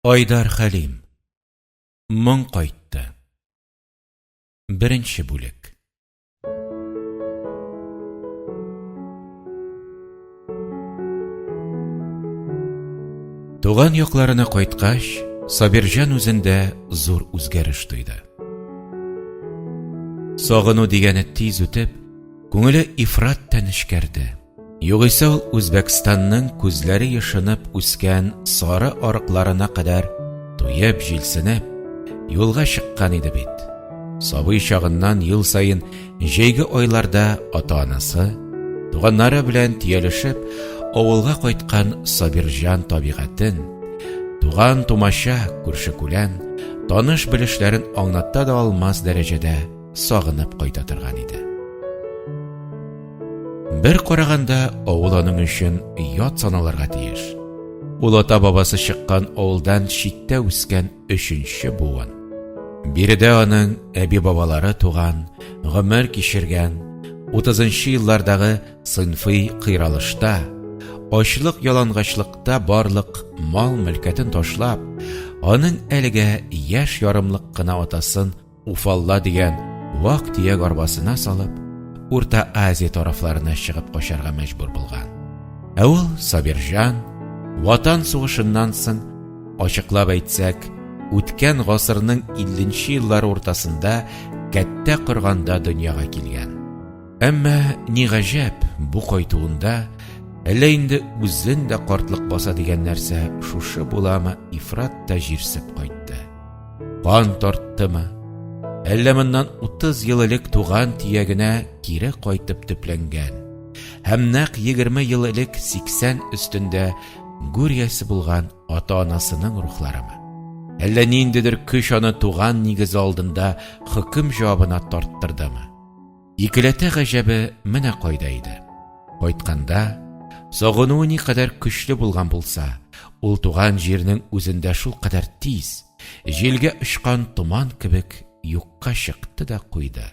Айдар Хәлим. Моң кайтты. Беренче бүлек. Туган якларына кайткач, Сабирҗан үзендә зур үзгәреш тойды. Сагыну дигәне тиз үтеп, күңеле ифрат та нечкәрде. Югыйсә ул Үзбәкстанның күзләре ешынып үскән сары арыкларына кадәр туеп, җилсенеп, юлга чыккан иде бит. Сабый чагыннан ел саен җәйге айларда ата-анасы, туганнары белән төялешеп, авылга кайткан Сабирҗан табигатен, туган-тумача, күрше-күлән, таныш-белешләрен аңлата да алмас дәрәҗәдә сагынып кайта торган иде. Бер караганда, авыл аның өчен ят саналырга тиеш. Ул ата-бабасы чыккан авылдан читтә үскән өченче буын. Биредә аның әби-бабалары туган, гомер кичергән, 30 еллардагы сыйнфый кыйралышта, ачлык-ялангачлыкта барлык мал-мөлкәтен ташлап, аның әлегә яшь ярымлык кына атасын Уфалла дигән вак-төяк арбасына салып, Урта Азия тарафларына чыгып качарга мәҗбүр булган. Ә ул, Сабирҗан, Ватан сугышыннан соң, ачыклап әйтсәк, үткән гасырның 50 нче еллары уртасында кәттә корганда дөньяга килгән. Әмма, ни гаҗәп, бу кайтуында, әллә инде үзен дә картлык баса дигән нәрсә шушы буламы, ифрат та җирсеп кайтты. Кан тарттымы? Әллә моннан 30 ел элек туган төягенә кире кайтып төпләнгән һәм нәкъ 20 ел элек 80 өстендә гүр иясе булган ата-анасының рухларымы? Әллә ниндидер көч аны туган нигезе алдында хөкем җавабына тарттырдымы? Икеләтә гаҗәбе менә кайда иде. Кайтканда, сагынуы никадәр көчле булган булса, ул туган җирнең үзендә шулкадәр тиз, җилгә очкан томан кебек юкка чыкты да куйды.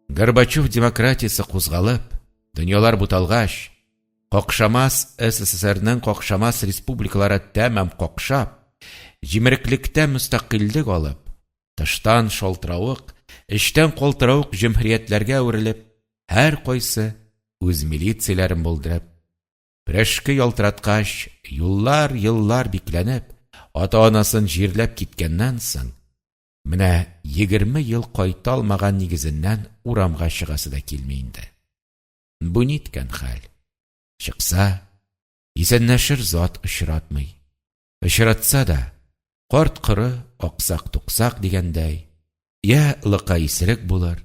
Горбачев демократиясе кузгалып, дөньялар буталгач, какшамас СССРның какшамас республикалары тәмам какшап, җимереклектә мөстәкыйльлек алып, Тыштан шалтыравык, эчтән калтыравык җөмһүриятләргә әверелеп, һәркайсы үз милицияләрен булдырып, прәшке ялтыраткач, юллар-еллар бикләнеп, ата-анасын җирләп киткәннән соң, менә егерме ел кайта алмаган нигезеннән урамга чыгасы да килми инде. Бу ниткән хәл? Чыкса, исәнләшер зат очратмый. Очратса да, карт-коры, аксак-туксак дигәндәй, йә лыка исерек булыр,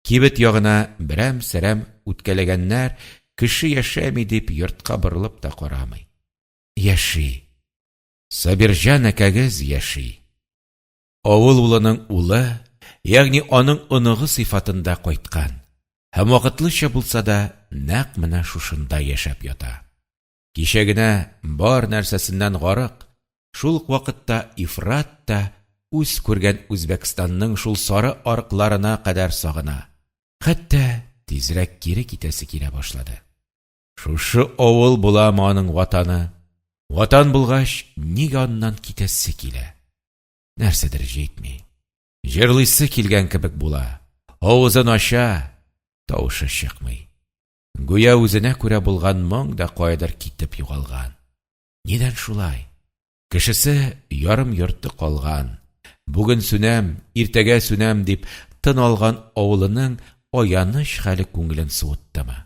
кибет ягына берәм-сәрәм үткәләгәннәр кеше яшәми дип йортка борылып та карамый. Яши. Сабирҗан әкәгез яши. Авыл улының улы, ягъни аның оныгы сыйфатында кайткан һәм вакытлыча булса да нәкъ менә шушында яшәп ята. Кичә генә бар нәрсәсеннән гарык, шул ук вакытта ифрат та үз күргән Үзбәкстанның шул сары арыкларына кадәр сагына, хәтта тизрәк кире китәсе килә башлады. Шушы авыл буламы аның ватаны? Ватан булгач, нигә аннан китәсе килә? Нәрсәдер җитми. Җырлыйсы килгән кебек була, авызын ача, тавышы чыкмый. Гүя үзенә күрә булган моң да каядыр китеп югалган. Нидән шулай? Кешесе ярым-йорты калган, бүген сүнәм, иртәгә сүнәм дип тын алган авылының аяныч хәле күңелен суыттымы?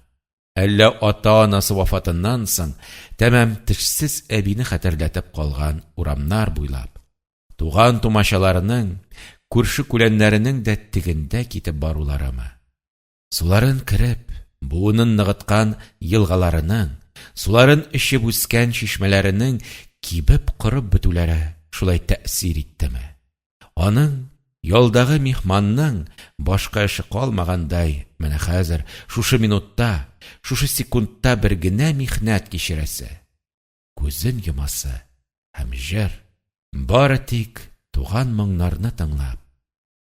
Әллә ата-анасы вафатыннан соң тәмам тешсез әбине хәтерләтеп калган урамнар буйлап, туган-тумачаларының, күрше-күләннәренең дә тегендә китеп баруларымы? Суларын кереп, буынын ныгыткан елгаларының, суларын эчеп үскән чишмәләренең кибеп-корып бетүләре шулай тәэсир иттеме? Аның, ялдагы миһманның, башка эше калмагандай, менә хәзер, шушы минутта, шушы секундта бер генә михнәт кичерәсе, күзен йомасы һәм җыр, бары тик туган моңнарны тыңлап,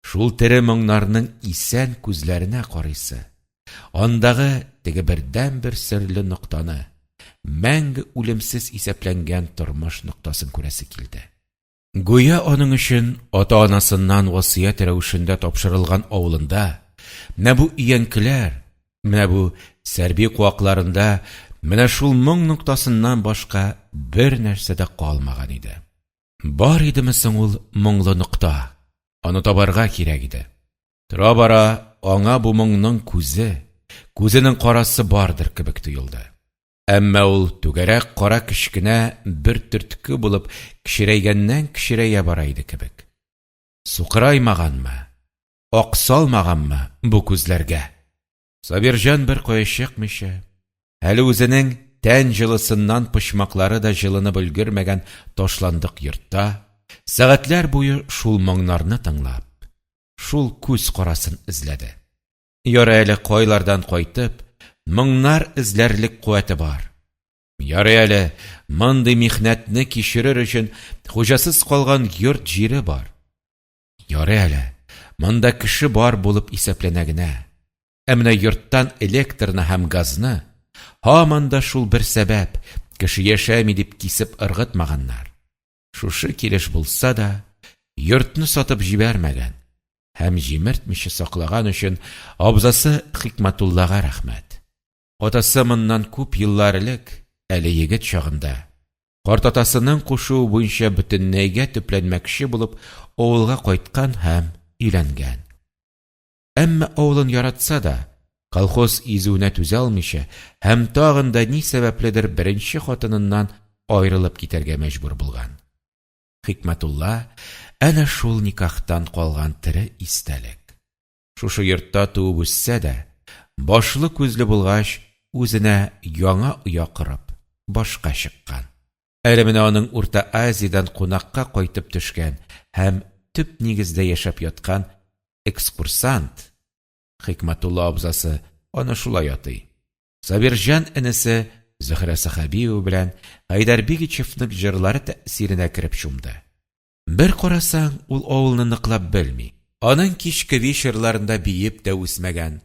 Шул тере моңнарның исән күзләренә карыйсы, андагы теге бердәнбер серле ноктаны, мәңге үлемсез исәпләнгән тормыш ноктасын күрәсе килде. Гүя аның өчен ата-анасыннан васыять рәвешендә тапшырылган авылында, менә бу өянкеләр, менә бу сәрби куакларында менә шул моң ноктасыннан башка бернәрсә дә калмаган иде. Бар идеме соң ул моңлы нокта? Аны табарга кирәк иде. Тора-бара аңа бу моңның күзе, күзенең карасы бардыр кебек тоелды. Әмма ул түгәрәк кара кечкенә бер төртке булып кечерәйгәннән-кечерәя бара иде кебек. Сукыраймаганмы, аксалмаганмы бу күзләргә? Сабирҗан беркая чыкмыйча, әле үзенең тән җылысыннан почмаклары да җылынып өлгермәгән ташландык йортта, сәгатьләр буе шул моңнарны тыңлап, шул күз карасын эзләде. Ярый әле кайлардан кайтып, моңнар эзләрлек куәте бар. Ярый әле мондый михнәтне кичерер өчен хуҗасыз калган йорт-җире бар. Ярый әле монда кеше бар булып исәпләнә генә. Ә менә йорттан электрны һәм газны һаман да шул бер сәбәп, кеше яшәми дип кисеп ыргытмаганнар. Шушы килеш булса да, йортны сатып җибәрмәгән һәм җимертмичә саклаган өчен абзасы Хикмәтуллага рәхмәт. Атасы моннан күп еллар элек, әле егет чагында, картатасының кушуы буенча бөтенләйгә төпләнмәкче булып авылга кайткан һәм өйләнгән. Әмма авылын яратса да, колхоз изүенә түзә алмыйча һәм тагын да ни сәбәпледер беренче хатыныннан аерылып китәргә мәҗбүр булган. Хикмәтулла әнә шул никахтан калган тере истәлек. Шушы йортта туып үссә дә, башлы-күзле булгач, үзенә яңа оя корып, башка чыккан. Әле менә аның Урта Азиядән кунакка кайтып төшкән һәм төп нигездә яшәп яткан экскурсант, Хикмәтулла абзасы аны шулай атый, Сабирҗан энесе Зөһрә Сәхәбиева белән Хәйдәр Бигичевның җырлары тәэсиренә кереп чумды. Бер карасаң, ул авылны ныклап белми. Аның кичке вечерларында биеп тә үсмәгән,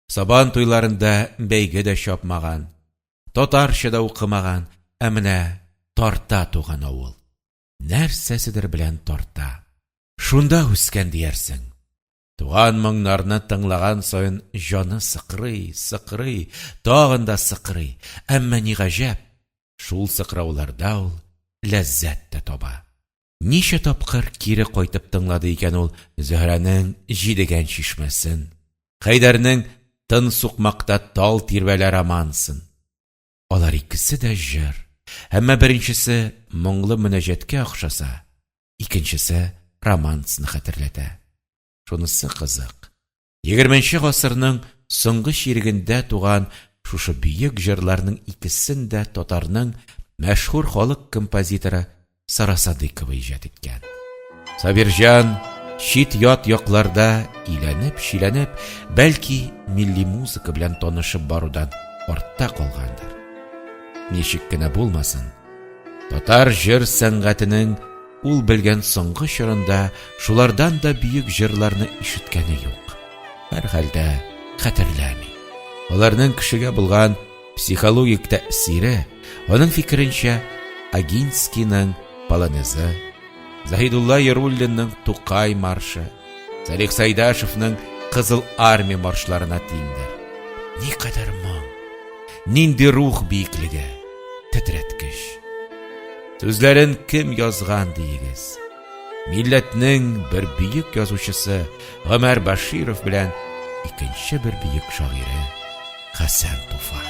Сабан туйларында бәйге дә чапмаган, татарча да укымаган, ә менә тарта туган авыл. Нәрсәседер белән тарта. Шунда үскән диярсең. Туган моңнарны тыңлаган саен җаны сыкрый, сыкрый, тагын да сыкрый, әмма ни гаҗәп, шул сыкрауларда ул ләззәт тә таба. Ничә тапкыр кире кайтып тыңлады икән ул Зөһрәнең Җидегән чишмәсен, Хәйдәрнең Тын сукмакта тал тирбәлә романсын. Алар икесе дә җыр, әмма беренчесе моңлы мөнәҗәткә охшаса, икенчесе романсны хәтерләтә. Шунысы кызык, Егерменче гасырның соңгы чирегендә туган шушы бөек җырларның икесен дә татарның мәшһүр халык композиторы Сара Садыйкова иҗат иткән. Сабирҗан чит-ят якларда иләнеп-чиләнеп, бәлки, милли музыка белән танышып барудан артта калгандыр. Ничек кенә булмасын, татар җыр сәнгатенең Ул белгән соңгы чорында шулардан да бөек җырларны ишеткәне юк. Һәрхәлдә, хәтерләми. Аларның кешегә булган психологик тәэсире, аның фикеренчә, Огинскийның Полонезы, Заһидулла Яруллинның Тукай маршы, Салих Сайдашевның Кызыл Армия маршларына тиңдер. Никадәр моң, нинди рух биеклеге, тетрәткеч. Сүзләрен кем язган диегез? Милләтнең бер бөек язучысы Гомәр Баширов белән икенче бер бөек шагыйре Хәсән Туфан.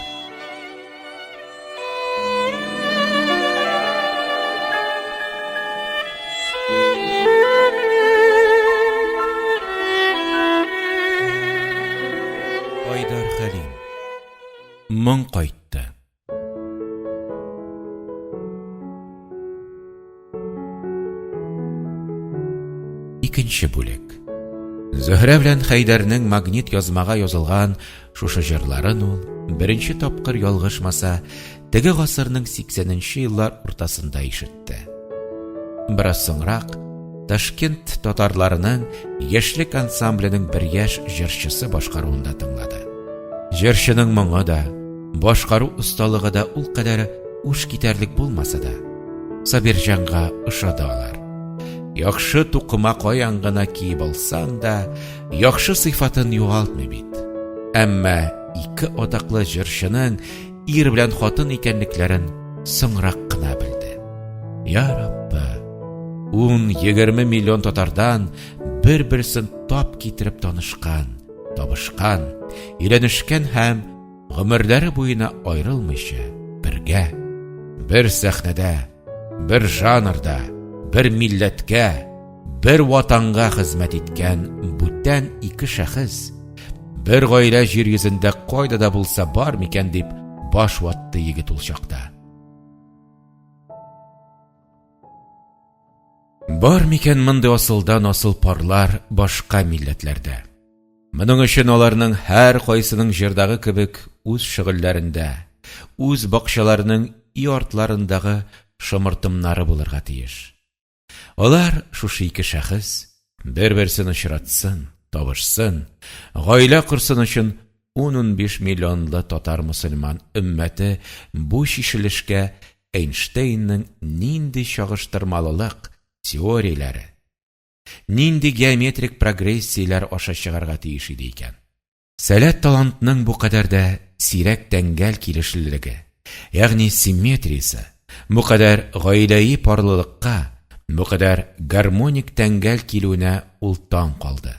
Айдар Хәлим. Моң кайтты. Икенче бүлек. Зөһрә белән Хәйдәрнең магнит язмага язылган шушы җырларын ул беренче тапкыр ялгышмаса, теге гасырның 80 нче еллар уртасында ишетте. Бераз соңрак Ташкент татарларының Яшьлек ансамбленең бер яшь җырчысы башкаруында тыңлады. Җырчының моңы да, Башкару осталыгы да ул кадәр уш китәрлек булмаса да, Сабирҗанга ошады алар. Яхшы тукыма каян гына киеп алсаң да, яхшы сыйфатын югалтмый бит. Әмма ике атаклы җырчының ир белән хатын икәнлекләрен соңрак кына белде. Я Раббы, 10-20 миллион татардан бер-берсен тап китереп танышкан, табышкан, өйләнешкән һәм гомерләре буена аерылмыйча, бергә, бер сәхнәдә, бер жанрда, бер милләткә, бер ватанга хезмәт иткән бүтән ике шәхес, бер гаилә җир йөзендә кайда да булса бар микән дип баш ватты егет ул чакта. Бар микән мондый асылдан асыл парлар башка милләтләрдә? Моның өчен аларның һәркайсының җырдагы кебек үз шөгыльләрендә, үз бакчаларының өй артларындагы шомыртымнары булырга тиеш. Алар, шушы ике шәхес, бер-берсен очратсын, табышсын, гаилә корсын өчен ун-унбиш миллионлы татар-мөселман өммәте бу чишелешкә Эйнштейнның нинди чагыштырмалылык теорияләре, нинди геометрик прогрессияләр аша чыгарга тиеш иде икән? Сәләт-талантның бу кадәр дә сирәк тәңгәл килешлелеге, ягъни симметриясе, бу кадәр гаиләи парлылыкка, бу кадәр гармоник тәңгәл килүенә ул таң калды.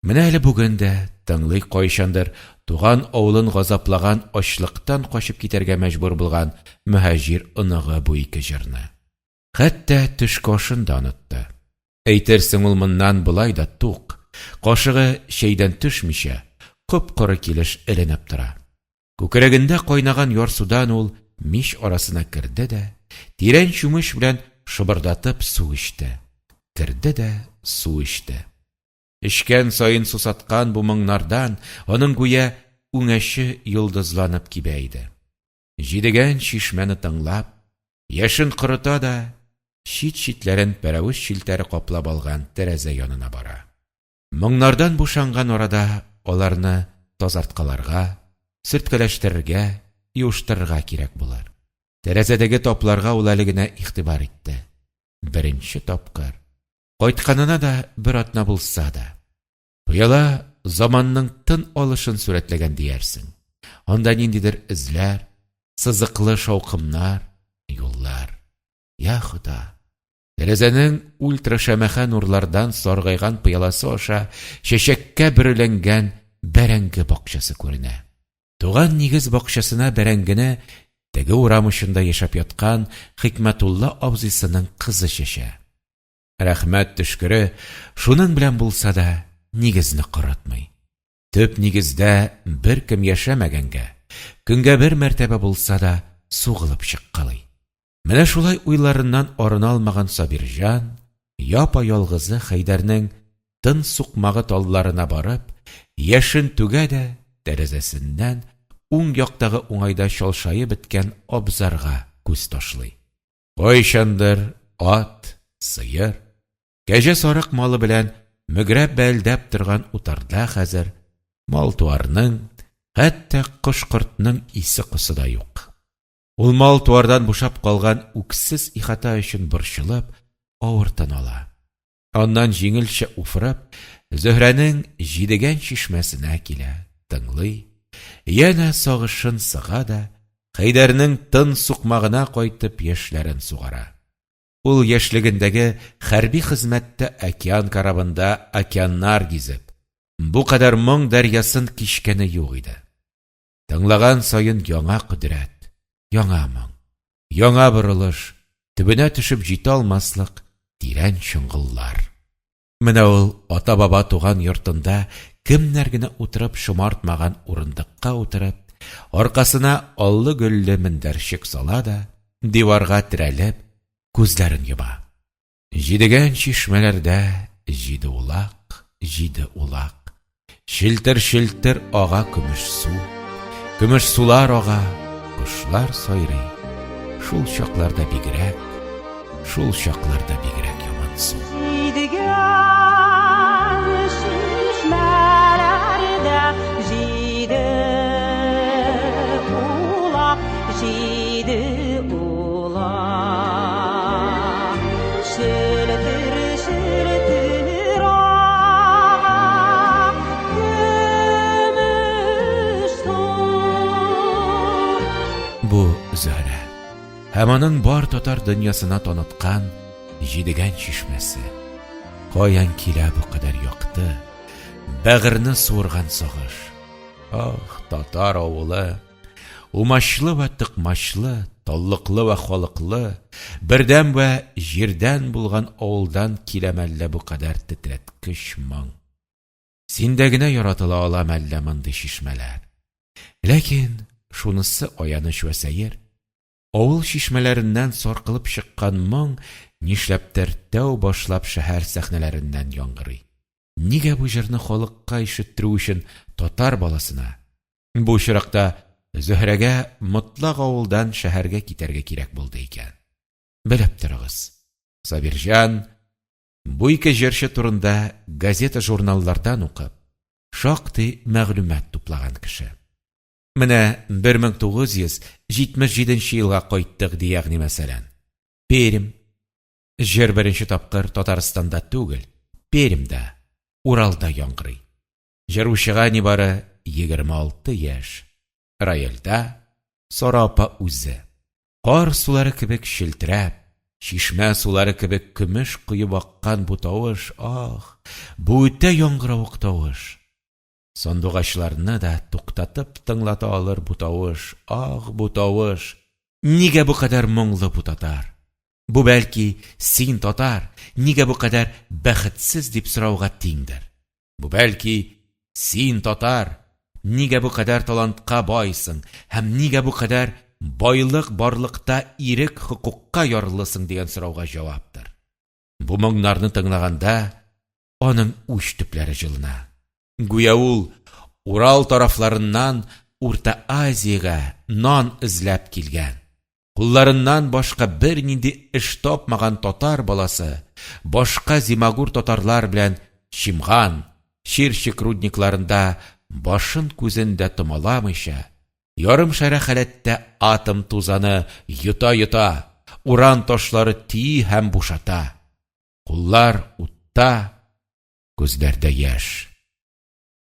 Менә әле бүген дә тыңлый кайчандыр туган авылын газаплаган ачлыктан качып китәргә мәҗбүр булган мөһаҗир оныгы бу ике җырны. Хәтта төшке ашын да онытты. Әйтерсең ул моннан болай да тук, кашыгы чәйдән төшмичә, коп-коры килеш эленеп тора. Күкрәгендә кайнаган ярсудан ул мич арасына керде дә, тирән чүмеч белән шыбырдатып су эчте. Керде дә су эчте. Эчкән саен сусаткан бу моңнардан аның гүя үңәче йолдызланып кибә иде. Җидегән чишмәне тыңлап, яшен корыта да, чит-читләрен пәрәвез челтәре каплап алган тәрәзә янына бара. Моңнардан бушанган арада аларны тазарткаларга, сөрткәләштерергә, юыштырырга кирәк булыр. Тәрәзәдәге тапларга ул әле генә игътибар итте. Беренче тапкыр. Кайтканына да бер атна булса да. Пыяла заманның тын алышын сурәтләгән диярсең. Анда ниндидер эзләр, сызыклы шаукымнар, юллар. Я Хода! Тәрәзәнең ультрашәмәхә нурлардан саргайган пыяласы аша чәчәккә бөреләнгән бәрәңге бакчасы күренә. Туган нигез бакчасына бәрәңгене теге урам очында яшәп яткан Хикмәтулла абзыйсының кызы чәчә. Рәхмәт төшкере, шуның белән булса да, нигезне корытмый. Төп нигездә беркем яшәмәгәнгә, көнгә бер мәртәбә булса да сугылып чыккалый. Менә шулай уйларыннан арына алмаган Сабирҗан, япа-ялгызы Хәйдәрнең тын сукмагы талларына барып, яшен түгә дә, тәрәзәсеннән уң яктагы уңайда чалшаеп беткән абзарга күз ташлый. Кайчандыр ат, сыер, кәҗә-сарык малы белән мөгрәп-бәэлдәп торган утарда хәзер мал-туарның, хәтта кош-кортның исе-косы да юк. Ул мал-туардан бушап калган үксез ихата өчен борчылып, авыр тын ала. Аннан җиңелчә уфырып, Зөһрәнең Җидегән чишмәсенә килә, тыңлый, янә сагышын сыга да, Хәйдәрнең тын сукмагына кайтып яшьләрен сугара. Ул яшьлегендәге хәрби хезмәттә океан корабында океаннар гизеп, бу кадәр моң дәрьясын кичкәне юк иде. Тыңлаган саен яңа кодрәт, яңа моң, яңа борылыш, төбенә төшеп җитә алмаслык тирән чоңгыллар. Менә ул ата-баба туган йортында кемнәр генә утырып шомартмаган урындыкка утырып, аркасына аллы-гөлле мендәрчек сала да, диварга терәлеп, күзләрен йома. Җидегән чишмәләрдә җиде улак, җиде улак. Челтер-челтер ага көмеш су. Көмеш сулар ага, кошлар сайрый. Шул чакларда бигрәк, шул чакларда бигрәк ямансу. Җидегән чишмәләрдә җиде улак. һәм аның бар татар дөньясына таныткан Җидегән чишмәсе. Каян килә бу кадәр якты, бәгырьне суырган сагыш? Ах, татар авылы! Умачлы вә тыкмачлы, таллыклы вә халыклы, бердәм вә җирдән булган авылдан килә мәллә бу кадәр тетрәткеч моң? Синдә генә яратыла ала мәллә мондый чишмәләр? Ләкин шунысы аяныч вә сәер, авыл чишмәләреннән саркылып чыккан моң нишләптер тәү башлап шәһәр сәхнәләреннән яңгырый. Нигә бу җырны халыкка ишеттерү өчен татар баласына, бу очракта Зөһрәгә мотлак авылдан шәһәргә китәргә кирәк булды икән? Белеп торыгыз, Сабирҗан бу ике җырчы турында газета-журналлардан укып, шактый мәгълүмат туплаган кеше. Менә 1977 нче елга кайттык ди ягъни мәсәлән. Пермь. Җыр беренче тапкыр Татарстанда түгел, Пермьдә, Уралда яңгырый. Җыручыга нибары 26 яшь. Рояльдә Сара апа үзе. Кар сулары кебек челтерәп, чишмә сулары кебек көмеш коеп аккан бу тавыш, ах, бу үтә яңгыравык тавыш! Сандугачларны да туктатып тыңлата алыр бу тавыш, ах, бу тавыш! Нигә бу кадәр моңлы бу татар? Бу, бәлки, син, татар, нигә бу кадәр бәхетсез дип сорауга тиңдер. Бу, бәлки, син, татар, нигә бу кадәр талантка байсың һәм нигә бу кадәр байлык барлыкта ирек-хокукка ярлысың дигән сорауга җаваптыр. Бу моңнарны тыңлаганда аның уч төпләре җылына. Гүя ул Урал тарафларыннан Урта Азиягә нан эзләп килгән, кулларыннан башка бернинди эш тапмаган татар баласы башка зимагур татарлар белән Чимган, Чирчик рудникларында башын-күзен дә томаламыйча, ярым шәрә халәттә атом тузаны йота-йота, уран ташлары төйи һәм бушата. Куллар утта, күзләрдә яшь.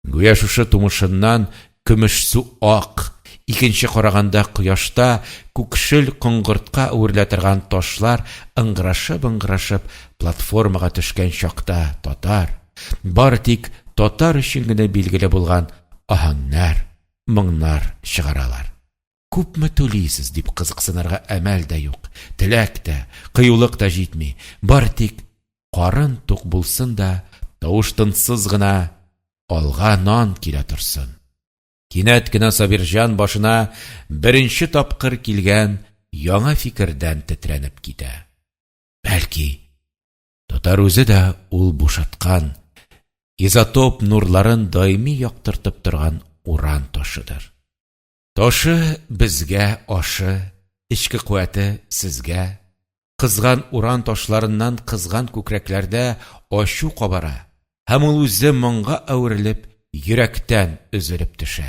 Гүя шушы тумышыннан көмешсу ак, икенче караганда кояшта күкшел коңгыртка әверелә торган ташлар ыңгырашып-ыңгырашып платформага төшкән чакта татар, бары тик татар өчен генә билгеле булган аһәңнәр, моңнар чыгаралар. Күпме түлисез, дип кызыксынырга әмәл дә юк, теләк тә, кыюлык та җитми, бары тик карын тук булсын да, тавыш-тынсыз гына алга нан килә торсын. Кинәт кенә Сабирҗан башына беренче тапкыр килгән яңа фикердән тетрәнеп китә. Бәлки, татар үзе дә ул бушаткан, изотоп нурларын даими яктыртып торган уран ташыдыр. Ташы безгә, ашы, эчке куәте сезгә. Кызган уран ташларыннан кызган күкрәкләрдә ачу кабара һәм ул үзе моңга әверелеп, йөрәктән өзелеп төшә.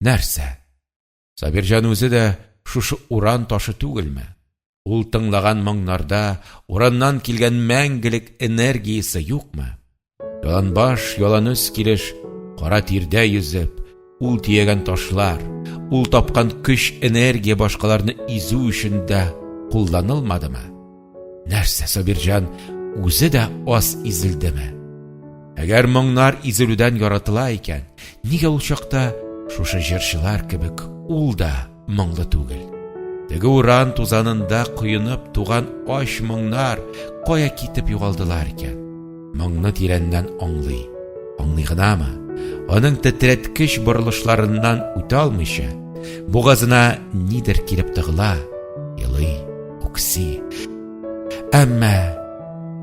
Нәрсә? Сабирҗан үзе дә шушы уран ташы түгелме? Ул тыңлаган моңнарда ураннан килгән мәңгелек энергиясе юкмы? Яланбаш, яланөс килеш, кара тирдә йөзеп, ул төягән ташлар, ул тапкан көч-энергия башкаларны изү өчен дә кулланылмадымы? Нәрсә, Сабирҗан үзе дә аз изелдеме? Әгәр моңнар изелүдән яратыла икән, нигә ул чакта шушы җырчылар кебек ул да моңлы түгел? Теге уран тузанында коенып туган ач моңнар кая китеп югалдылар икән? Моңны тирәннән аңлый. Аңлый гынамы? Аның тетрәткеч борылышларыннан үтә алмыйча, бугазына нидер килеп тыгыла, елый, үкси. Әмма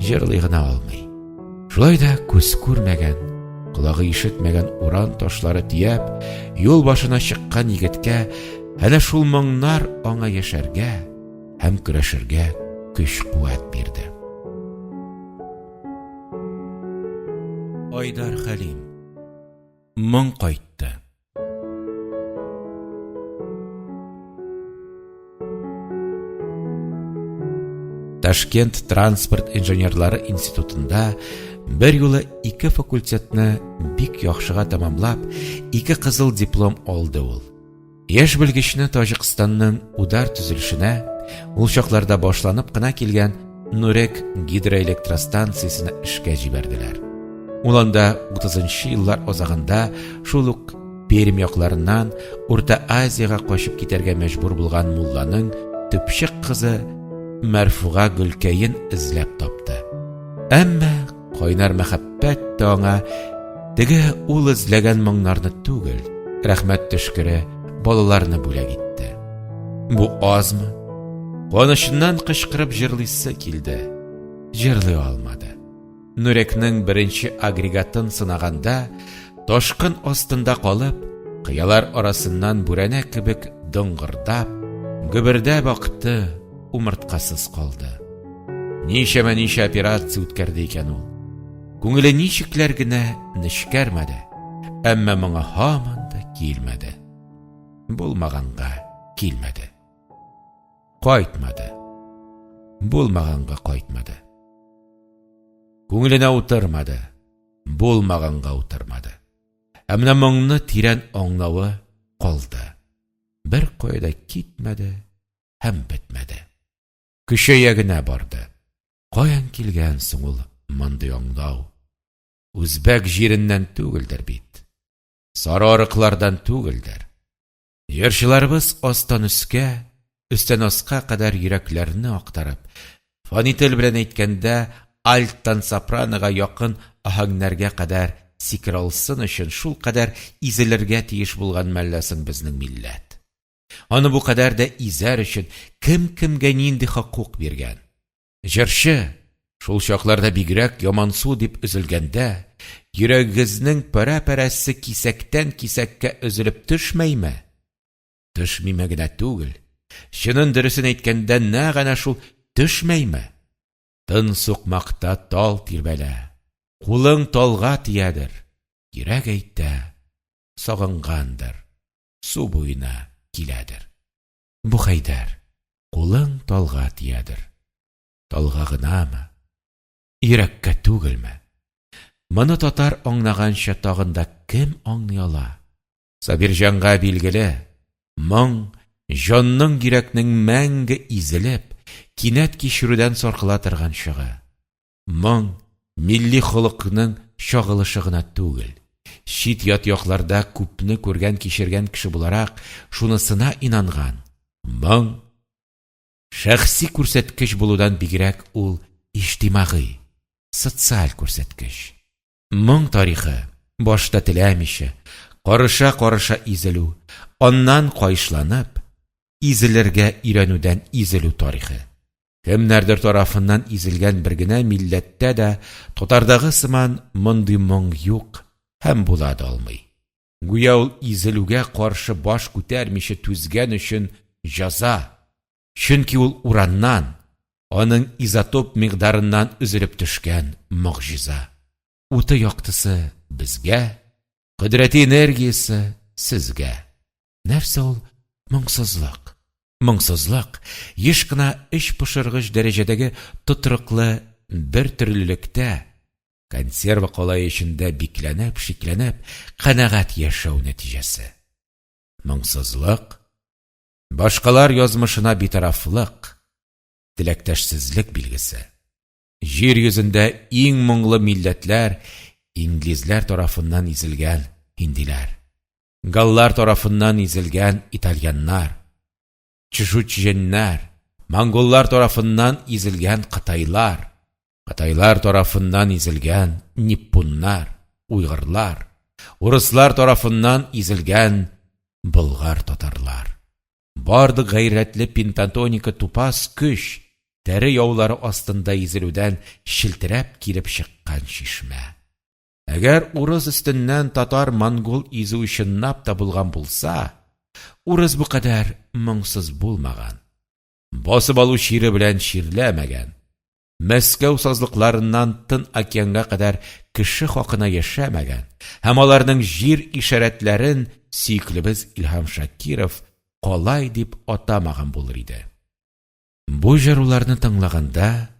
җырлый гына алмый. Шулай да күз күрмәгән, колагы ишетмәгән уран ташлары төяп, юл башына чыккан егеткә әнә шул моңнар аңа яшәргә һәм көрәшергә көч-куәт бирде. Айдар Хәлим. Моң кайтты. Ташкент транспорт инженерлары институтында бер юлы ике факультетны бик яхшыга тәмамлап, ике кызыл диплом алды ул. Яшь белгечне Таҗикстанның удар төзелешенә Ул чакларда башланып кына килгән Нурек гидроэлектростанциясенә эшкә җибәрделәр. Ул анда 30 нчы еллар азагында шул ук Пермь якларыннан Урта Азиягә качып китәргә мәҗбүр булган мулланың төпчек кызы Мәрфуга Гөлкәен эзләп тапты. Әмма кайнар мәхәббәт тә аңа теге ул эзләгән моңнарны түгел, рәхмәт төшкере балаларны бүләк итте. Бу азмы? Куанычыннан кычкырып җырлыйсы килде. Җырлый алмады. Нурекның беренче агрегатын сынаганда, ташкын астында калып, кыялар арасыннан бүрәнә кебек доңгырдап, гөбердәп акты, умырткасыз калды. Ничәмә-ничә операция үткәрде икән ул. Күңеле ничекләр генә нечкәрмәде, әмма моңа һаман да килмәде. Булмаганга килмәде. Кайтмады. Булмаганга кайтмады. Күңеленә утырмады, булмаганга утырмады. Ә менә моңны тирән аңлавы калды. Бер кая да китмәде һәм бетмәде. Көчәя генә барды. Каян килгән соң ул мондый аңлау? Үзбәк җиреннән түгелдер бит. Сары арыклардан түгелдер. Җырчыларыбыз астан өскә, өстән аска кадәр йөрәкләрне актарып, фани тел белән әйткәндә, альттан сопранога якын аһәңнәргә кадәр сикерә алсын өчен шулкадәр изелергә тиеш булган мәллә соң безнең милләт? Аны бу кадәр дә изәр өчен кем кемгә нинди хокук биргән? Җырчы, шул чакларда бигрәк ямансу дип өзелгәндә, йөрәгегезнең парә-парәсе кисәктән-кисәккә өзелеп төшмәйме? Төшмиме генә түгел, чынын дөресен әйткәндә, нәкъ әнә шул төшмәйме? Тын сукмакта тал тирбәлә, кулың талга тиядер, йөрәк әйтә, сагынгандыр, су буена киләдер. Бу Хәйдәр, кулың талга тиядер. Талга гынамы? Йөрәккә түгелме? Моны татар аңнаганча тагын да кем аңлый ала? Сабирҗанга билгеле, моң, җанның йөрәкнең мәңге изелеп, кинәт кичерүдән саркыла торган чагы. Моң, милли холыкның чагылышы гына түгел. Чит-ят якларда күпне күргән-кичергән кеше буларак, шунысына инанган, моң, шәхси күрсәткеч булудан бигрәк ул иҗтимагый, социаль күрсәткеч. Моң тарихы, башта теләмичә, карыша-карыша изелү, аннан каешланып, изелергә өйрәнүдән изелү тарихы. Кемнәрдер тарафыннан изелгән бер генә милләттә дә татардагы сыман мондый моң юк һәм була да алмый. Гүя ул изелүгә каршы баш күтәрмичә түзгән өчен җәза, чөнки ул ураннан, аның изотоп микъдарыннан өзелеп төшкән могҗиза. Уты яктысы безгә, кодрәти энергиясе сезгә. Нәрсә ул моңсызлык? Моңсызлык, еш кына эч пошыргыч дәрәҗәдәге тотрыклы бертөрлелектә, консерва калае эчендә бикләнеп, шикләнеп, канәгать яшәү нәтиҗәсе. Моңсызлык, башкалар язмышына битарафлык, теләктәшсезлек билгесе. Җир йөзендә иң моңлы милләтләр инглизләр тарафыннан изелгән һиндиләр. Галлар тарафыннан изелгән итальяннар, чжучжэннәр, монголлар тарафыннан изелгән кытайлар, кытайлар тарафыннан изелгән ниппуннар, уйгырлар, урыслар тарафыннан изелгән болгар-татарлар. Барлык гайрәтле пентатоника тупас көч, тәре яулары астында изелүдән челтерәп килеп чыккан чишмә. Әгәр урыс өстеннән татар-монгол изүе чынлап та булган булса, урыс бу кадәр моңсыз булмаган, басып алу чире белән чирләмәгән, Мәскәү сазлыкларыннан Тын океанга кадәр кеше хакына яшәмәгән һәм аларның җир ишарәтләрен сөеклебез Илһам Шакиров калай дип атамаган булыр иде. Бу җыруларны тыңлаганда,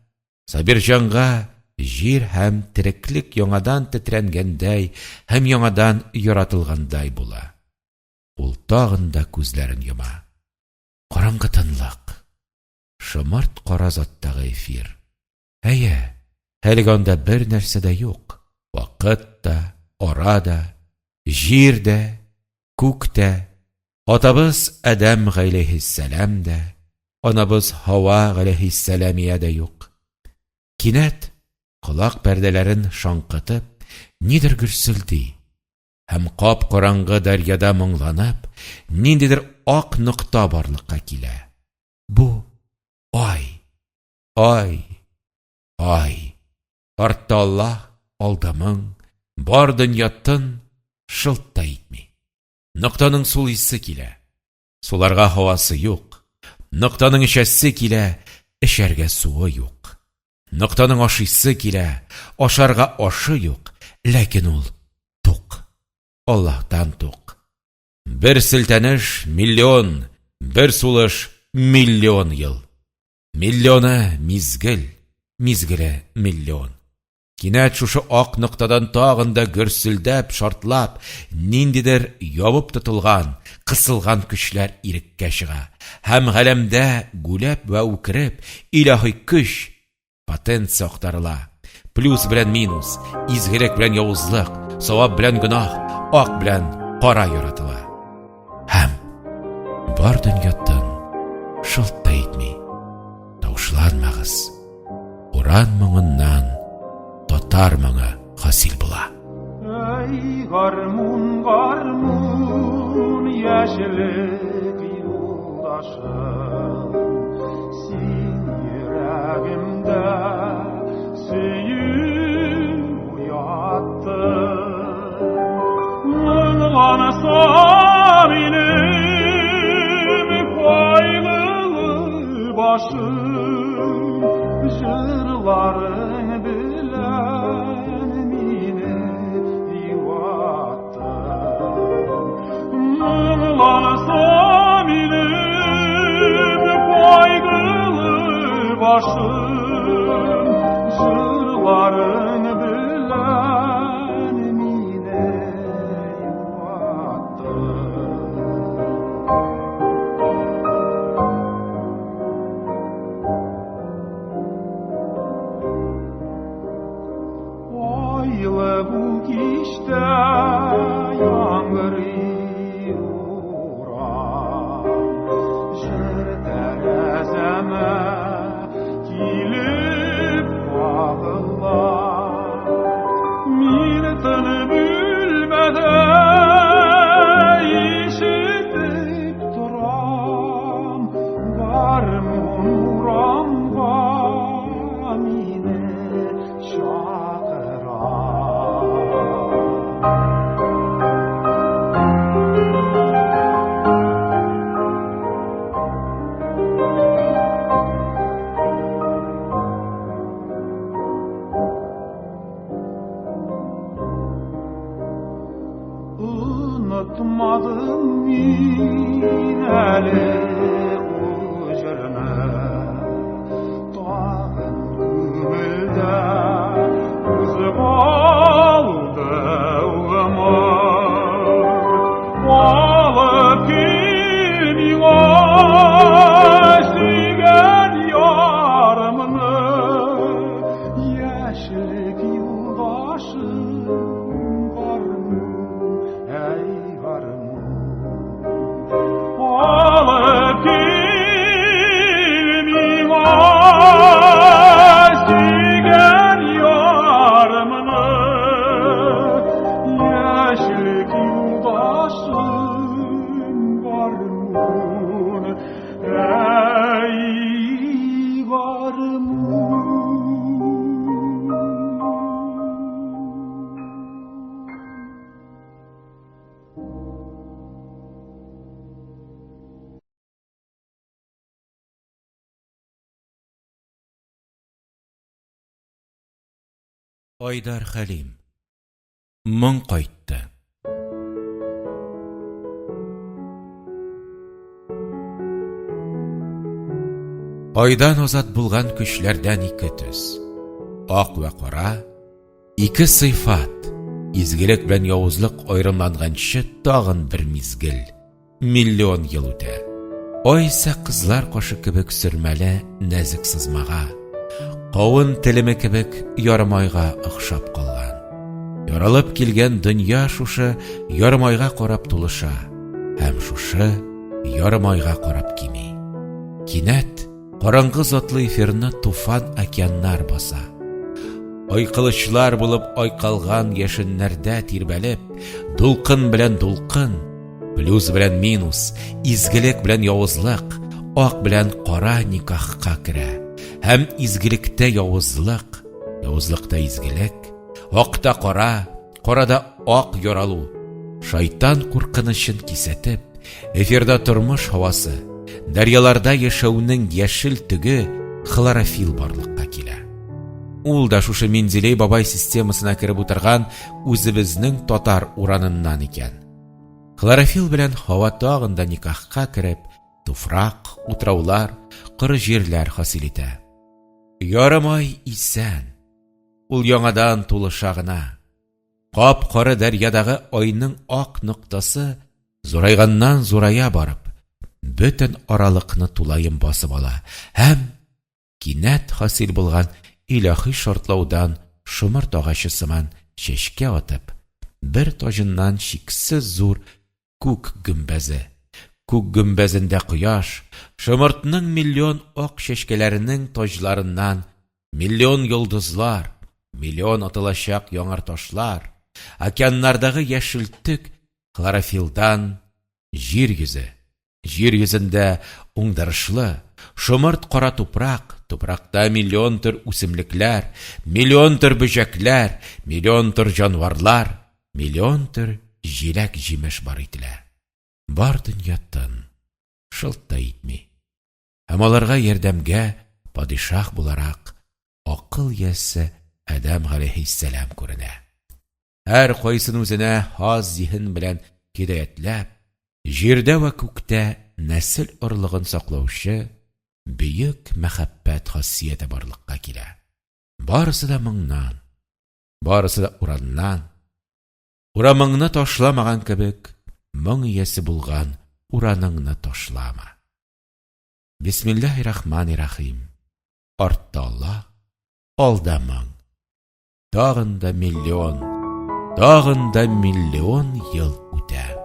Сабирҗанга җир һәм тереклек яңадан тетрәнгәндәй һәм яңадан яратылгандай була. Ул тагын да күзләрен йома. Караңгы тынлык. Шомырт кара заттагы эфир. Әйе, әлегә анда бер нәрсә дә юк. Вакыт та, ара да, җир дә, күк тә, атабыз Адәм галәйһиссәлам дә, анабыз Һава галәйһиссәламия дә юк. Кинәт, колак пәрдәләрен шаңкытып, нидер гөрселди. Һәм кап-караңгы дәрьяда моңланып, ниндидер ак нокта барлыкка килә. Бу ай! Ай! Ай! Артта Аллаһ, алда моң, бар дөнья тын, шылт та итми. Ноктаның сулыйсы килә. Суларга һавасы юк. Ноктаның эчәсе килә, эчәргә суы юк. Ноктаның ашыйсы килә, ашарга ашы юк, ләкин ул тук. Аллаһтан тук. Бер селтәнеш, миллион, бер сулыш, миллион ел. Миллионы, мизгел, мизгеле, миллион. Кинәт шушы ак ноктадан тагын да гөрселдәп, шартлап, ниндидер ябып тотылган, кысылган көчләр иреккә чыга һәм галәмдә гүләп вә үкереп, илаһи көч, потенция актарыла. Плюс белән минус, изгелек белән явызлык, савап белән гөнаһ, ак белән кара яратыла. Һәм бар дөнья тын, шылт та итми. Тавышланмагыз. Уран моңыннан татар моңы хасил була. Әй, гармун, гармун, яшьлек юлдашым, син йөрәгемдә сөю уяттың. Моңланса минем кайгылы башым, җырларың белән мине юаттың. Моңланса минем кайгылы башым, җырларың белән мине юаттың. Айлы бу кичтә яңгырый урам, Җыр тәрәзәмә килеп кагыла. Мин тын бүлмәдә ишетеп торам, Гармун урамга мине чакыра. Онытмадым мин әле ул җырны, Тагын күңелдә кузгалды моң. Алып кил миңа сөйгән ярымны, Яшьлек юлдашым гармун, әй гармун. Алып кил миңа сөйгән ярымны, Яшьлек юлдашым гармун, әй гармун. Айдар Хәлим. Моң кайтты. Айдан азат булган көчләрдән ике төс, ак вә кара, ике сыйфат, изгелек белән явызлык аерымланганчы тагын бер мизгел, миллион ел үтә. Ай исә кызлар кашы кебек сөрмәле нәзек сызмага, кавын телеме кебек ярымайга охшап калган. Яралып килгән дөнья шушы ярымайга карап тулыша һәм шушы ярымайга карап кими. Кинәт караңгы затлы эфирны туфан океаннар баса. Айкылычлар булып айкалган яшеннәрдә тирбәлеп, дулкын белән дулкын, Плюс белән минус, изгелек белән явызлык, ак белән кара никахка керә. Һәм изгелектә явызлык, явызлыкта изгелек, акта кара, карада ак яралу. Шайтан куркынычын кисәтеп, эфирда тормыш һавасы, дәрьяларда яшәүнең яшел төге хлорофилл барлыкка килә. Ул да шушы Менделей бабай системасына кереп утырган үзебезнең татар ураныннан икән. Хлорофилл белән һава тагын да никахка кереп, туфрак, утраулар, коры җирләр хасил итә. Ярым ай исән. Ул яңадан тулыша гына. Кап-кара дәрьядагы айның ак ноктасы зурайганнан зурая барып, бөтен аралыкны тулаем басып ала һәм Кинәт хасил булган илаһи шартлаудан шомырт агачы сыман чәчкә атып, бер таҗыннан чиксез зур күк гөмбәзе, күк гөмбәзендә кояш, шомыртның миллион ак чәчкәләренең таҗларыннан миллион йолдызлар, миллион атылачак яңарташлар, океаннардагы яшел төк хлорофиллдан җир йөзе, Җир йөзендә уңдырышлы, шомырт кара тупрак, тупракта миллион төр үсемлекләр, миллион төр бөҗәкләр, миллион төр җанварлар, миллион төр җиләк-җимеш бар ителә. Бар дөнья тын, шылт та итми. Һәм аларга ярдәмгә падишаһ буларак акыл иясе Адәм галәйһиссәлам күренә. Һәр кайсын үзенә хас зиһен белән һидаятләп, җирдә вә күктә нәсел орлыгын саклаучы бөек мәхәббәт хасияте барлыкка килә. Барысы да моңнан, барысы да ураннан. Урамыңны ташламаган кебек, моң иясе булган ураныңны ташлама. Бисмиллаһи-рахмани-рахим. Артта Аллаһ, алда моң. Тагын да миллион, тагын да миллион ел үтә.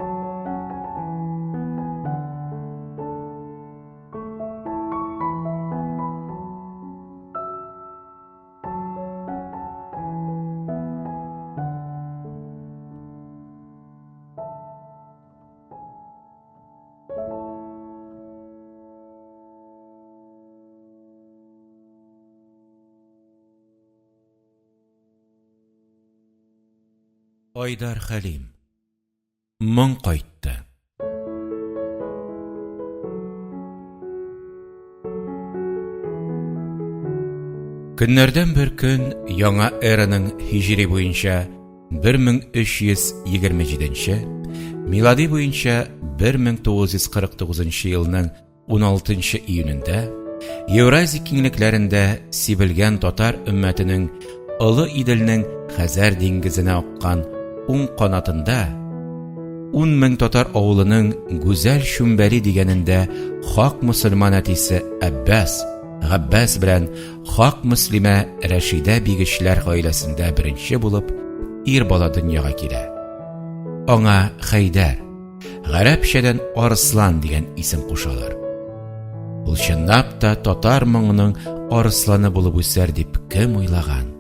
Айдар Хәлим. Моң кайтты. Көннәрдән бер көн яңа эраның һиҗри буенча 1327 нче, милади буенча 1949 нчы елның 16 июнендә Евразия киңлекләрендә сибелгән татар өммәтенең Олы Иделнең Хәзәр диңгезенә аккан уң канатында 10 мең татар авылының Гүзәл Чүмбәли дигәнендә хак мөселман әтисе Әббәс, Габбәс белән хак мөслимә Рәшидә Бигечләр гаиләсендә беренче булып ир бала дөньяга килә. Аңа Хәйдәр, Гарәпчәдән Арыслан дигән исем кушалар. Ул чынлап та татар моңының арысланы булып үсәр дип кем уйлаган?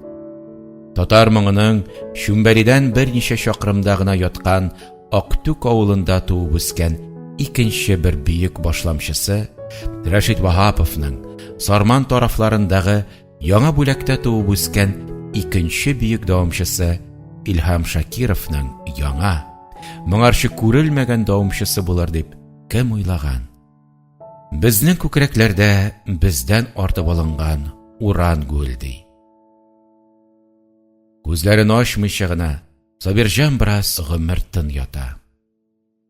Татар моңының Чүмбәлидән берничә чакрымда гына яткан Актүк авылында туып үскән икенче бер бөек башламчысы Рәшит Ваһаповның Сарман тарафларындагы Яңа Бүләктә туып үскән икенче бөек дәвамчысы Илһам Шакировның яңа, моңарчы күрелмәгән дәвамчысы булыр дип кем уйлаган? Безнең күкрәкләрдә бездән артып алынган уран гүелди. Күзләрен ачмыйча гына Сабирҗан бераз гомер тын ята.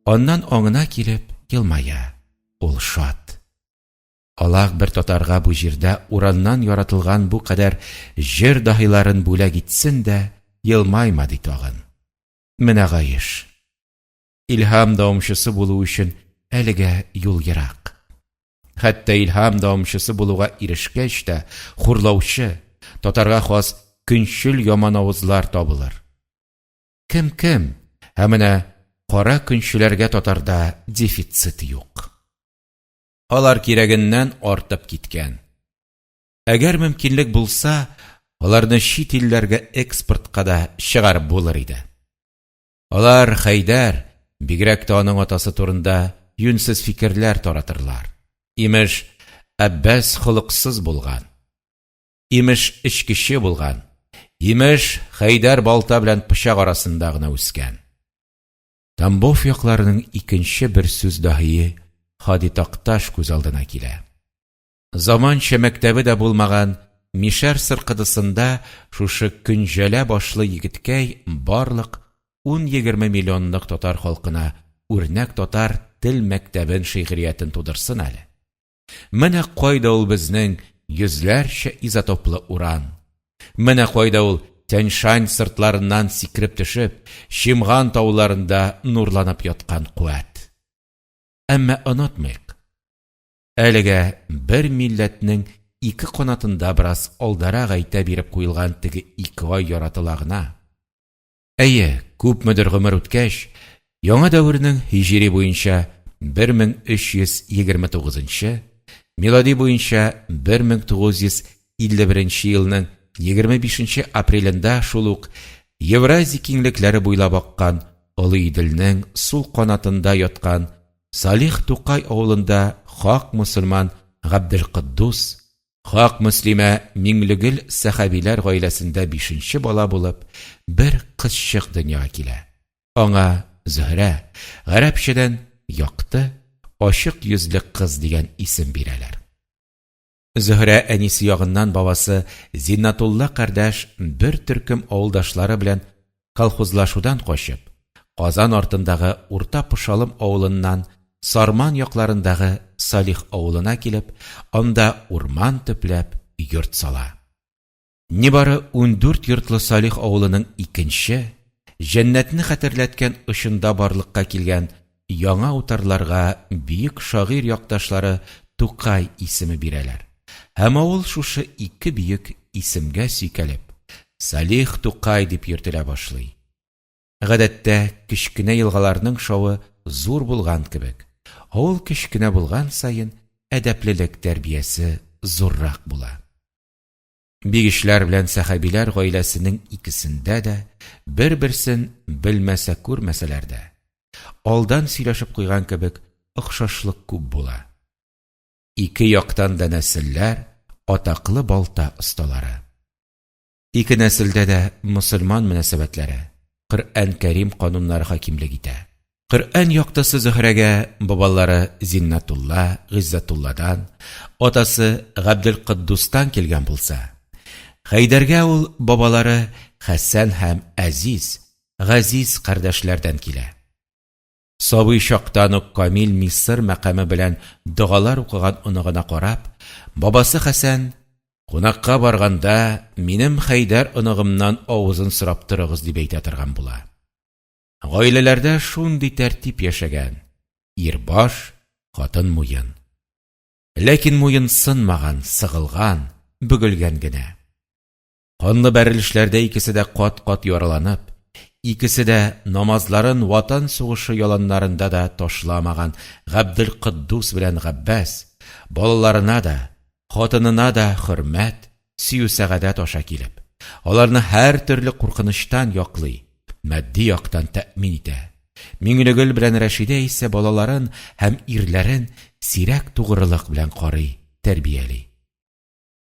Аннан аңына килеп елмая, ул шат. Аллаһ бер татарга бу җирдә ураннан яратылган бу кадәр җыр даһиларын бүләк итсен дә, елмайма, ди тагын. Менә гаеш. Илһам дәвамчысы булу өчен әлегә юл ерак. Хәтта илһам дәвамчысы булуга ирешкәч тә хурлаучы, татарга хас көнчел яман авызлар табылыр. Кем-кем, ә менә кара көнчеләргә татарда дефицит юк. Алар кирәгеннән артып киткән. Әгәр мөмкинлек булса, аларны чит илләргә экспортка да чыгарып булыр иде. Алар Хәйдәр, бигрәк тә аның атасы турында юньсез фикерләр таратырлар. Имеш, Әббәс холыксыз булган. Имеш, эчкече булган. Имеш, Хәйдәр балта белән пычак арасында гына үскән. Тамбов якларының икенче бер сүз даһие Һади Такташ күз алдына килә. Заманча мәктәбе дә булмаган Мишәр сыркыдысында шушы көнҗәлә башлы егеткәй барлык ун-егерме миллионлык татар халкына үрнәк татар тел мәктәбен шигъриятен тудырсын әле. Менә кайда ул безнең йөзләрчә изотоплы уран! Менә кайда ул Тянь-Шань сыртларыннан сикереп төшеп, Чимган тауларында нурланып яткан куәт! Әмма онытмыйк, әлегә бер милләтнең ике канатында бераз алдарак әйтә биреп куелган теге ике ай яратыла гына. Әйе, күпмедер гомер үткәч, яңа дәвернең һиҗри буенча 1329 нчы, милади буенча 1951 нче елның 25 нче апрелендә шул ук Евразия киңлекләре буйлап аккан Олы Иделнең сул канатында яткан Салих Тукай авылында хак мөселман Габделкотдус, Хак мөслимә Миңлегөл Сәхәбиләр гаиләсендә бишенче бала булып, бер кызчык дөньяга килә. Аңа Зөһрә, гарәпчәдән якты, ачык йөзле кыз дигән исем бирәләр. Зөһрә әнисе ягыннан бабасы Зиннәтулла кардәш бер төркем авылдашлары белән колхозлашудан качып, Казан артындагы Урта Пошалым авылыннан Сарман якларындагы Салих авылына килеп, анда урман төпләп, йорт сала. Нибары ундүрт йортлы Салих авылының икенче, җәннәтне хәтерләткән очында барлыкка килгән яңа утарларга бөек шагыйрь якташлары Тукай исеме бирәләр. Һәм авыл шушы ике бөек исемгә сөйкәлеп, Салих Тукай дип йөртелә башлый. Гадәттә, кечкенә елгаларның шавы зур булган кебек, авыл кечкенә булган саен әдәплелек тәрбиясе зуррак була. Бигешләр белән Сәхәбиләр гаиләсенең икесендә дә бер-берсен белмәсә-күрмәсәләр дә, алдан сөйләшеп куйган кебек охшашлык күп була. Ике яктан да нәселләр атаклы балта осталары. Ике нәселдә дә мосылман мөнәсәбәтләре, Коръән-Кәрим кануннары хакимлек итә. Коръән яктысы Зөһрәгә бабалары Зиннәтулла, Гыйззәтулладан, атасы Габделкотдустан килгән булса, Хәйдәргә ул бабалары Хәсән һәм Әзиз, Газиз кардәшләрдән килә. Сабый чактан ук камил Мисыр мәкаме белән догалар укыган оныгына карап, бабасы Хәсән, Кунакка барганда, минем Хәйдәр оныгымнан авызын сорап торыгыз, дип әйтә торган була. Гаиләләрдә шундый тәртип яшәгән, ир баш, хатын муен. Ләкин муен сынмаган, сыгылган, бөгелгән генә. Канлы бәрелешләрдә икесе дә кат-кат яраланып, икесе дә намазларын Ватан сугышы яланнарында да ташламаган Габделкотдус белән Габбас, балаларына да, хатынына да хөрмәт, сөю-сәгадәт аша килеп, аларны һәртөрле куркынычтан яклый, матди яктан тәэмин итә. Миңлегөл белән Рәшидә исә балаларын һәм ирләрен сирәк тугрылык белән карый, тәрбияли.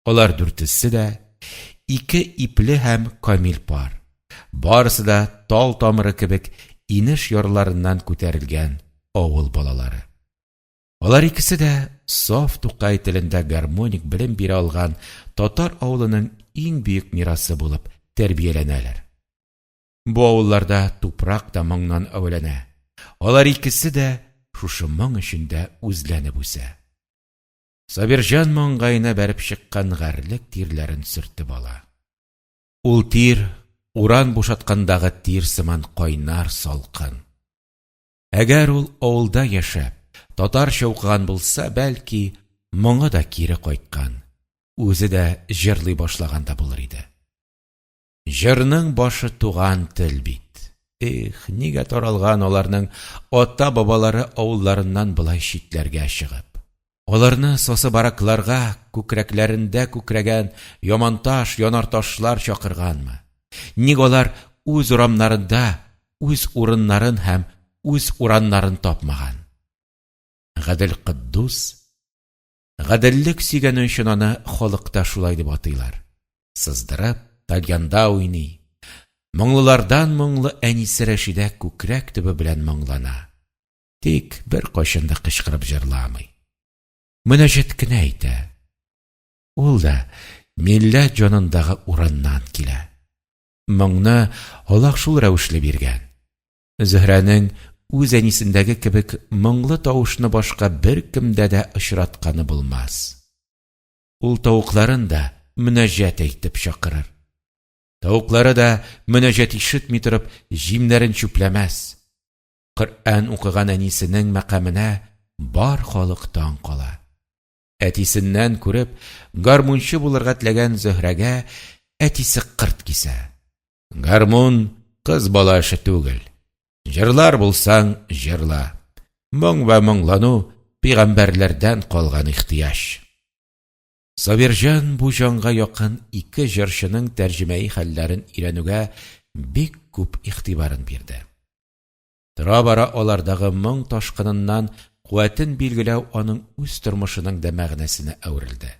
Алар дүртесе дә ике ипле һәм камил пар. Барысы да тал тамыры кебек инеш ярларыннан күтәрелгән авыл балалары. Алар икесе дә саф Тукай телендә гармоник белем бирә алган татар авылының иң бөек мирасы булып тәрбияләнәләр. Бу авылларда тупрак та моңнан әвәләнә. Алар икесе дә шушы моң эчендә үзләнеп үсә. Сабирҗан маңгаена бәреп чыккан гарьлек тирләрен сөртеп ала. Ул тир уран бушаткандагы тир сыман кайнар, салкын. Әгәр ул авылда яшәп, татарча укыган булса, бәлки, моңы да кире кайткан, үзе дә җырлый башлаган да булыр иде. Җырның башы туган тел бит. Эх, нигә таралган аларның ата-бабалары авылларыннан болай читләргә чыгып? Аларны сасы баракларга күкрәкләрендә күкрәгән яманташ, янарташлар чакырганмы? Ник алар үз урамнарында үз урыннарын һәм үз ураннарын тапмаган? Гадел Котдус, гаделлек сөйгәне өчен аны халыкта шулай дип атыйлар, сыздырып, тальянда уйный, моңлылардан моңлы әнисе Рәшидә күкрәк төбе белән моңлана, тик беркайчан да кычкырып җырламый. Мөнәҗәт кенә әйтә. Ул да милләт җанындагы ураннан килә. Моңны Аллаһ шул рәвешле биргән. Зөһрәнең үз әнисендәге кебек моңлы тавышны башка беркемдә дә очратканы булмас. Ул тавыкларын да мөнәҗәт әйтеп чакырыр. Тавыклары да мөнәҗәт ишетми торып җимнәрен чүпләмәс. Коръән укыган әнисенең мәкаменә бар халык таң кала. Әтисеннән күреп, гармунчы булырга теләгән Зөһрәгә әтисе кырт кисә. Гармун кыз бала эше түгел. Җырлар булсаң, җырла. Моң вә моңлану пигамбәрләрдән калган ихтыяҗ. Сабирҗан бу җанга якын ике җырчының тәрҗемәи хәлләрен өйрәнүгә бик күп игътибарын бирде. Тора-бара алардагы моң ташкыныннан куәтен билгеләү аның үз тормышының да мәгънәсенә әверелде.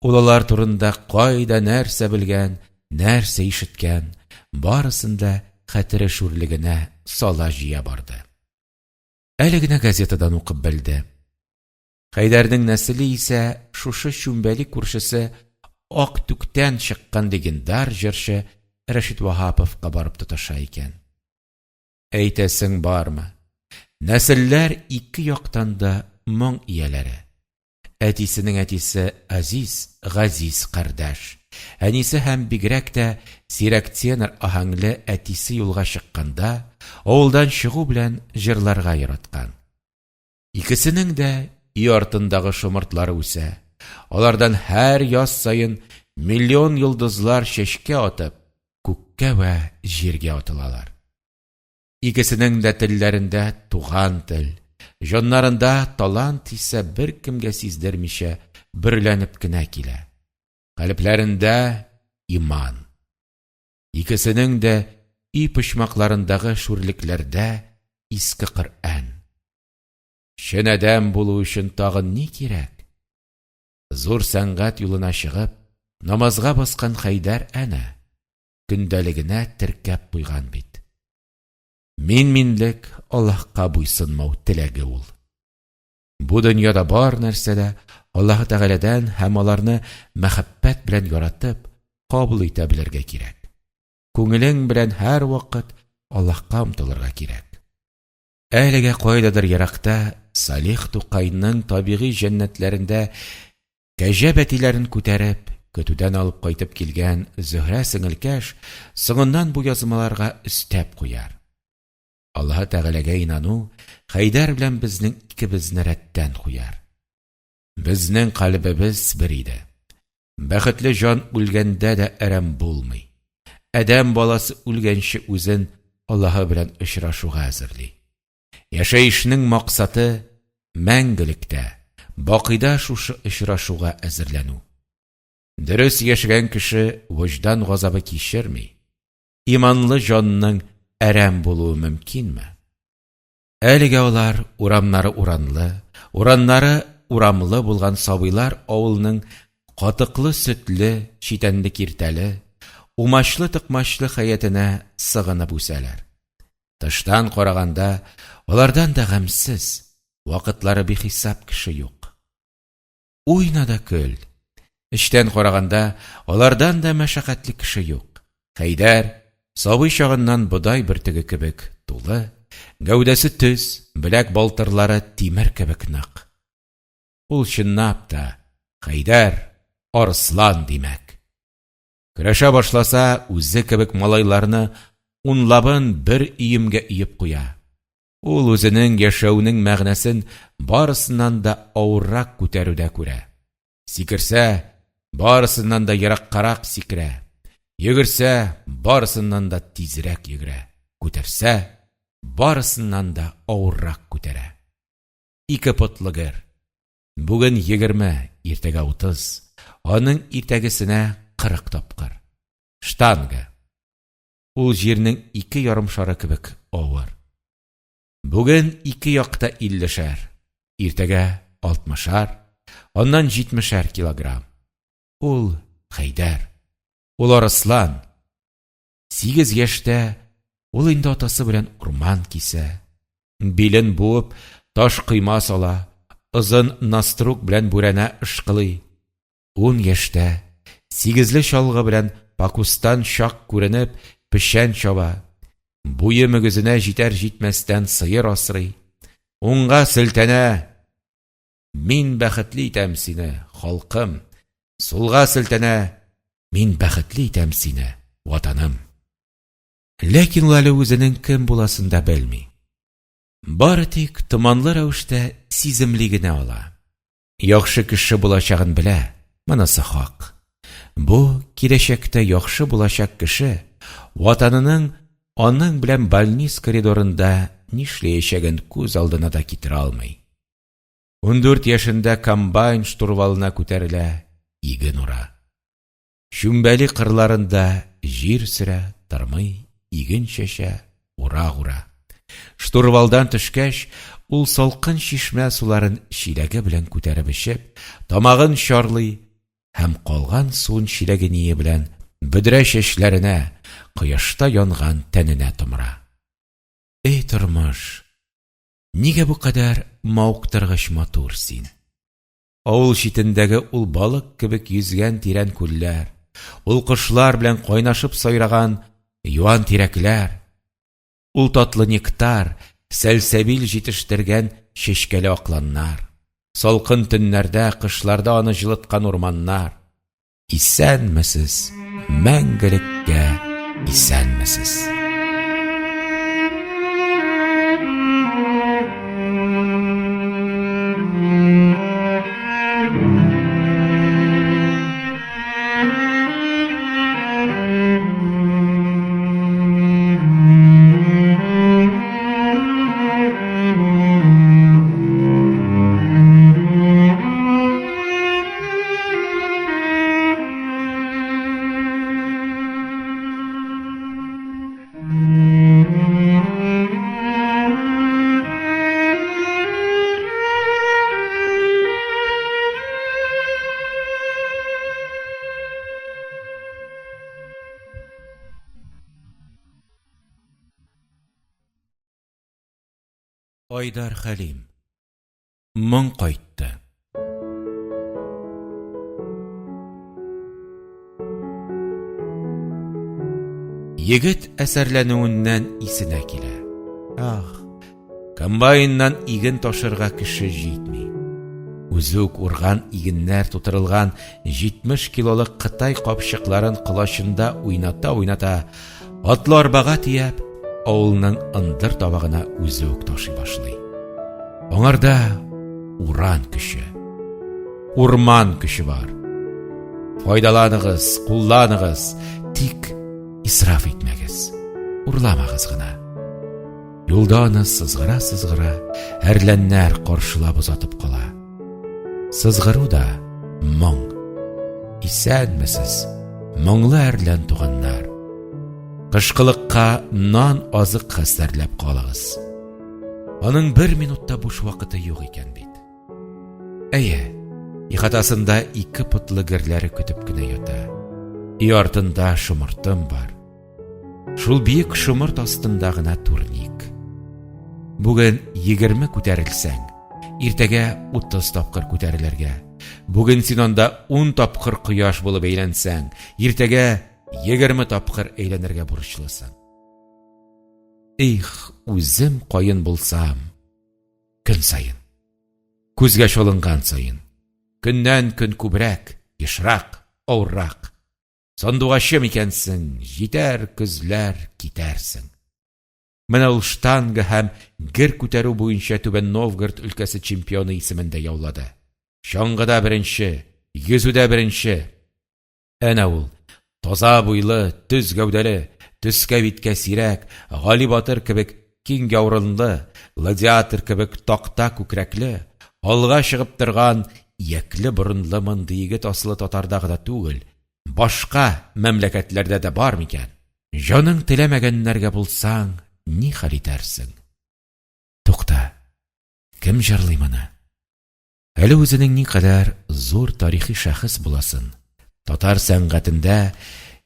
Ул алар турында кайда нәрсә белгән, нәрсә ишеткән, барысын да хәтере шүрлегенә сала-җыя барды. Әле генә газетадан укып белде. Хәйдәрнең нәселе исә шушы Чүмбәли күршесе Актүктән чыккан легендар җырчы Рәшит Ваһаповка барып тоташа икән. Әйтәсең бармы, нәселләр ике яктан да моң ияләре. Әтисенең әтисе Азиз, Газиз кардәш, әнисе һәм бигрәк тә сирәк тенор аһәңле әтисе юлга чыкканда, авылдан чыгу белән җырларга яраткан. Икесенең дә өй артындагы шомыртлары үсә, алардан һәр яз саен миллион йолдызлар чәчкә атып, күккә вә җиргә атылалар. Икесенең дә телләрендә туган тел, җаннарында талант исә беркемгә сиздермичә бөреләнеп кенә килә. Калебләрендә иман. Икесенең дә өй почмакларындагы шүрлекләрдә иске Коръән. Чын адәм булу өчен тагын ни кирәк? Зур сәнгать юлына чыгып, намазга баскан Хәйдәр әнә, көндәлегенә теркәп куйган бит. Мин-минлек Аллаһка буйсынмау теләге ул. Бу дөньяда бар нәрсә дә Аллаһы Тәгаләдән һәм аларны мәхәббәт белән яратып, кабул итә белергә кирәк. Күңелең белән һәрвакыт Аллаһка омтылырга кирәк. Әлегә кайдадыр еракта Салих Тукайның табигый җәннәтләрендә Кәҗә бәтиләрен күтәреп, көтүдән алып кайтып килгән Зөһрә сеңелкәш соңыннан бу язмаларга өстәп куяр. Аллаһы Тәгаләгә инану Хәйдәр белән безнең икебезне рәттән куяр. Безнең кальбебез бер иде. Бәхетле җан үлгәндә дә әрәм булмый. Адәм баласы үлгәнче үзен Аллаһы белән очрашуга әзерли. Яшәешнең максаты, мәңгелектә, бакыйда шушы очрашуга әзерләнү. Дөрес яшәгән кеше вөҗдан газабы кичерми. Иманлы җанның әрәм булуы мөмкинме? Әлегә алар урамнары уранлы, ураннары урамлы булган сабыйлар авылының катыклы-сөтле, читәнле-киртәле, умачлы-токмачлы хәятенә сыгынып үсәләр. Тыштан караганда, алардан да гамьсез, вакытлары бихисап кеше юк. Уйна да көл. Эчтән караганда, алардан да мәшәкатьле кеше юк. Хәйдәр, сабый чагыннан бодай бөртеге кебек тулы, гәүдәсе төз, беләк балтырлары тимер кебек нык. Ул чынлап та, Хәйдәр, арыслан димәк. Көрәшә башласа, үзе кебек малайларны унлабын бер өемгә өеп куя. Ул үзенең яшәүнең мәгънәсен барысыннан да авыррак күтәрүдә күрә. Сикерсә, барысыннан да ераккарак сикерә. Йөгерсә, барысыннан да тизрәк йөгерә. Күтәрсә, барысыннан да авыррак күтәрә. Ике потлы гер. Бүген егерме, иртәгә утыз, аның иртәгесенә кырык тапкыр. Штанга. Ул җирнең ике ярымшары кебек авыр. Бүген ике якта иллешәр, иртәгә алтмышар, аннан җитмешәр килограмм. Ул Хәйдәр, ул Арыслан. Сигез яшьтә ул инде атасы белән урман кисә, билен буып, таш койма сала, озын наструк белән бүрәнә ышкылый. Ун яшьтә, сигезле чалгы белән пакустан чак күренеп, печән чаба, буе мөгезенә җитәр-җитмәстән сыер асрый, уңга селтәнә, Мин бәхетле итәм сине, халкым, сулга селтәнә, Мин бәхетле итәм сине, Ватаным. Ләкин ул әле үзенең кем буласын да белми. Бары тик томанлы рәвештә сиземли генә ала. Яхшы кеше булачагын белә, монысы хак. Бу, киләчәктә яхшы булачак кеше Ватанының аның белән больниц коридорында нишләячәген күз алдына да китерә алмый. Ундүрт яшендә комбайн штурвалына күтәрелә, иген ура. Чүмбәли кырларында җир сөрә, тырмый, иген чәчә, урак ура. Штурвалдан төшкәч, ул салкын чишмә суларын чиләге белән күтәреп эчеп, тамагын чарлый һәм калган суын чиләге-ние белән бөдрә чәчләренә, кояшта янган тәненә томыра. Эй, тормыш! Нигә бу кадәр мавыктыргыч матур син? Авыл читендәге ул балык кебек йөзгән тирән күлләр, ул кошлар белән кайнашып сайраган юан тирәкләр, ул татлы нектар, сәлсәбил җитештергән чәчкәле акланнар, салкын төннәрдә, кышларда аны җылыткан урманнар. Исәнмесез, мәңгелеккә исәнмесез! Айдар Хәлим Моң кайтты. Егет әсәрләнүеннән исенә килә. Ах, комбайннан иген ташырга кеше җитми. Үзе үк урган игеннәр тутырылган 70 килолык кытай капчыкларын колачында уйната-уйната, Атлы арбага төяп, авылның ындыр табагына үзе үк ташый башлый. Аңарда уран көче, урман көче бар. Файдаланыгыз, кулланыгыз, тик исраф итмәгез, урламагыз гына. Юлда аны сызгыра-сызгыра әрләннәр каршылап озатып кала. Сызгыру да моң. Исәнмесез, моңлы әрлән туганнар. Кышкылыкка нан азык хәстәрләп калыгыз. Аның бер минутта буш вакыты юк икән бит. Әйе, ихатасында ике потлы герләре көтеп кенә ята. Өй артында шомыртым бар. Шул биек шомырт астында гына турник. Бүген 20 күтәрелсәң, иртәгә 30 тапкыр күтәрелергә. Бүген син анда 10 тапкыр кояш булып әйләнсәң, иртәгә 20 тапкыр әйләнергә бурычлысың. Их, үзем каен булсам, көн саен, күзгә чалынган саен, көннән-көн күбрәк, ешрак, авыррак. Сандугачым икәнсең, җитәр көзләр, китәрсең. Менә ул штанга һәм гер күтәрү буенча Түбән Новгород өлкәсе чемпионы исемен дә яулады. Чаңгыда беренче, йөзүдә беренче. Әнә ул, таза буйлы, төз гәүдәле, төскә-биткә сирәк, Гали батыр кебек киң яурынлы, гладиатор кебек такта күкрәкле, алга чыгып торган иякле-борынлы мондый егет асылы татарда гына түгел, башка мәмләкәтләрдә дә бар микән? Җаның теләмәгәннәргә булсаң, ни хәл итәрсең? Тукта, кем җырлый моны? Әле үзенең никадәр зур тарихи шәхес буласын, татар сәнгатендә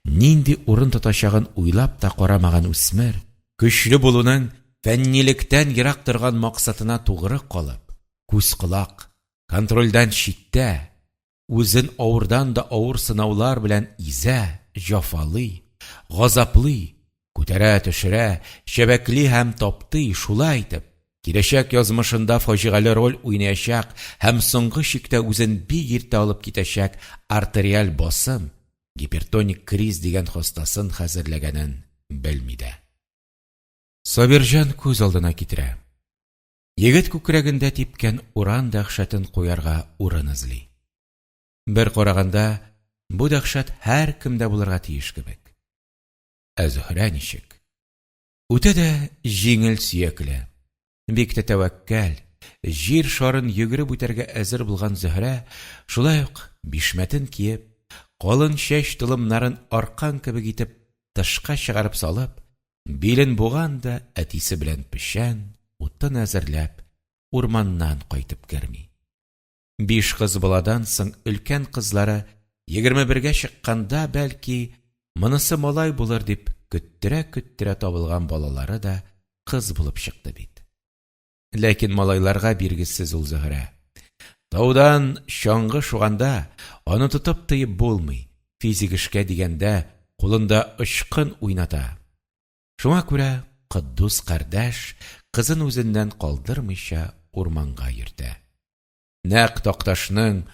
нинди урын тотачагын уйлап та карамаган үсмер, көчле булуның фәннилектән ерак торган максатына тугры калып, күз-колак, контрольдән читтә, Үзен авырдан да авыр сынаулар белән изә, җафалый, газаплый, күтәрә-төшерә, чәбәкли һәм таптый, шулай итеп, киләчәк язмышында фаҗигале роль уйнаячак һәм соңгы чиктә үзен бик иртә алып китәчәк артериаль басым, гипертоник криз дигән хастасын хәзерләгәнен белми дә. Сабирҗан күз алдына китерә. Егет күкрәгендә типкән уран дәһшәтен куярга урын эзли. Бер караганда, бу дәһшәт һәркемдә булырга тиеш кебек. Ә Зөһрә ничек? Үтә дә җиңел сөякле, бик тә тәвәккәл, җир шарын йөгереп үтәргә әзер булган Зөһрә шулай ук бишмәтен киеп, калын чәч толымнарын аркан кебек итеп тышка чыгарып салып, Билен буган да әтисе белән печән, утын әзерләп, урманнан кайтып керми. Биш кыз баладан соң өлкән кызлары 21гә чыкканда, бәлки, монысы малай булыр дип көттерә-көттерә табылган балалары да кыз булып чыкты бит. Ләкин малайларга биргесез ул Зөһрә. Таудан чаңгы шуганда аны тотып тыеп булмый, физик эшкә дигәндә кулында очкын уйната. Шуңа күрә Котдус кардәш кызын үзеннән калдырмыйча урманга йөртә. Нәкъ Такташның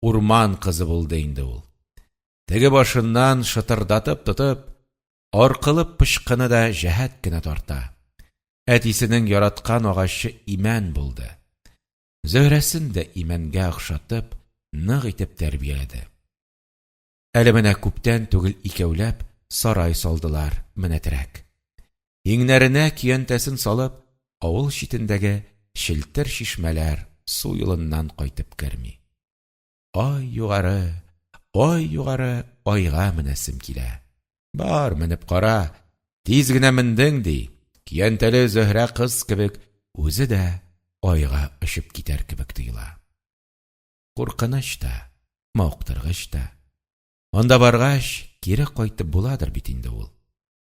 урман кызы булды инде ул. Теге башыннан шытырдатып тотып, Аркылы пычкыны да җәһәт кенә тарта. Әтисенең яраткан агачы имән булды. Зөһрәсен дә имәнгә охшатып, нык итеп тәрбияләде. Әле менә күптән түгел икәүләп сарай салдылар менәтерәк. Иңнәренә көянтәсен салып, авыл читендәге челтер чишмәләр су юлыннан кайтып керми. Ай югары, ай югары, айга менәсем килә. Бар, менеп кара, тиз генә мендең, ди, көянтәле Зөһрә кыз кебек үзе дә айга очып китәр кебек тоела. Куркыныч та, мавыктыргыч та. Анда баргач, кире кайтып буладыр бит инде ул.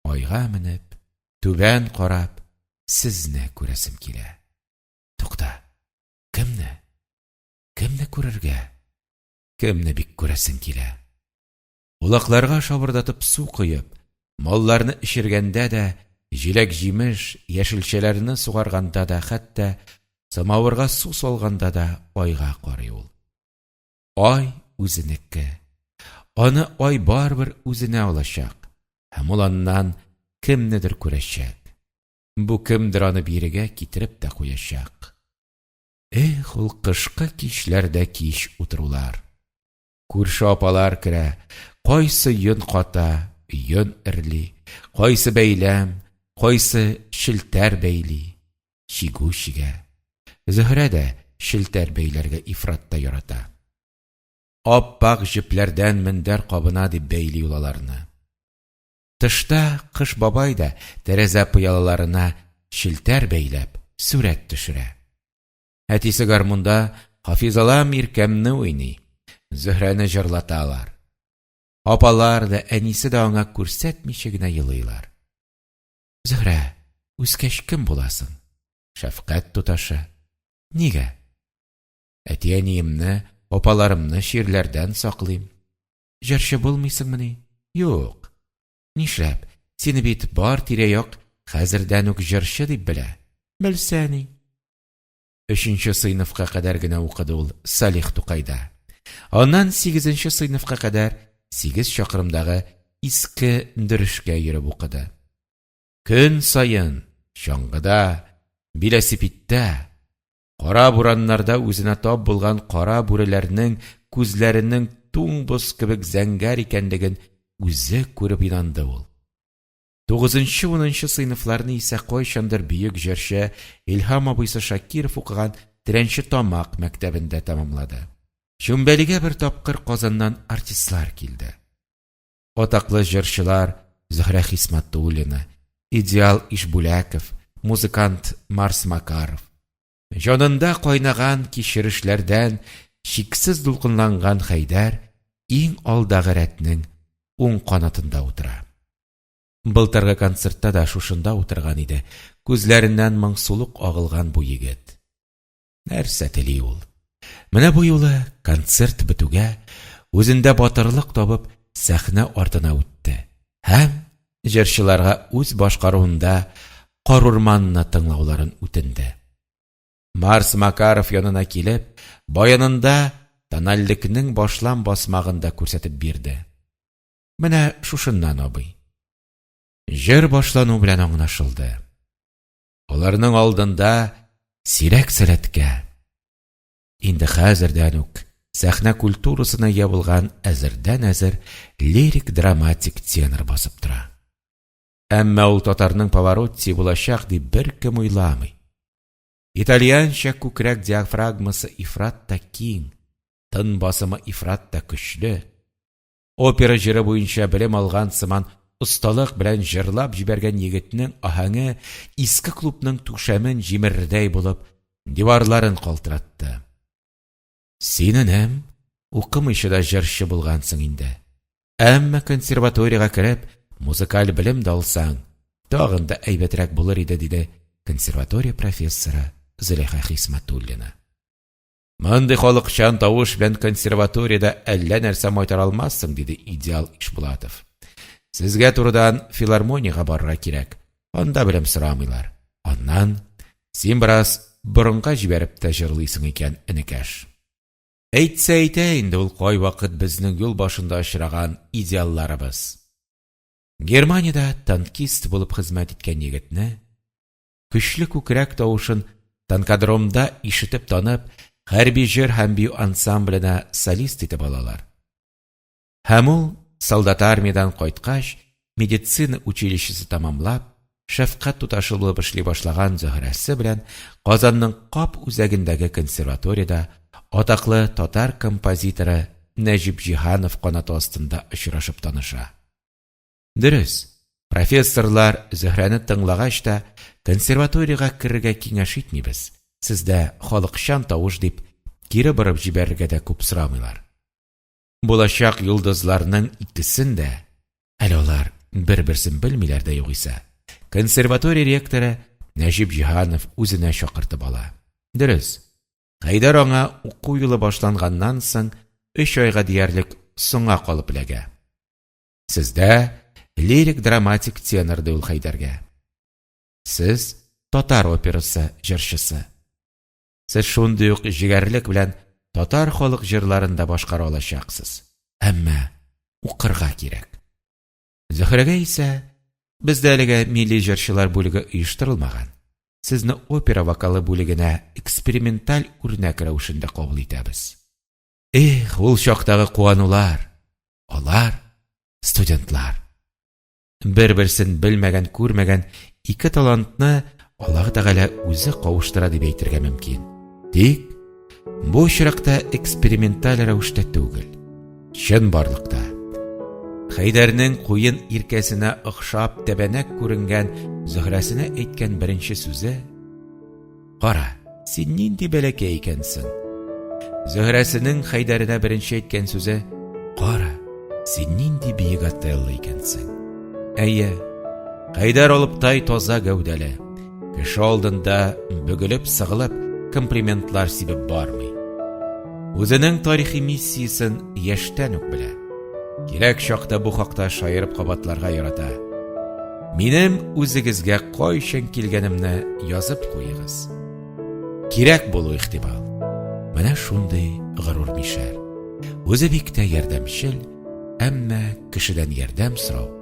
Айга менеп, түбән карап, сезне күрәсем килә. Тукта, кемне? Кемне күрергә? Кемне бик күрәсең килә? Улакларга шабырдатып су коеп, малларны эчергәндә дә, җиләк-җимеш, яшелчәләрне сугарганда да, хәтта самавырга су салганда да айга карый ул. Ай үзенеке. Аны ай барыбер үзенә алачак, һәм ул аннан кемнедер күрәчәк. Бу кемдер аны бирегә китереп тә куячак. Эх, ул кышкы кичләрдә кич утырулар! Күрше апалар керә, кайсы йон ката, йон эрли, кайсы бәйләм, кайсы челтәр бәйли, чигү чигә. Зөһрә дә челтәр бәйләргә ифрат та ярата. Ап-ак җепләрдән мендәр кабына дип бәйли ул аларны. Тышта Кыш бабай да тәрәзә пыялаларына челтәр бәйләп, сурәт төшерә. Әтисе гармунда Хафизалам иркәмне уйный, Зөһрәне җырлаталар. Апалар да, әнисе дә аңа күрсәтмичә генә елыйлар. Зөһрә, үскәч кем буласың? Шәфкать туташы. Нигә? Әти-әниемне, апаларымны чирләрдән саклыйм. Җырчы булмыйсыңмыни? Юк. Нишләп? Сине бит бар тирә-як хәзердән үк җырчы дип белә. Белсә ни? Өченче сыйныфка кадәр генә укыды ул Салих Тукайда. Аннан сигезенче сыйныфка кадәр сигез чакрымдагы Иске Дөрешкә йөреп укыды. Көн саен! Чаңгыда, биләсипиттә, кара бураннарда үзенә тап булган кара бүреләрнең күзләренең туң боз кебек зәңгәр икәнлеген үзе күреп инанды ул. Тугызынчы-унынчы сыйныфларны исә кайчандыр бөек җырчы Илһам абыйсы Шакиров укыган Теләнче Тамак мәктәбендә тәмамлады. Чүмбәлигә бер тапкыр Казаннан артистлар килде. Атаклы җырчылар Зөһрә Хисмәтуллина, Идеал Ишбүләков, музыкант Марс Макаров. Җанында кайнаган кичерешләрдән чиксез дулкынланган Хәйдәр иң алдагы рәтнең уң канатында утыра. Былтыргы концертта да шушында утырган иде, күзләреннән моңсулык агылган бу егет. Нәрсә тели ул? Менә бу юлы концерт бетүгә, үзендә батырлык табып, сәхнә артына үтте һәм җырчыларга үз башкаруында Карурманны тыңлауларын үтенде. Марс Макаров янына килеп, баянында тональлекнең башлам басмагын да күрсәтеп бирде. Менә шушыннан, абый. Җыр башлану белән аңлашылды. Аларның алдында сирәк сәләткә, инде хәзердән үк сәхнә культурасына ия булган әзердән-әзер лирик-драматик тенор басып тора. Әмма ул татарның Паваротти булачак дип беркем уйламый. Итальянча күкрәк диафрагмасы ифрат та киң, тын басымы ифрат та көчле. Опера җыры буенча белем алган сыман осталык белән җырлап җибәргән егетнең аһәңе иске клубның түшәмен җимерердәй булып, диварларын калтыратты. Син, энем, укымыйча да җырчы булгансың инде. Әмма консерваториягә кереп, музыкаль белем дә алсаң, тагын да әйбәтрәк булыр иде, диде консерватория профессоры Зөләйха Хисмәтуллина. Мондый халыкчан тавыш белән консерваториядә әллә нәрсә майтара алмассың, диде Идеал Ишбулатов. Сезгә турыдан филармониягә барырга кирәк. Анда белем сорамыйлар. Аннан син бераз борынга җибәреп тә җырлыйсың икән, энекәш. Әйтсә әйтә инде ул кайвакыт безнең юл башында очраган идеалларыбыз. Германиядә танкист булып хезмәт иткән егетне көчле күкрәк тавышын танкодромда ишетеп танып, хәрби җыр һәм бию ансамбленә солист итеп алалар. Һәм ул, солдат армиядән кайткач, медицина училищесы тәмамлап, шәфкать туташы булып эшли башлаган Зөһрәсе белән Казанның кап үзәгендәге консерваториядә атаклы татар композиторы Нәҗип Җиһанов канаты астында очрашып таныша. Дөрес, профессорлар Зөһрәне тыңлагач та, консерваториягә керергә киңәш итмибез, сездә халыкчан тавыш дип, кире борып җибәрергә дә күп сорамыйлар. Булачак йолдызларның икесен дә, әле алар бер-берсен белмиләр дә югыйсә, консерватория ректоры Нәҗип Җиһанов үзенә чакыртып ала. Дөрес, Хәйдәр аңа уку юлы башланганнан соң өч айга диярлек соңа калып эләгә. Сездә лирик-драматик тенор, ди ул Хәйдәргә. Сез татар операсы җырчысы. Сез шундый ук җегәрлек белән татар халык җырларын да башкара алачаксыз. Әмма укырга кирәк. Зөһрәгә исә, бездә әлегә милли җырчылар бүлеге оештырылмаган. Сезне опера вокалы бүлегенә эксперименталь үрнәк рәвешендә кабул итәбез. Эх, ул чактагы куанулар! Алар, студентлар. Бер-берсен белмәгән-күрмәгән ике талантны Аллаһ Тәгалә үзе кавыштыра дип әйтергә мөмкин. Тик бу очракта эксперименталь рәвештә түгел, чынбарлыкта. Хәйдәрнең куен иркәсенә охшап тәбәнәк күренгән Зөһрәсенә әйткән беренче сүзе Кара, син нинди бәләкәй икәнсең. Зөһрәсенең Хәйдәренә беренче әйткән сүзе, Кара, син нинди биек Отелло икәнсең. Әйе, Хәйдәр алыптай таза гәүдәле, кеше алдында бөгелеп-сыгылып комплиментлар сибеп бармый. Үзенең тарихи миссиясен яшьтән үк белә. Кирәк чакта бу хакта шаярып кабатларга ярата. Минем үзегезгә кайчан килгәнемне язып куегыз. Кирәк булу ихтимал. Менә шундый горур мишәр. Үзе бик тә ярдәмчел, әмма кешедән ярдәм сорау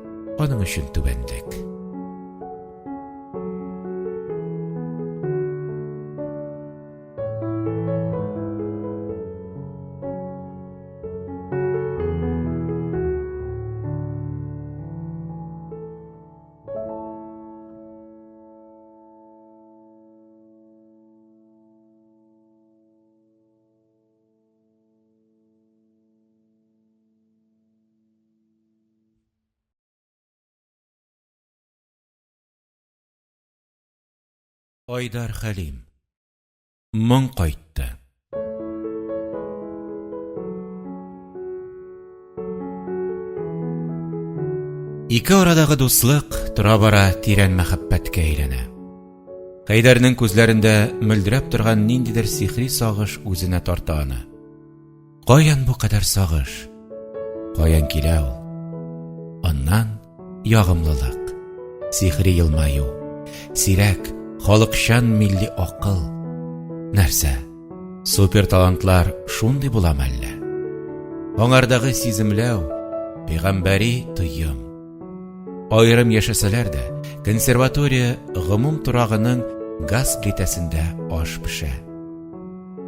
аның өчен түбәнлек. Айдар Хәлим. Моң кайтты. Ике арадагы дуслык тора-бара тирән мәхәббәткә әйләнә. Хәйдәрнең күзләрендә мөлдерәп торган ниндидер сихри сагыш үзенә тарта аны. Каян бу кадәр сагыш? Каян килә ул? Аннан ягымлылык, сихри елмаю, сирәк, халыкчан милли акыл. Нәрсә, супер талантлар шундый буламы әллә? Аңардагы сиземләү, пәйгамбәри тоем. Аерым яшәсәләр дә, консерватория гомум торагының газ плитәсендә аш пешә.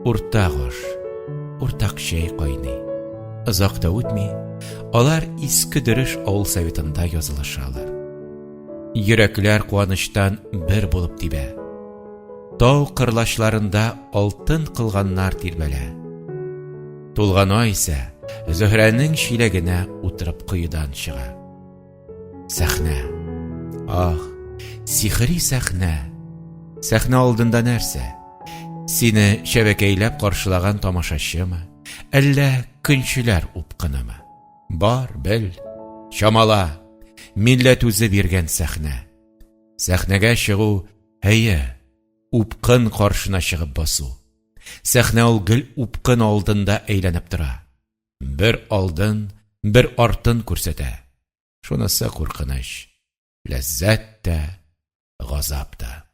Уртак аш, уртак чәй кайный. Озак та үтми, алар Иске Дөреш авыл советында язылышалар. Йөрәкләр куанычтан бер булып тибә. Тау кырлачларында алтын кылганнар тирбәлә. Тулган ай исә Зөһрәнең чиләгенә утырып коедан чыга. Сәхнә. Ах, сихри сәхнә. Сәхнә алдында нәрсә? Сине чәбәкәйләп каршылаган тамашачымы, әллә көнчеләр упкынымы? Бар, бел, чамала, милләт үзе биргән сәхнә. Сәхнәгә чыгу, әйе, упкын каршына чыгып басу. Сәхнә ул гел упкын алдында әйләнеп тора. Бер алдын, бер артын күрсәтә. Шунысы куркыныч, ләззәт тә, газап та.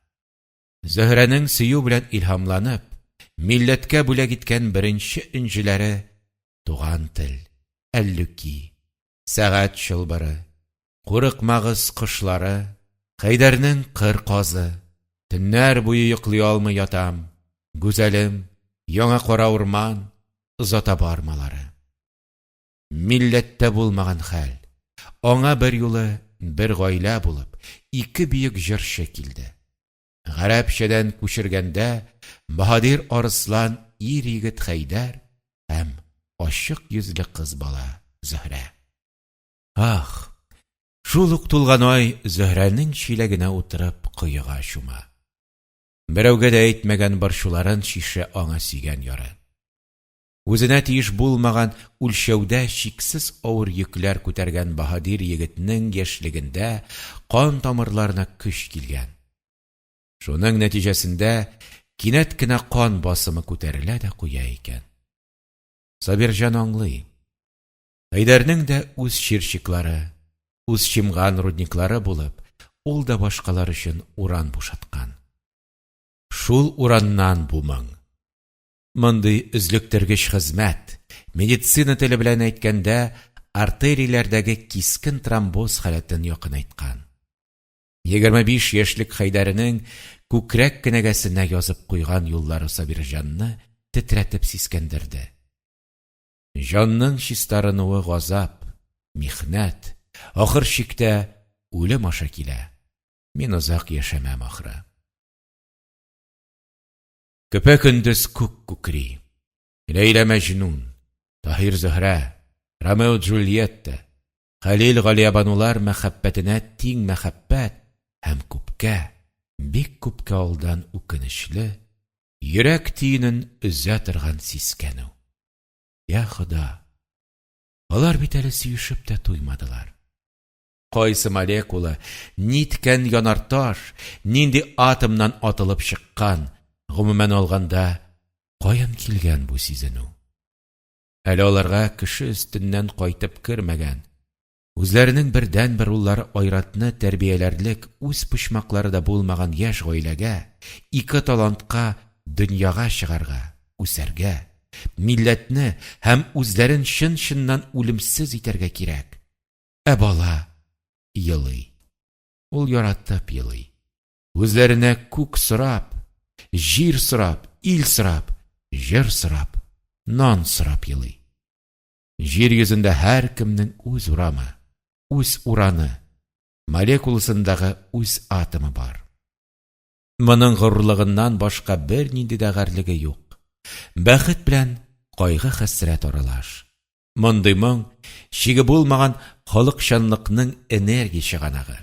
Зөһрәнең сөю белән илһамланып, милләткә бүләк иткән беренче энҗеләре Туган тел, Әллүки, Сәгать чылбыры, Курыкмагыз кошлары, Хәйдәрнең кыр казы, Төннәр буе йоклый алмый ятам, Гүзәлем, Яңа кара урман, Озата бармалары. Милләттә булмаган хәл. Аңа берьюлы бер гаилә булып, ике бөек җырчы килде. Гарәпчәдән күчергәндә баһадир арыслан ир-егет Хәйдәр һәм ачык йөзле кыз бала Зөһрә. Ах, шул ук тулган ай Зөһрәнең чиләгенә утырып коега чума. Берәүгә дә әйтмәгән борчуларын чишә аңа сөйгән яры. Үзенә тиеш булмаган үлчәүдә чиксез авыр йөкләр күтәргән баһадир егетнең яшьлегендә кан тамырларына көч килгән. Шуның нәтиҗәсендә кинәт кенә кан басымы күтәрелә дә куя икән. Сабирҗан аңлый. Хәйдәрнең дә үз чирчиклары, үз чимган рудниклары булып, ул да башкалар өчен уран бушаткан. Шул ураннан бу моң. Мондый өзлектергеч хезмәт, медицина теле белән әйткәндә, артерияләрдәге кискен тромбоз халәтен якынайткан. 25 яшьлек Хәйдәренең күкрәк кенәгәсенә язып куйган юллары Сабирҗанны тетрәтеп сискәндерде. Җанның чистарынуы газап, михнәт, ахыр чиктә үлем аша килә. Мин озак яшәмәм ахры. Көпә-көндез күк күкри. Ләйлә Мәҗнүн, Таһир Зөһрә, Ромео Джульетта, Хәлил Галиябанулар мәхәббәтенә тиң мәхәббәт һәм күпкә, бик күпкә алдан үкенечле, йөрәк төенен өзә торган сискәнү. Йа Хода! Алар бит әле сөешеп тә туймадылар. Кайсы молекула, ниткән янарташ, нинди атомнан атылып чыккан, гомумән алганда, каян килгән бу сизенү? Әле аларга кеше өстеннән кайтып кермәгән, үзләренең бердәнбер уллары Айратны тәрбияләрлек үз почмаклары да булмаган яшь гаиләгә, ике талантка дөньяга чыгарга, үсәргә, милләтне һәм үзләрен чын-чыннан үлемсез итәргә кирәк. Ә бала елый. Ул яратып елый. Үзләренә күк сорап, җир сорап, ил сорап, җыр сорап, нан сорап елый. Җир йөзендә һәркемнең үз урамы, үз ураны, молекуласындагы үз атомы бар. Моның горурлыгыннан башка бернинди дә гарьлеге юк. Бәхет белән кайгы-хәсрәт аралаш. Мондый моң, чиге булмаган халыкчанлыкның энергия чыганагы.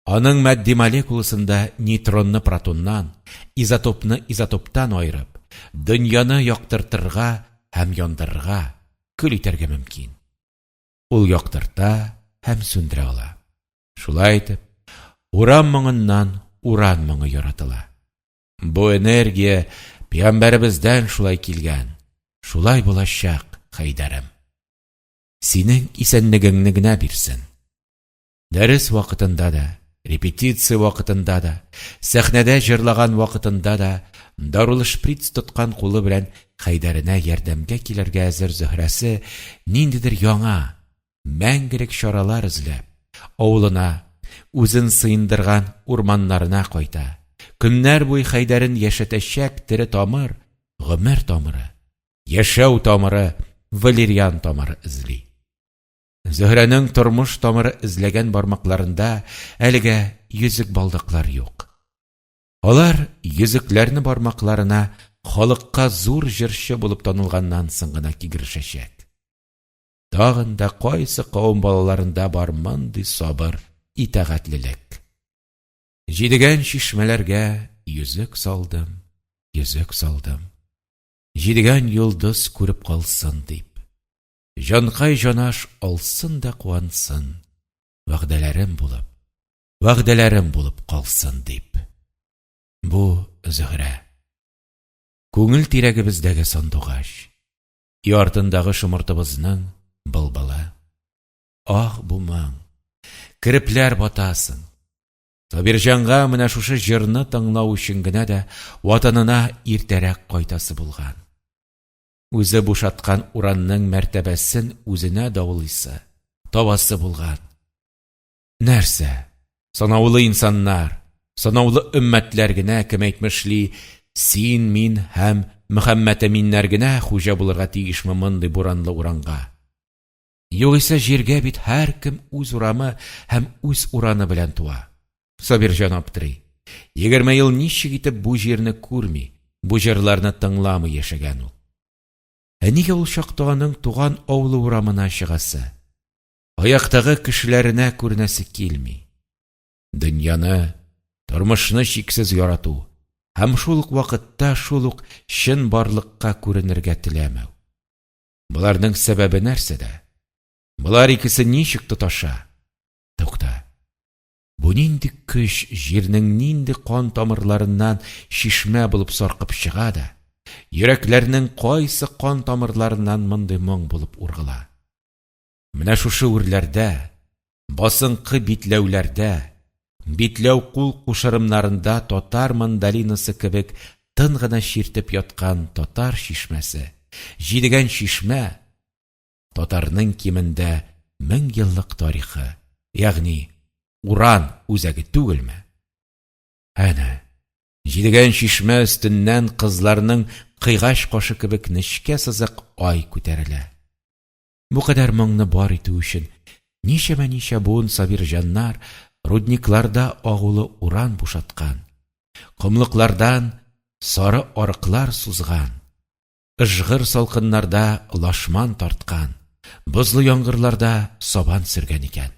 Аның матди молекуласында нейтронны протоннан, изотопны изотоптан аерып, дөньяны яктыртырга һәм яндырырга, көл итәргә мөмкин. Ул яктырта һәм сүндерә ала. Шулай итеп, урам моңыннан уран моңы яратыла. Бу энергия пәйгамбәребездән шулай килгән, шулай булачак, Хәйдәрем. Синең исәнлегеңне генә бирсен. Дәрес вакытында да, репетиция вакытында да, сәхнәдә җырлаган вакытында да дарулы шприц тоткан кулы белән Хәйдәренә ярдәмгә килергә әзер Зөһрәсе ниндидер яңа, мәңгелек чаралар эзләп, авылына, үзен сыендырган урманнарына кайта, көннәр буе Хәйдәрен яшәтәчәк тере тамыр, гомер тамыры, яшәү тамыры, валериан тамыры эзли. Зөһрәнең тормыш тамыры эзләгән бармакларында әлегә йөзек-балдаклар юк. Алар йөзекләрне бармакларына халыкка зур җырчы булып танылганнан соң гына кигерешәчәк. Тагын да кайсы кавым балаларында бар мондый сабыр, итагатьлелек? Җидегән чишмәләргә йөзек салдым, йөзек салдым. Җидегән йолдыз күреп калсын дип. Җанкай җанаш алсын да куансын, Вәгъдәләрем булып, вәгъдәләрем булып калсын дип. Бу, Зөһрә. Күңел тирәгебездәге сандугач. Өй артындагы шомыртыбызның былбылы. Ах, бу моң! Керепләр батасың. Сабирҗанга менә шушы җырны тыңлау өчен генә дә ватанына иртәрәк кайтасы булган. Үзе бушаткан уранның мәртәбәсен үзенә даулыйсы, табасы булган. Нәрсә, санаулы инсаннар, санаулы өммәтләр генә, кем әйтмешли, син, мин һәм Мөхәммәтәминнәр генә хуҗа булырга тиешме мондый буранлы уранга? Югыйсә җиргә бит һәркем үз урамы һәм үз ураны белән туа. Сабирҗан аптырый. 20 ел ничек итеп бу җирне күрми, бу җырларны тыңламый яшәгән ул? Ә нигә ул чакта аның туган авылы урамына чыгасы, аяктагы кешеләренә күренәсе килми? Дөньяны, тормышны чиксез ярату һәм шул ук вакытта шул ук чынбарлыкка күренергә теләмәү. Боларның сәбәбе нәрсәдә? Болар икесе ничек тоташа? Тукта. Бу нинди көч җирнең нинди кан тамырларыннан чишмә булып саркып чыга да, йөрәкләрнең кайсы кан тамырларыннан мондый моң булып ургыла? Менә шушы үрләрдә, басынкы битләүләрдә, битләү кул кушырымнарында татар мандолинасы кебек тын гына чиртеп яткан татар чишмәсе, Җидегән чишмә, татарның кимендә 1000 еллык тарихы, ягъни Уран үзәге түгелме? Әнә, Җидегән чишмә өстеннән кызларның кыйгач кашы кебек нечкә сызык ай күтәрелә. Бу кадәр моңны бар итү өчен ничәмә-ничә буын Сабирҗаннар рудникларда агулы уран бушаткан, комлыклардан сары арыклар сузган, ыжгыр салкыннарда лашман тарткан, бозлы яңгырларда сабан сөргән икән.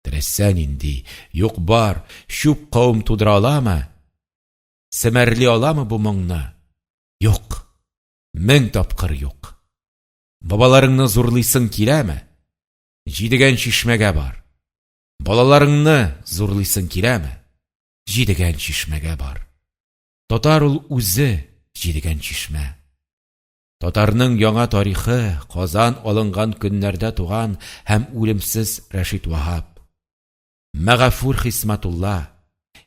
Теләсә нинди, юк-бар, чүп кавым тудыра аламы? Семәрли аламы бу моңны? Юк! Мең тапкыр юк! Бабаларыңны зурлыйсың киләме? Җидегән чишмәгә бар. Балаларыңны зурлыйсың киләме? Җидегән чишмәгә бар. Татар ул үзе җидегән чишмә. Татарның яңа тарихы Казан алынган көннәрдә туган һәм үлемсез Рәшит Ваһап, Мәгафур Хисмәтулла,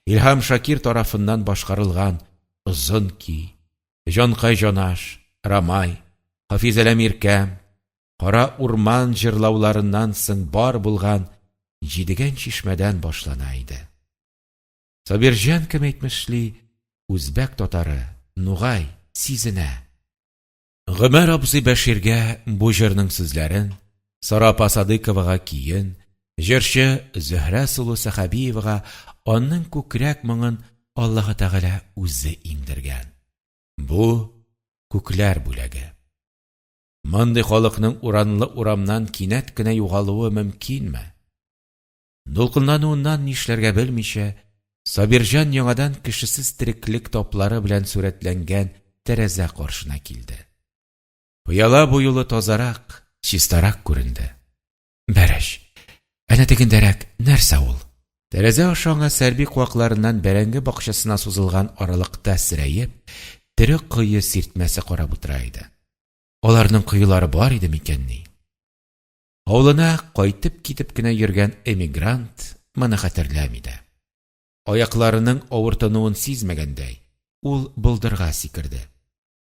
Илһам Шакир тарафыннан башкарылган Озын ки, Җанкай Җанаш, Рамай, Хафизәләм Иркәм, Кара урман җырлауларыннан соң бар булган Җидегән чишмәдән башлана иде. Сабирҗан, кем әйтмешли, үзбәк татары, нугай, сизенә. Гомәр абзый Бәширгә бу җырның сүзләрен, Сара апа Садыйковага көен, җырчы Зөһрә сылу Сәхәбиевага аның күкрәк моңын Аллаһы Тәгалә үзе иңдергән. Бу, күкләр бүләге. Мондый халыкның уранлы урамнан кинәт кенә югалуы мөмкинме? Дулкынлануыннан нишләргә белмичә, Сабирҗан яңадан кешесез тереклек таплары белән сурәтләнгән тәрәзә каршына килде. Пыяла бу юлы тазарак, чистарак күренде. Бәрәч, әнә тегендәрәк нәрсә ул? Тәрәзә аша аңа сәрби куакларыннан бәрәңге бакчасына сузылган аралыкта серәеп, тере кое сиртмәсе карап утыра иде. Аларның коелары бар иде микәнни? Авылына кайтып-китеп кенә йөргән эмигрант моны хәтерләми дә. Аякларының авыртынуын сизмәгәндәй, ул болдырга сикерде.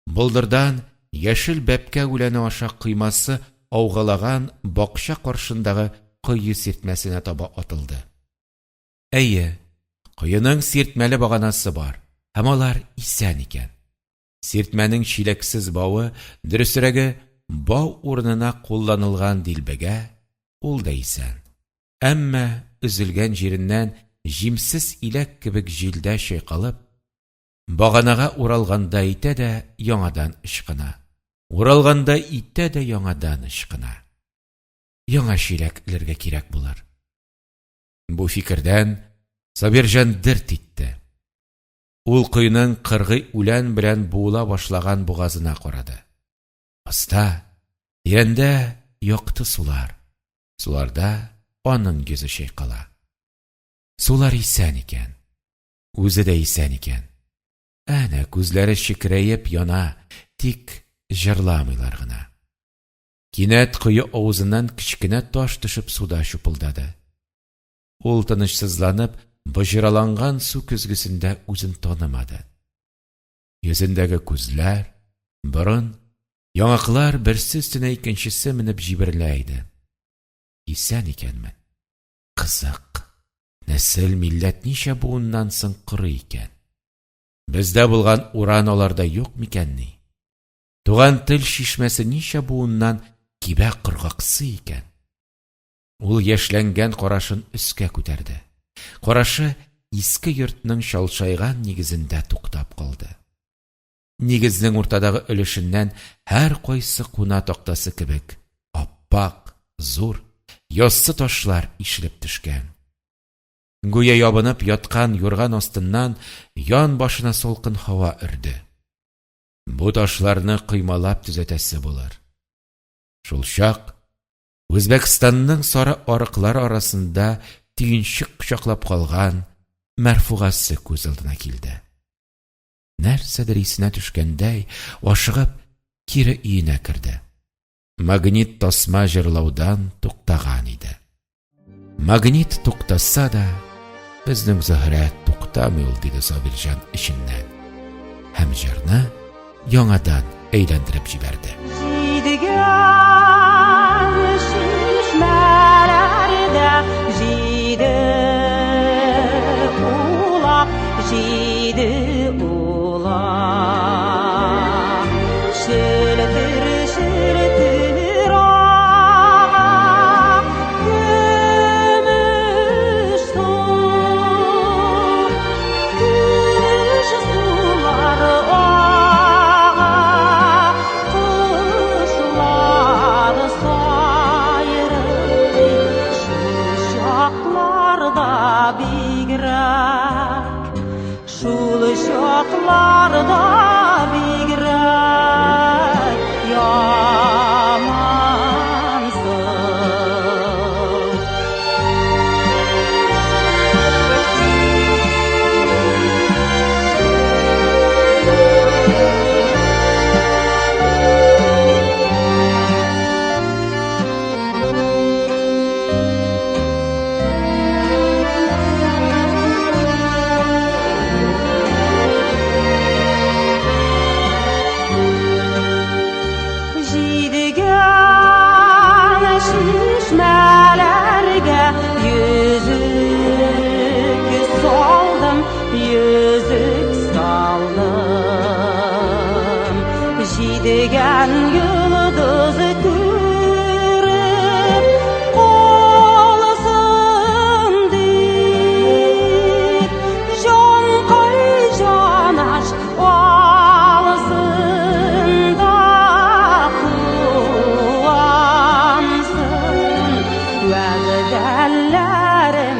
Болдырдан яшел бәбкә үләне аша коймасы аугалаган бакча каршындагы кое сиртмәсенә таба атылды. Әйе, коеның сиртмәле баганасы бар һәм алар исән икән. Сиртмәнең чиләксез бавы, дөресрәге, бау урынына кулланылган дилбегә, ул да исән. Әмма өзелгән җиреннән җимсез иләк кебек җилдә чайкалып, баганага уралгандай итә дә яңадан ычкына, уралгандай итә дә яңадан ычкына. Яңа чиләк элергә кирәк булыр. Бу фикердән Сабирҗан дерт итте. Ул коеның кыргый үлән белән буыла башлаган бугазына карады. Аста, тирәндә якты сулар. Суларда аның йөзе чайкала. Сулар исән икән. Үзе дә исән икән. Әнә күзләре чекерәеп яна, тик җырламыйлар гына. Кинәт кое авызыннан кечкенә таш төшеп суда чупылдады. Ул тынычсызланып, боҗраланган су көзгесендә үзен танымады. Йөзендәге күзләр, борын, яңаклар берсе өстенә икенчесе менеп җибәрелә иде. Исән икәнмен. Кызык. Нәсел, милләт ничә буыннан соң корый икән? Бездә булган уран аларда юк микәнни? Туган тел чишмәсе ничә буыннан кибә коргаксый икән? Ул яшьләнгән карашын өскә күтәрде. Карашы иске йортның чалшайган нигезендә туктап калды. Нигезнең уртадагы өлешеннән һәркайсы куна тактасы кебек ап-ак, зур, яссы ташлар ишелеп төшкән. Гүя ябынып яткан юрган астыннан ян башына салкын һава өрде. Бу ташларны коймалап төзәтәсе булыр. Шулчак Үзбәкстанның сары арыклары арасында төенчек кочаклап калган Мәрфугасы күз алдына килде. Нәрсәдер исенә төшкәндәй, ашыгып, кире өенә керде. Магнит тасма җырлаудан туктаган иде. Магнит туктаса да, безнең Зөһрә туктамый ул, диде Сабирҗан эченнән. Һәм җырны яңадан әйләндереп җибәрде. Җидегән чишмәләрдә җиде улак, җиде улак. Челтер, челтер ага, көмеш су. Көмеш сулар ага, кошлар сайрый, шул чакларда бигрәк, шул чакларда бигрәк ямансың. Җидегән чишмәләргә йөзек салдым, йөзек салдым. Җидегән йолдыз күреп калсын дип, җанкай җанаш алсын да куансын. Вәгъдәләрем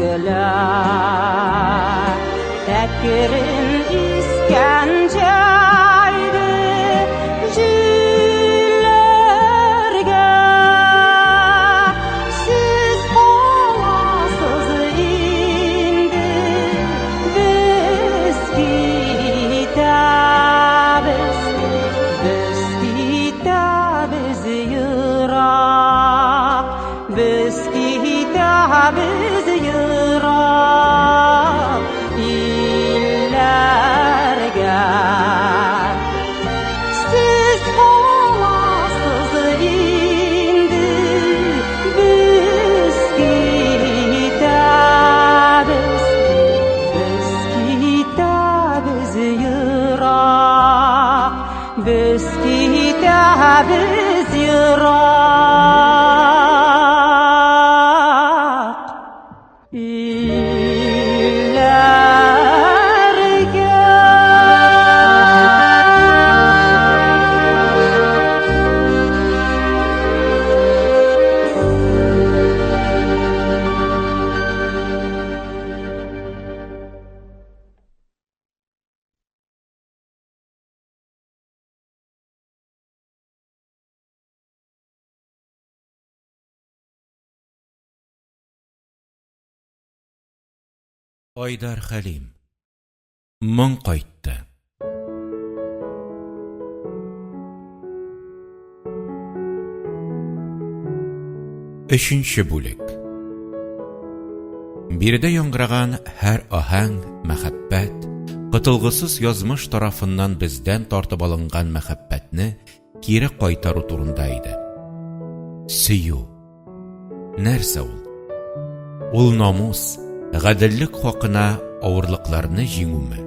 Өзгелә Әкрен искән җәйге җилләргә Сез каласыз инде, без китәбез, без китәбез ерак, без китәбез ерак илләргә. Сез каласыз инде, без китәбез, без китәбез ерак, без китәбез ерак илләргә. Айдар Хәлим. Моң кайтты. Өченче бүлек. Биредә яңгыраган һәр аһәң, мәхәббәт, котылгысыз язмыш тарафыннан бездән тартып алынган мәхәббәтне кире кайтару турында иде. Сөю. Нәрсә ул? Ул намус, гаделлек хакына авырлыкларны җиңүме,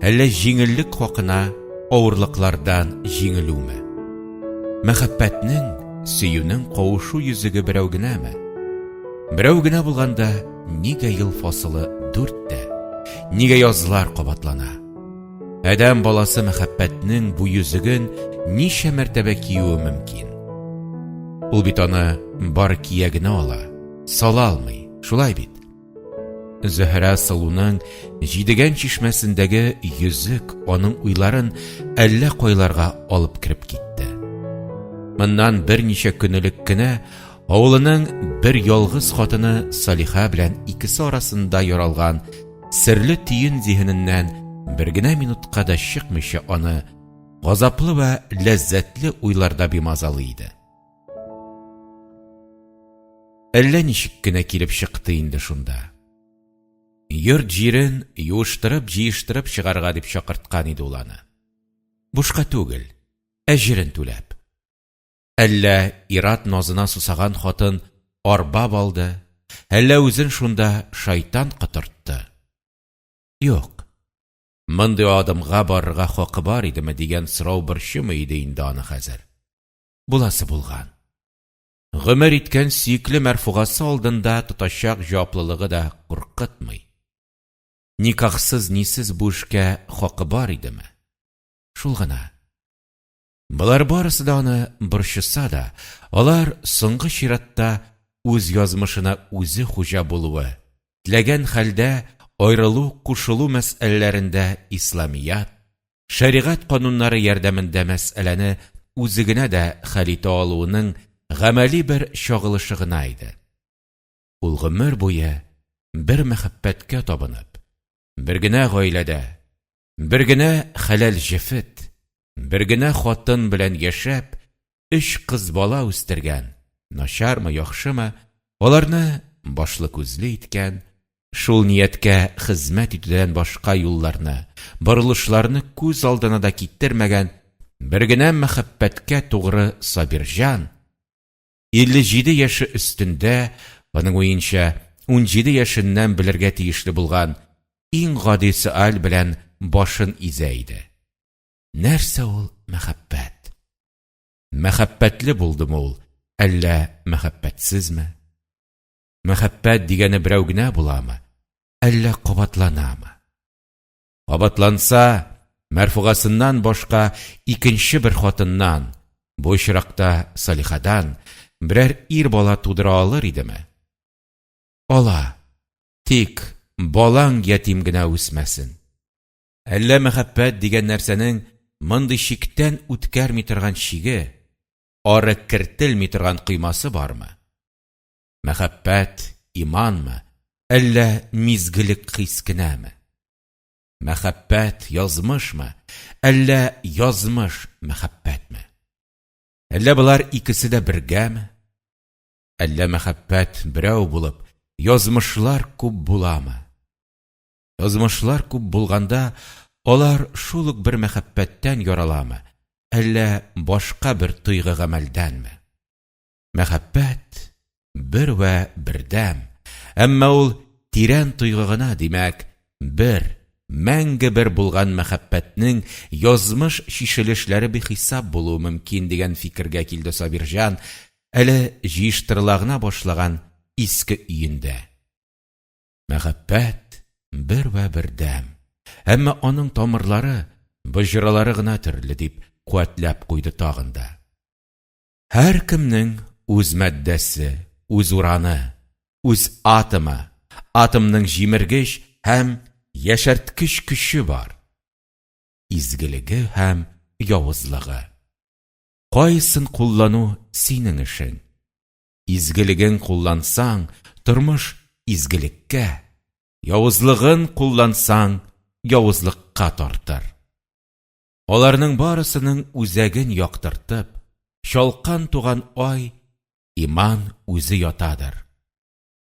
әллә җиңеллек хакына авырлыклардан җиңелүме? Мәхәббәтнең, сөюнең кавышу йөзеге берәү генәме? Берәү генә булганда, нигә ел фасылы дүрттә, нигә язлар кабатлана? Адәм баласы мәхәббәтнең бу йөзеген ничә мәртәбә киюе мөмкин? Ул бит аны бар кия генә ала, сала алмый, шулай бит? Зөһрә сылуның Җидегән чишмәсендәге йөзек аның уйларын әллә кайларга алып кереп китте. Моннан берничә көн элек кенә авылының бер ялгыз хатыны Салиха белән икесе арасында яралган серле төен зиһененнән бер генә минутка да чыкмыйча аны газаплы вә ләззәтле уйларда бимазалый иде. Әллә ничек кенә килеп чыкты инде шунда. Йорт-җирен юыштырып-җыештырып чыгарга дип чакырткан иде ул аны. Бушка түгел, әҗерен түләп. Әллә ир-ат назына сусаган хатын арбап алды, әллә үзен шунда шайтан котыртты. Юк, мондый адымга барырга хакы бар идеме дигән сорау борчымый иде инде аны хәзер. Буласы булган. Гомер иткән сөекле мәрфугасы алдында тотачак җаваплылыгы да куркытмый. Никахсыз-нисез бу эшкә хакы бар идеме? Шул гына. Болар барысы да аны борчыса да, алар соңгы чиратта үз язмышына үзе хуҗа булуы, теләгән хәлдә аерылу-кушылу мәсьәләләрендә исламият, шәригать кануннары ярдәмендә мәсьәләне үзе генә дә хәл итә алуының гамәли бер чагылышы гына иде. Ул гомер буе бер мәхәббәткә табынып, бер генә гаиләдә, Бер генә хәләл җефет, бер генә хатын белән яшәп, өч кыз бала үстергән, начармы, яхшымы, аларны башлы-күзле иткән, шул нияткә хезмәт итүдән башка юлларны, борылышларны күз алдына да китермәгән бер генә мәхәббәткә тугры Сабирҗан, 57 яше өстендә, аның уенча, 17 яшеннән белергә тиешле булган иң гади сөаль белән башын изә иде. Нәрсә ул мәхәббәт? Мәхәббәтле булдымы ул, әллә мәхәббәтсезме? Мәхәббәт дигәне берәү генә буламы, әллә кабатланамы? Кабатланса, Мәрфугасыннан башка икенче бер хатыннан, бу очракта Салихадан, берәр ир бала тудыра алыр идеме? Ала. Тик балаң ятим генә үсмәсен. Әллә мәхәббәт дигән нәрсәнең мондый чиктән үткәрми торган чиге, ары кертелми торган коймасы бармы? Мәхәббәт иманмы, әллә мизгелек хис кенәме? Мәхәббәт язмышмы, әллә язмыш мәхәббәтме? Әллә болар икесе дә бергәме? Әллә мәхәббәт берәү булып, язмышлар күп буламы? Язмышлар күп булганда, алар шул ук бер мәхәббәттән яраламы, әллә башка бер тойгы-гамәлдәнме? Мәхәббәт бер вә бердәм, әмма ул тирән тойгы гына, димәк, бер, мәңге бер булган мәхәббәтнең язмыш чишелешләре бихисап булуы мөмкин дигән фикергә килде Сабирҗан, әле җыештырыла гына башлаган иске өендә. Мәхәббәт бер вә бердәм, әмма аның тамырлары, боҗралары гына төрле, дип куәтләп куйды тагын да. Һәркемнең үз матдәсе, үз ураны, үз атомы, атомның җимергеч һәм яшәрткеч көче бар. Изгелеге һәм явызлыгы. Кайсын куллану синең эшең. Изгелеген куллансаң, тормыш изгелеккә, явызлыгын куллансаң, явызлыкка тартыр. Аларның барысының үзәген яктыртып, чалкан туган ай, иман үзе ятадыр.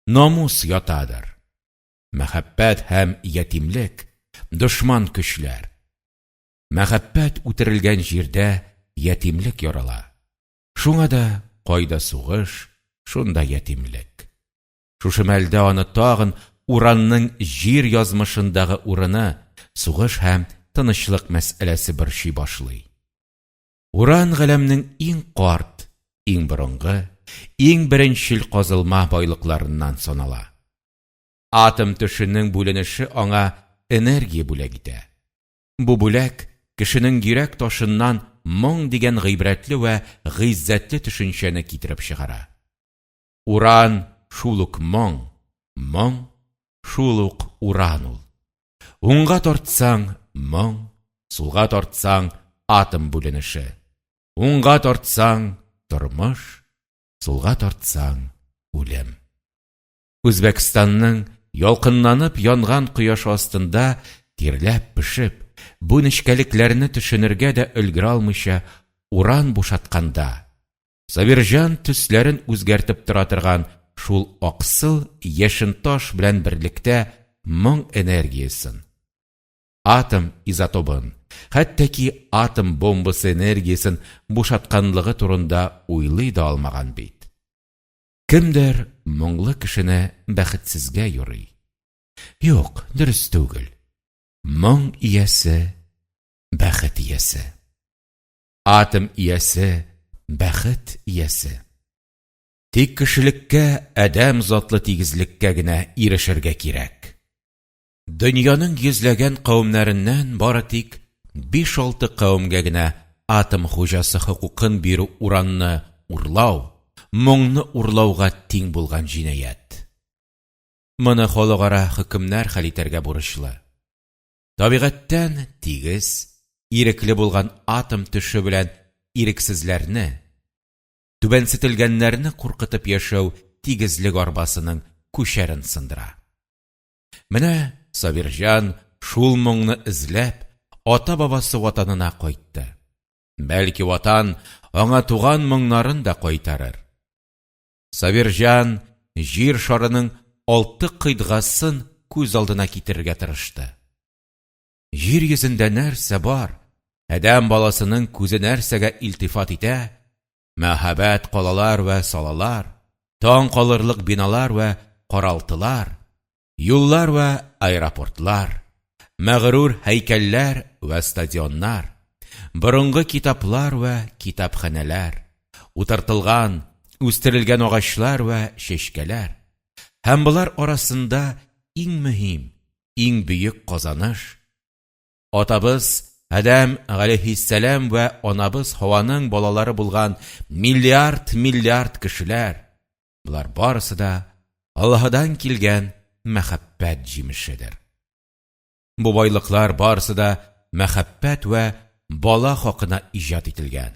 Намус ятадыр. Мәхәббәт һәм ятимлек, дошман көчләр. Мәхәббәт үтерелгән җирдә ятимлек ярала. Шуңа да кайда сугыш, шунда ятимлек. Шушы мәлдә аны тагын Уранның җир язмышындагы урыны, сугыш һәм тынычлык мәсьәләсе борчый башлый. Уран галәмнең иң карт, иң борынгы, иң беренчел казылма байлыкларыннан санала. Атом төшенең бүленеше аңа энергия бүләк итә. Бу бүләк кешенең йөрәк ташыннан моң дигән гыйбрәтле вә гыйззәтле төшенчәне китереп чыгара. Уран шул ук моң, моң шул ук уран ул. Уңга тартсаң – моң, сулга тартсаң – атом бүленеше. Уңга тартсаң – тормыш, сулга тартсаң – үлем. Үзбәкстанның ялкынланып янган кояшы астында тирләп-пешеп, бу нечкәлекләрне төшенергә дә өлгерә алмыйча уран бушатканда, Сабирҗан төсләрен үзгәртеп тора торган шул аксыл яшен таш белән берлектә моң энергиясен, атом изотобын, хәтта ки атом бомбасы энергиясен бушатканлыгы турында уйлый да алмаган бит. Кемдер моңлы кешене бәхетсезгә юрый. Юк, дөрес түгел. Моң иясе, бәхет иясе. Атом иясе, бәхет иясе. Тик кешелеккә, адәм затлы тигезлеккә генә ирешергә кирәк. Дөньяның йөзләгән кавемнәреннән бары тик биш-алты кавемгә генә атом хуҗасы хокукын бирү уранны урлау, моңны урлауга тиң булган җинаять. Моны халыкара хөкемнәр хәл итәргә бурычлы. Табигатьтән тигез, ирекле булган атом төше белән ирексезләрне, түбәнсетелгәннәрне куркытып яшәү тигезлек арбасының күчәрен сындыра. Менә Сабирҗан шул моңны эзләп, ата-бабасы ватанына кайтты. Бәлки ватан аңа туган моңнарын да кайтарыр. Сабирҗан Җир шарының алты кыйтгасын күз алдына китерергә тырышты. Җир йөзендә нәрсә бар, адәм баласының күзе нәрсәгә илтифат итә, мәһабәт калалар вә салалар, таң калырлык биналар вә каралтылар, юллар вә аэропортлар, мәгърур һәйкәлләр вә стадионнар, борынгы китаплар вә китапханәләр, утыртылган, үстерелгән агачлар вә чәчкәләр. Һәм болар арасында иң мөһим, иң бөек казаныш, атабыз Адәм галәйһиссәлам вә анабыз Һаваның балалары булган миллиард-миллиард кешеләр, болар барысы да Аллаһыдан килгән мәхәббәт җимешедер. Бу байлыклар барысы да мәхәббәт вә бала хакына иҗат ителгән.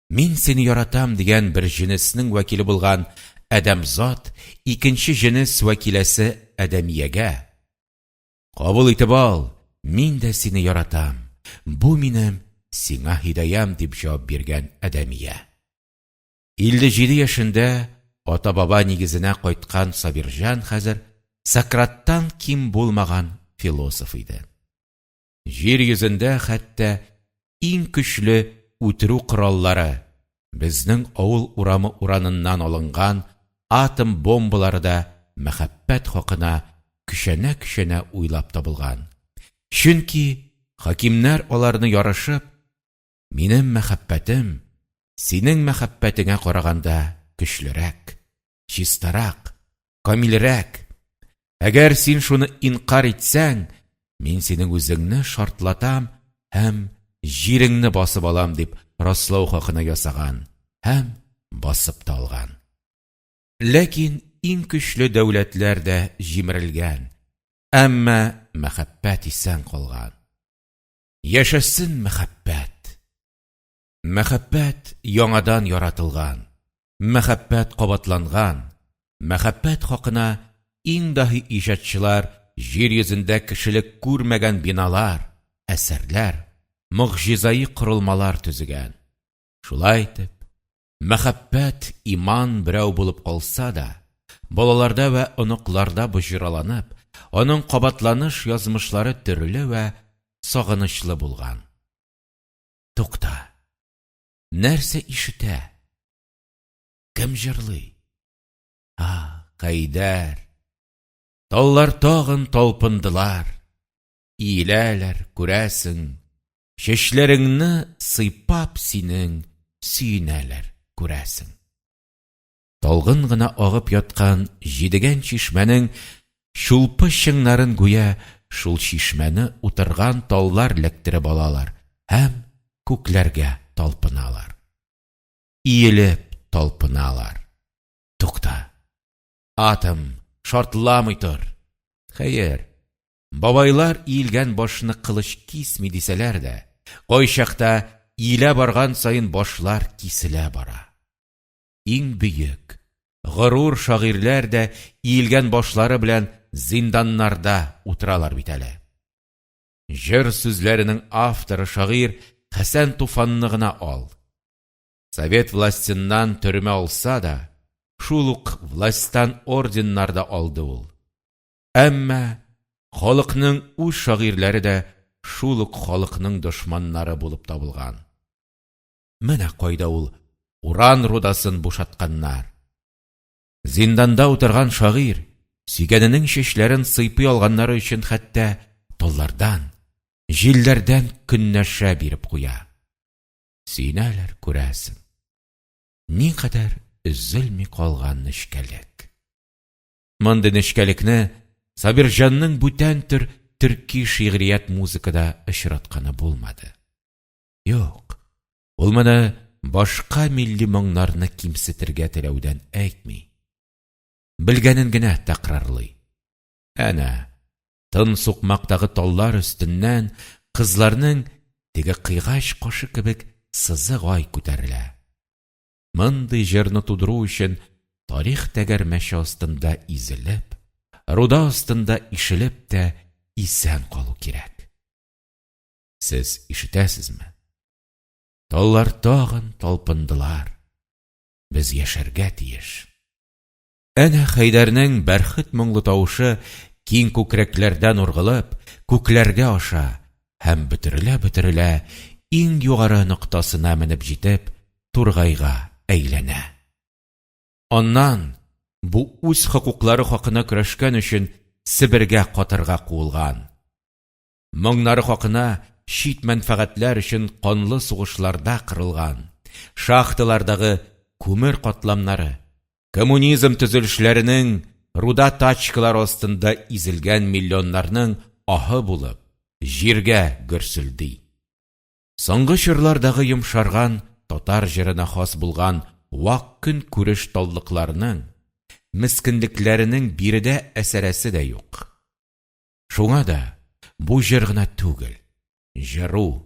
Мин сине яратам дигән бер җенеснең вәкиле булган адәмзат икенче җенес вәкиләсе адәмиягә: Кабул итеп ал, мин дә сине яратам, бу минем сиңа һидаям, дип җавап биргән адәмия. 57 яшендә ата-баба нигезенә кайткан Сабирҗан хәзер Сократтан ким булмаган философ иде. Җир йөзендә хәтта иң көчле үтерү кораллары, безнең авыл урамы ураныннан алынган атом бомбалары да мәхәббәт хакына көчәнә-көчәнә уйлап табылган. Чөнки хакимнәр аларны ярышып, Минем мәхәббәтем синең мәхәббәтеңә караганда көчлерәк, чистарак, камилрәк. Әгәр син шуны инкарь итсәң, мин синең үзеңне шартлатам һәм җиреңне басып алам, дип раслау хакына ясаган һәм басып та алган. Ләкин иң көчле дәүләтләр дә җимерелгән, әмма мәхәббәт исән калган. Яшәсен мәхәббәт! Мәхәббәт яңадан яратылган, мәхәббәт кабатланган, мәхәббәт хакына иң даһи иҗатчылар җир йөзендә кешелек күрмәгән биналар, әсәрләр, могҗизаи корылмалар төзегән. Шулай итеп, мәхәббәт иман берәү булып калса да, балаларда вә оныкларда боҗраланып, аның кабатланыш язмышлары төрле вә сагынычлы булган. Тукта! Нәрсә ишетә? Кем җырлый? А, Хәйдәр! Таллар тагын талпындылар. Иеләләр, күрәсең, Чәчләреңне сыйпап синең сөенәләр, күрәсең. Талгын гына агып яткан Җидегән чишмәнең чулпы чыңнарын гүя шул чишмәне утырган таллар ләктереп алалар һәм күкләргә талпыналар. Иелеп талпыналар. Тукта! Атом, шартламый тор! Хәер, Бабайлар иелгән башны кылыч кисми дисәләр дә, кайчакта иелә барган саен башлар киселә бара. Иң бөек, горур шагыйрьләр дә иелгән башлары белән зинданнарда утыралар бит әле. Җыр сүзләренең авторы шагыйрь Хәсән Туфанны гына ал. Совет властеннан төрмә алса да, шул ук властьтан орденнар да алды ул. Әмма халыкның үз шагыйрьләре дә шул ук халыкның дошманнары булып табылган. Менә кайда ул уран рудасын бушатканнар. Зинданда утырган шагыйрь сөйгәненең чәчләрен сыйпый алганнары өчен хәтта таллардан, җилләрдән көнләшә биреп куя. Сөенәләр, күрәсең. Никадәр өзелми калган нечкәлек. Мондый нечкәлекне Сабирҗанның бүтән төр төрки шигърият музыкада очратканы булмады. Юк, ул моны башка милли моңнарны кимсетергә теләүдән әйтми. Белгәнен генә тәкрарлый. Әнә, тын сукмактагы таллар өстеннән кызларның теге кыйгач кашы кебек сызык ай күтәрелә. Мондый җырны тудыру өчен тарих тәгәрмәче астында изелеп, руда астында ишелеп тә исән калу кирәк. Сез ишетәсезме? Таллар тагын талпындылар. Без яшәргә тиеш. Әнә Хәйдәрнең бәрхет моңлы тавышы киң күкрәкләрдән ургылып, күкләргә аша һәм бөтерелә-бөтерелә иң югары ноктасына менеп җитеп, тургайга әйләнә. Аннан, бу үз хокуклары хакына көрәшкән өчен Себергә катырга куылган. Моңнары хакына чит мәнфәгатьләр өчен канлы сугышларда кырылган, шахталардагы күмер катламнары, коммунизм төзелешләренең руда тачкалары астында изелгән миллионнарның аһы булып, җиргә гөрселди. Соңгы чорлардагы йомшарган татар җырына хас булган вак көнкүреш таллыкларының, мескенлекләренең биредә әсәрәсе дә юк. Шуңа да бу җыр гына түгел, җыру.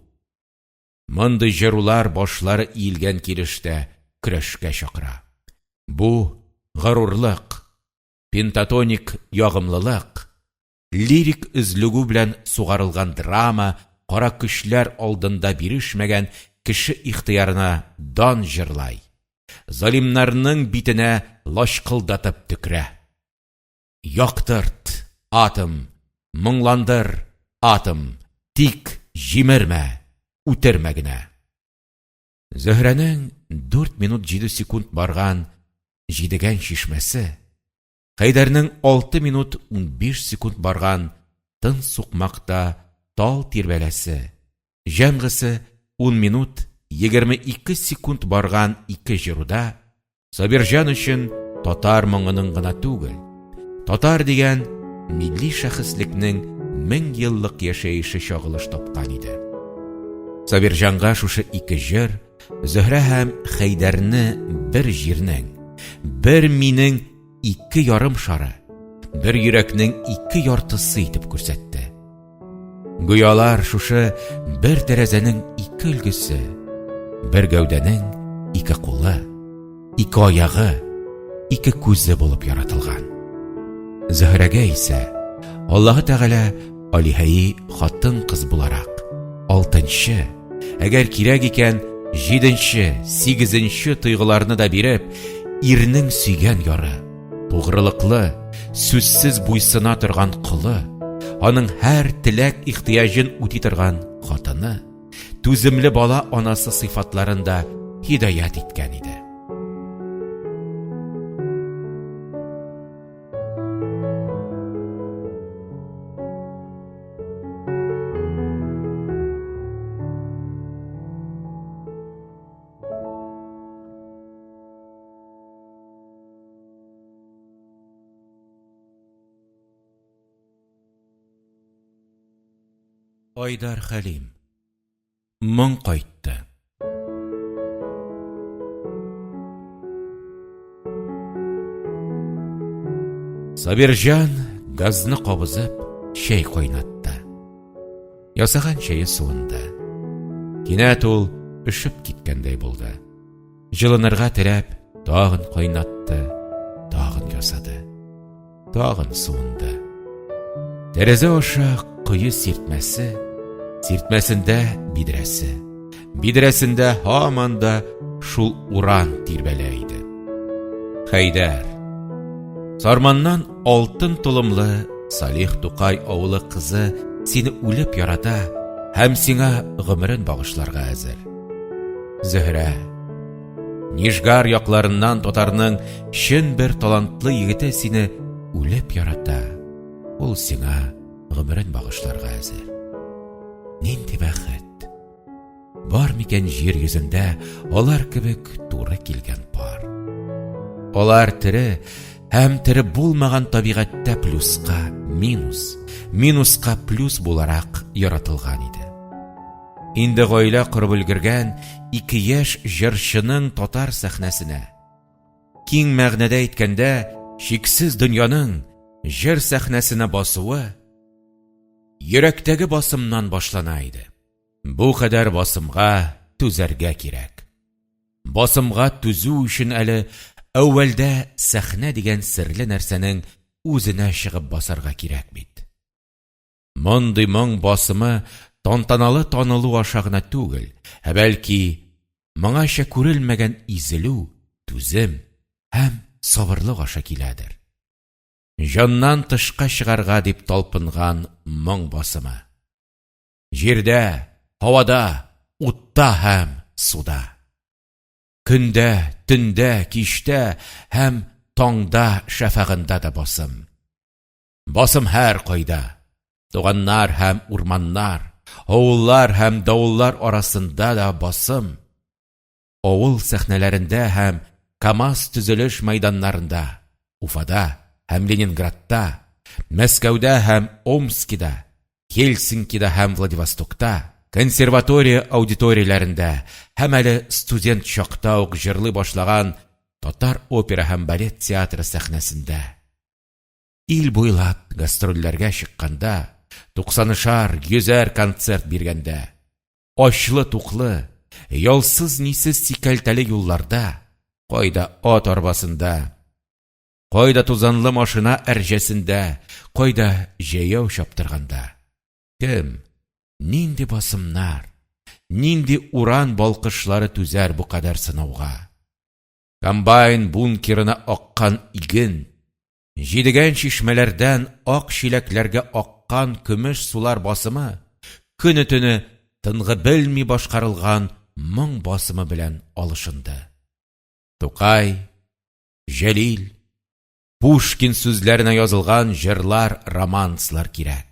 Мондый җырулар башлары иелгән килеш тә көрәшкә чакыра. Бу, горурлык, пентатоник ягымлылык, лирик өзлегү белән сугарылган драма кара көчләр алдында бирешмәгән кеше ихтыярына дан җырлай, залимнарның битенә лачкылдатып төкерә. Яктырт, атом, моңландыр, атом, тик җимермә, үтермә генә. Зөһрәнең 4 минут 7 секунд барган Җидегән чишмәсе, Хәйдәрнең 6 минут 15 секунд барган Тын сукмакта тал тирбәләсе, җәмгысе 10 минут 22 секунд барган ике җыруда Сабирҗан өчен татар моңының гына түгел, татар дигән милли шәхеслекнең 1000 еллык яшәеше чагылыш тапкан иде. Сабирҗанга шушы ике җыр Зөһрә һәм Хәйдәрне бер җирнең, бер минең ике ярым шары, бер йөрәкнең ике яртысы итеп күрсәтте. Гүя алар шушы бер тәрәзәнең ике өлгесе, бер гәүдәнең ике кулы, ике аягы, ике күзе булып яратылган. Зөһрәгә исә Аллаһы Тәгалә алиһәи хатын-кыз буларак, алтынчы, әгәр кирәк икән, җиденче, сигезенче тойгыларны да биреп, ирнең сөйгән яры, тугрылыклы, сүзсез буйсына торган колы, аның һәр теләк-ихтыяҗын үти торган хатыны, түземле бала анасы сыйфатларын да һидаят иткән иде. Айдар Хәлим. Моң кайтты. Сабирҗан газны кабызып, чәй кайнатты. Ясаган чәе суынды. Кинәт ул өшеп киткәндәй булды. Җылынырга теләп, тагын кайнатты, тагын ясады. Тагын суынды. Тәрәзә аша кое сиртмәсе, сиртмәсендә бидрәсе, бидрәсендә һаман да шул уран тирбәлә иде. Хәйдәр. Сарманнан алтын толымлы Салих Тукай авылы кызы сине үлеп ярата һәм сиңа гомерен багышларга әзер. Зөһрә. Нижгар якларыннан татарның чын бер талантлы егете сине үлеп ярата. Ул сиңа гомерен багышларга әзер. Нинди бәхет! Бар микән җир йөзендә алар кебек туры килгән пар? Алар тере һәм тере булмаган табигатьтә плюска минус, минуска плюс буларак яратылган иде. Инде гаилә корып өлгергән ике яшь җырчының татар сәхнәсенә, киң мәгънәдә әйткәндә, чиксез дөньяның җыр сәхнәсенә басуы йөрәктәге басымнан башлана иде. Бу кадәр басымга түзәргә кирәк. Басымга түзү өчен әле әүвәлдә сәхнә дигән серле нәрсәнең үзенә чыгып басарга кирәк бит. Мондый моң басымы тантаналы танылу аша гына түгел, ә бәлки моңача күрелмәгән изелү, түзем һәм сабырлык аша киләдер. Җаннан тышка чыгарга дип талпынган моң басымы. Җирдә, һавада, утта һәм суда. Көндә, төндә, кичтә һәм таңда шәфәгында да басым. Басым һәркайда, туганнар һәм урманнар, авыллар һәм давыллар арасында да басым. Авыл сәхнәләрендә һәм КАМАЗ төзелеш мәйданнарында, Уфада һәм Ленинградта, Мәскәүдә һәм Омскида, Хельсинкида һәм Владивостокта, консерватория аудиторияләрендә һәм әле студент чакта ук җырлый башлаган. Татар опера һәм балет театры сәхнәсендә, ил буйлап гастрольләргә чыкканда, туксанышар, йөзәр концерт биргәндә, ачлы-туклы, ялсыз-нисез сикәлтәле юлларда, кайда ат арбасында, кайда тузанлы машина әрҗәсендә, кайда җәяү чаптырганда, кем, нинди басымнар, нинди уран балкышлары түзәр бу кадәр сынауга? Комбайн бункерына аккан иген, Җидегән чишмәләрдән ак чиләкләргә аккан көмеш сулар басымы көне-төне тынгы белми башкарылган моң басымы белән алышынды. Тукай, Җәлил, Пушкин сүзләренә язылган җырлар-романслар кирәк.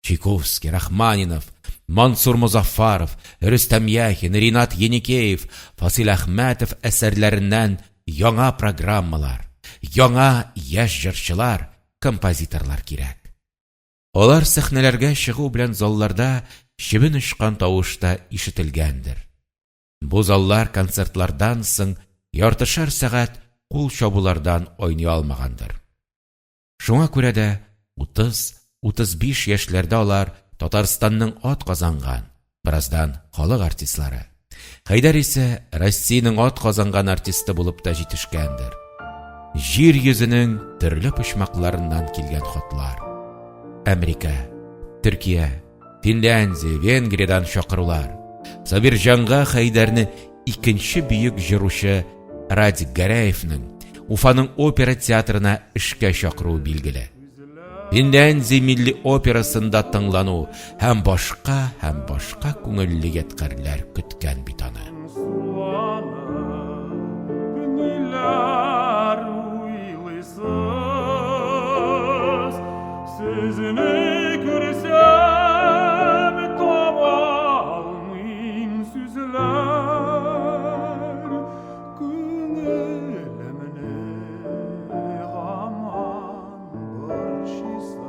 Чайковский, Рахманинов, Мансур Мозаффаров, Рөстәм Яхин, Ринат Еникеев, Фасил Әхмәтов әсәрләреннән яңа программалар, яңа яшь җырчылар, композиторлар кирәк. Алар сәхнәләргә чыгу белән залларда чебен очкан тавыш та ишетелгәндер. Бу заллар концертлардан соң яртышар сәгать кул чабулардан айный алмагандыр. Шуңа күрә дә 30-35 яшьләрдә алар Татарстанның атказанган, бераздан халык артистлары, Хәйдәр исә Россиянең атказанган артисты булып та җитешкәндер. Җир йөзенең төрле почмакларыннан килгән хатлар. Америка, Төркия, Финляндия, Венгриядән чакырулар. Сабирҗанга Хәйдәрне икенче бөек җыручы Радик Гәрәевнең Уфаның опера театрына эшкә чакыруы билгеле. Финляндия милли операсында тыңлану һәм башка һәм башка күңелле ядкарьләр көткән бит аны. Сезне күрсәм таба алмыйм сүзләр Күңелемне гаман борчыйсыз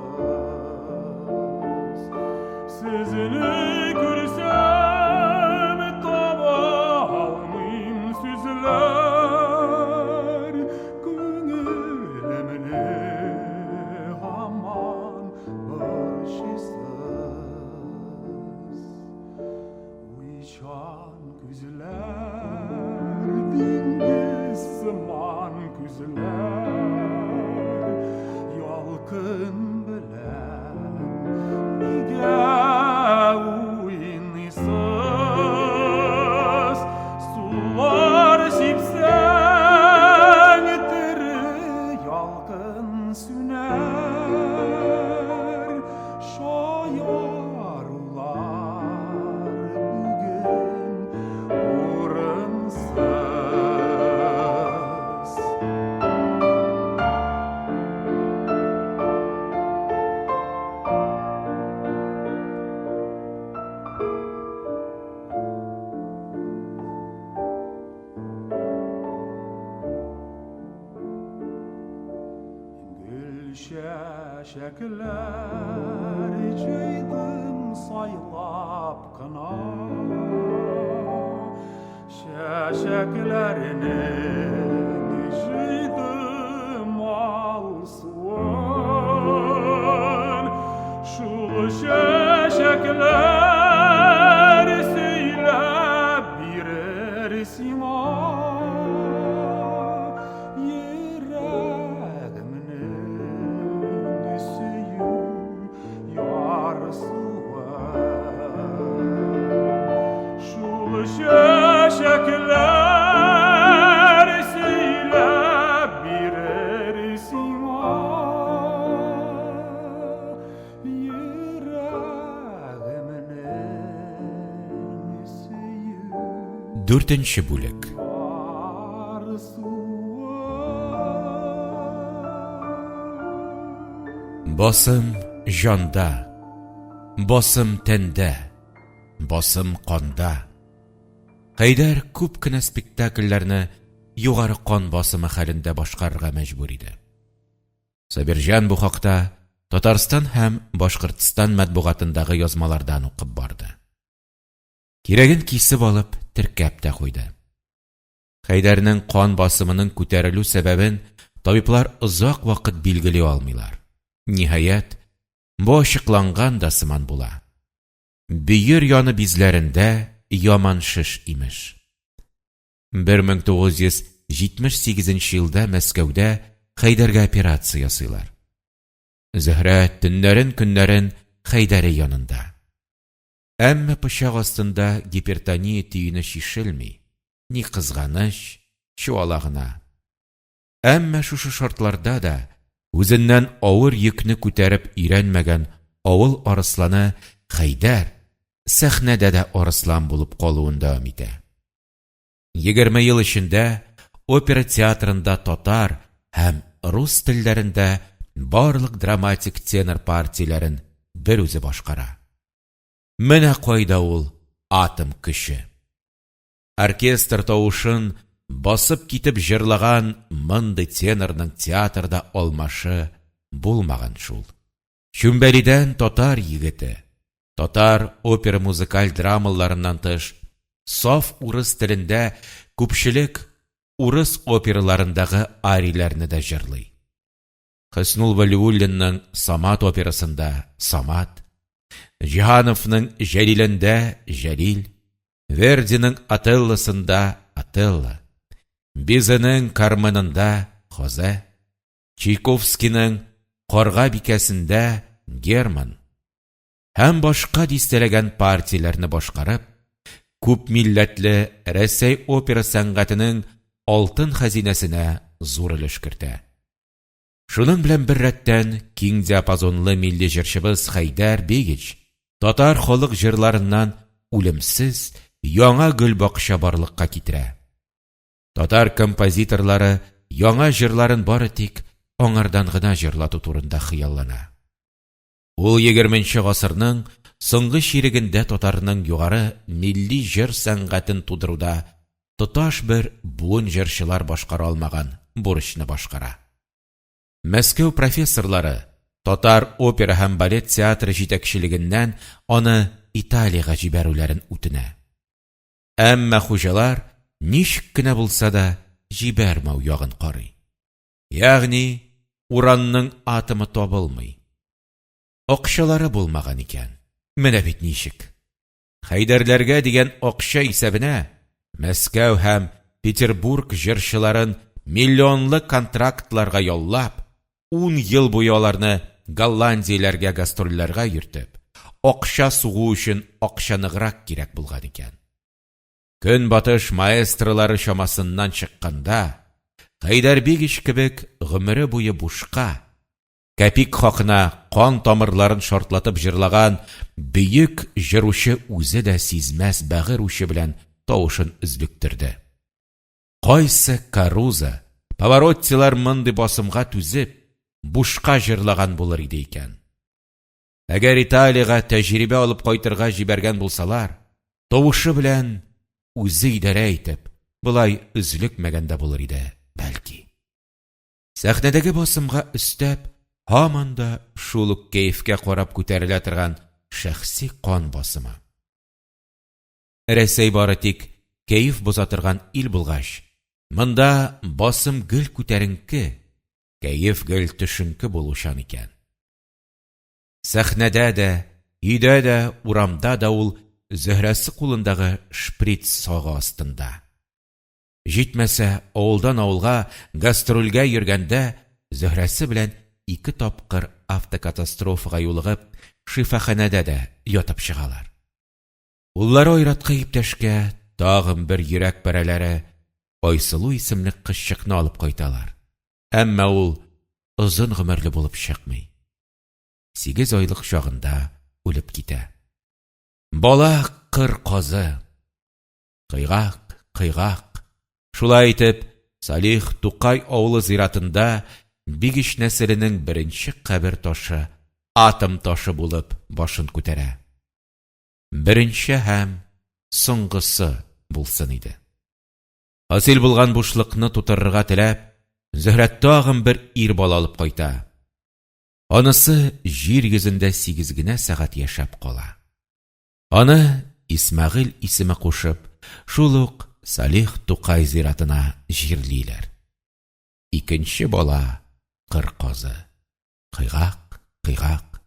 Сезне күрсәм таба алмыйм сүзләр Күңелемне һаман борчыйсыз. Уйчан күзләр, диңгез сыман күзләр, ялкын белән нигә уйныйсыз? Сулар сипсәң, тере ялкын сүнәр, шаярулар бүген урынсыз. Гөл-чәчәкләр җыйдым сайлап кына. Чәчәкләрнең җыйдым алсуын. Шул чәчәкләр сөйләп бирер сиңа Йөрәгемнең сөю ярсуын. Шул чәчәкләр сөйләп бирер сиңа Йөрәгемнең сөю Дүртенче бүлек. Басым җанда, басым тәндә, басым канда. Хәйдәр күп кенә спектакльләрне югары кан басымы хәлендә башкарырга мәҗбүр иде. Сабирҗан бу хакта Татарстан һәм Башкортстан матбугатындагы язмалардан укып барды. Кирәген кисеп алып, теркәп тә куйды. Хәйдәрнең кан басымының күтәрелү сәбәбен табиблар озак вакыт билгели алмыйлар. Ниһаять, бу ачыкланган да сыман була. Бөер яны бизләрендә яман шеш, имеш. 1978 нче елда Мәскәүдә Хәйдәргә операция ясыйлар. Зөһрә төннәрен-көннәрен Хәйдәре янында. Әмма пычак астында гипертония төене чишелми, ни кызганыч, чуала гына. Әмма шушы шартларда да үзеннән авыр йөкне күтәреп өйрәнмәгән авыл арысланы Хәйдәр сәхнәдә дә арыслан булып калуын дәвам итә. 20 ел эчендә опера театрында татар һәм рус телләрендә барлык драматик тенор партияләрен берүзе башкара. Менә кайда ул атом көче! Оркестр тавышын басып китеп җырлаган мондый тенорның театрда алмашы булмаган шул. Чүмбәлидән татар егете, татар опера-музыкаль драмаларыннан тыш, саф урыс телендә күпчелек урыс операларындагы арияләрне дә җырлый. Хөснул Вәлиуллинның Самат операсында Самат, Җиһановның Җәлилендә Җәлил, Вердиның Отеллосында Отелло, Бизенең Карменында Хозе, Чайковскийның Карга бикәсендә Герман һәм башка дистәләгән партияләрне башкарып, күпмилләтле Рәсәй опера сәнгатенең алтын хәзинәсенә зур өлеш кертә. Шуның белән беррәттән киң диапазонлы милли җырчыбыз Хәйдәр Бигич татар халык җырларыннан үлемсез яңа гөлбакча барлыкка китерә. Татар композиторлары яңа җырларын бары тик аңардан гына җырлату турында хыяллана. Ул егерменче гасырның соңгы чирегендә татарның югары милли җыр сәнгатен тудыруда тоташ бер буын җырчылар башкара алмаган бурычны башкара. Мәскәү профессорлары татар опера һәм балет театры җитәкчелегеннән аны Италиягә җибәрүләрен үтенә. Әмма хуҗалар ничек кенә булса да җибәрмәү ягын карый. Ягъни уранның атомы табылмый. Акчалары булмаган икән. Менә бит ничек. Хәйдәрләргә дигән акча исәбенә Мәскәү һәм Петербург җырчыларын миллионлы контрактларга яллап, ун ел буе аларны Голландияләргә гастрольләргә йөртеп, акча сугу өчен акча ныграк кирәк булган икән. Көнбатыш маэстролары чамасыннан чыкканда, Хәйдәр Бигич кебек гомере буе бушка, кәпик хакына кан тамырларын шартлатып җырлаган бөек җыручы үзе дә сизмәс бәгырь учы белән тавышын өзлектерде. Кайсы Карузо, Павароттилар мондый басымга түзеп, бушка җырлаган булыр иде икән? Әгәр Италиягә тәҗрибә алып кайтырга җибәргән булсалар, тавышы белән үзе идарә итеп, болай өзлекмәгән дә булыр иде, бәлки. Сәхнәдәге басымга өстәп, һаман да шул ук кәефкә карап күтәрелә торган шәхси кан басымы. Рәсәй бары тик кәеф боза торган ил булгач, монда басым гел күтәренке, кәеф гел төшенке булучан икән. Сәхнәдә дә, өйдә дә, урамда да ул Зөһрәсе кулындагы шприц сагы астында. Җитмәсә, авылдан авылга гастрольгә йөргәндә Зөһрәсе белән ике тапкыр автокатастрофага юлыгып, шифаханәдә дә ятып чыгалар. Уллары Айратка иптәшкә тагын бер йөрәк парәләре Айсылу исемле кызчыкны алып кайталар. Әмма ул озын гомерле булып чыкмый. Сигез айлык чагында үлеп китә. Бала кыр казы. Кыйгак, кыйгак. Шулай итеп, Салих Тукай авылы зиратында Бигеш нәселенең беренче кабер ташы атом ташы булып башын күтәрә. Беренче һәм соңгысы булсын иде. Хасил булган бушлыкны тутырырга теләп, Зөһрә тагын бер ир бала алып кайта. Анысы җир йөзендә сигез генә сәгать яшәп кала. Аны Исмәгыйль исеме кушып, шул ук Салих Тукай зиратына җирлиләр. Икенче бала кыр казы. Кыйгак, кыйгак.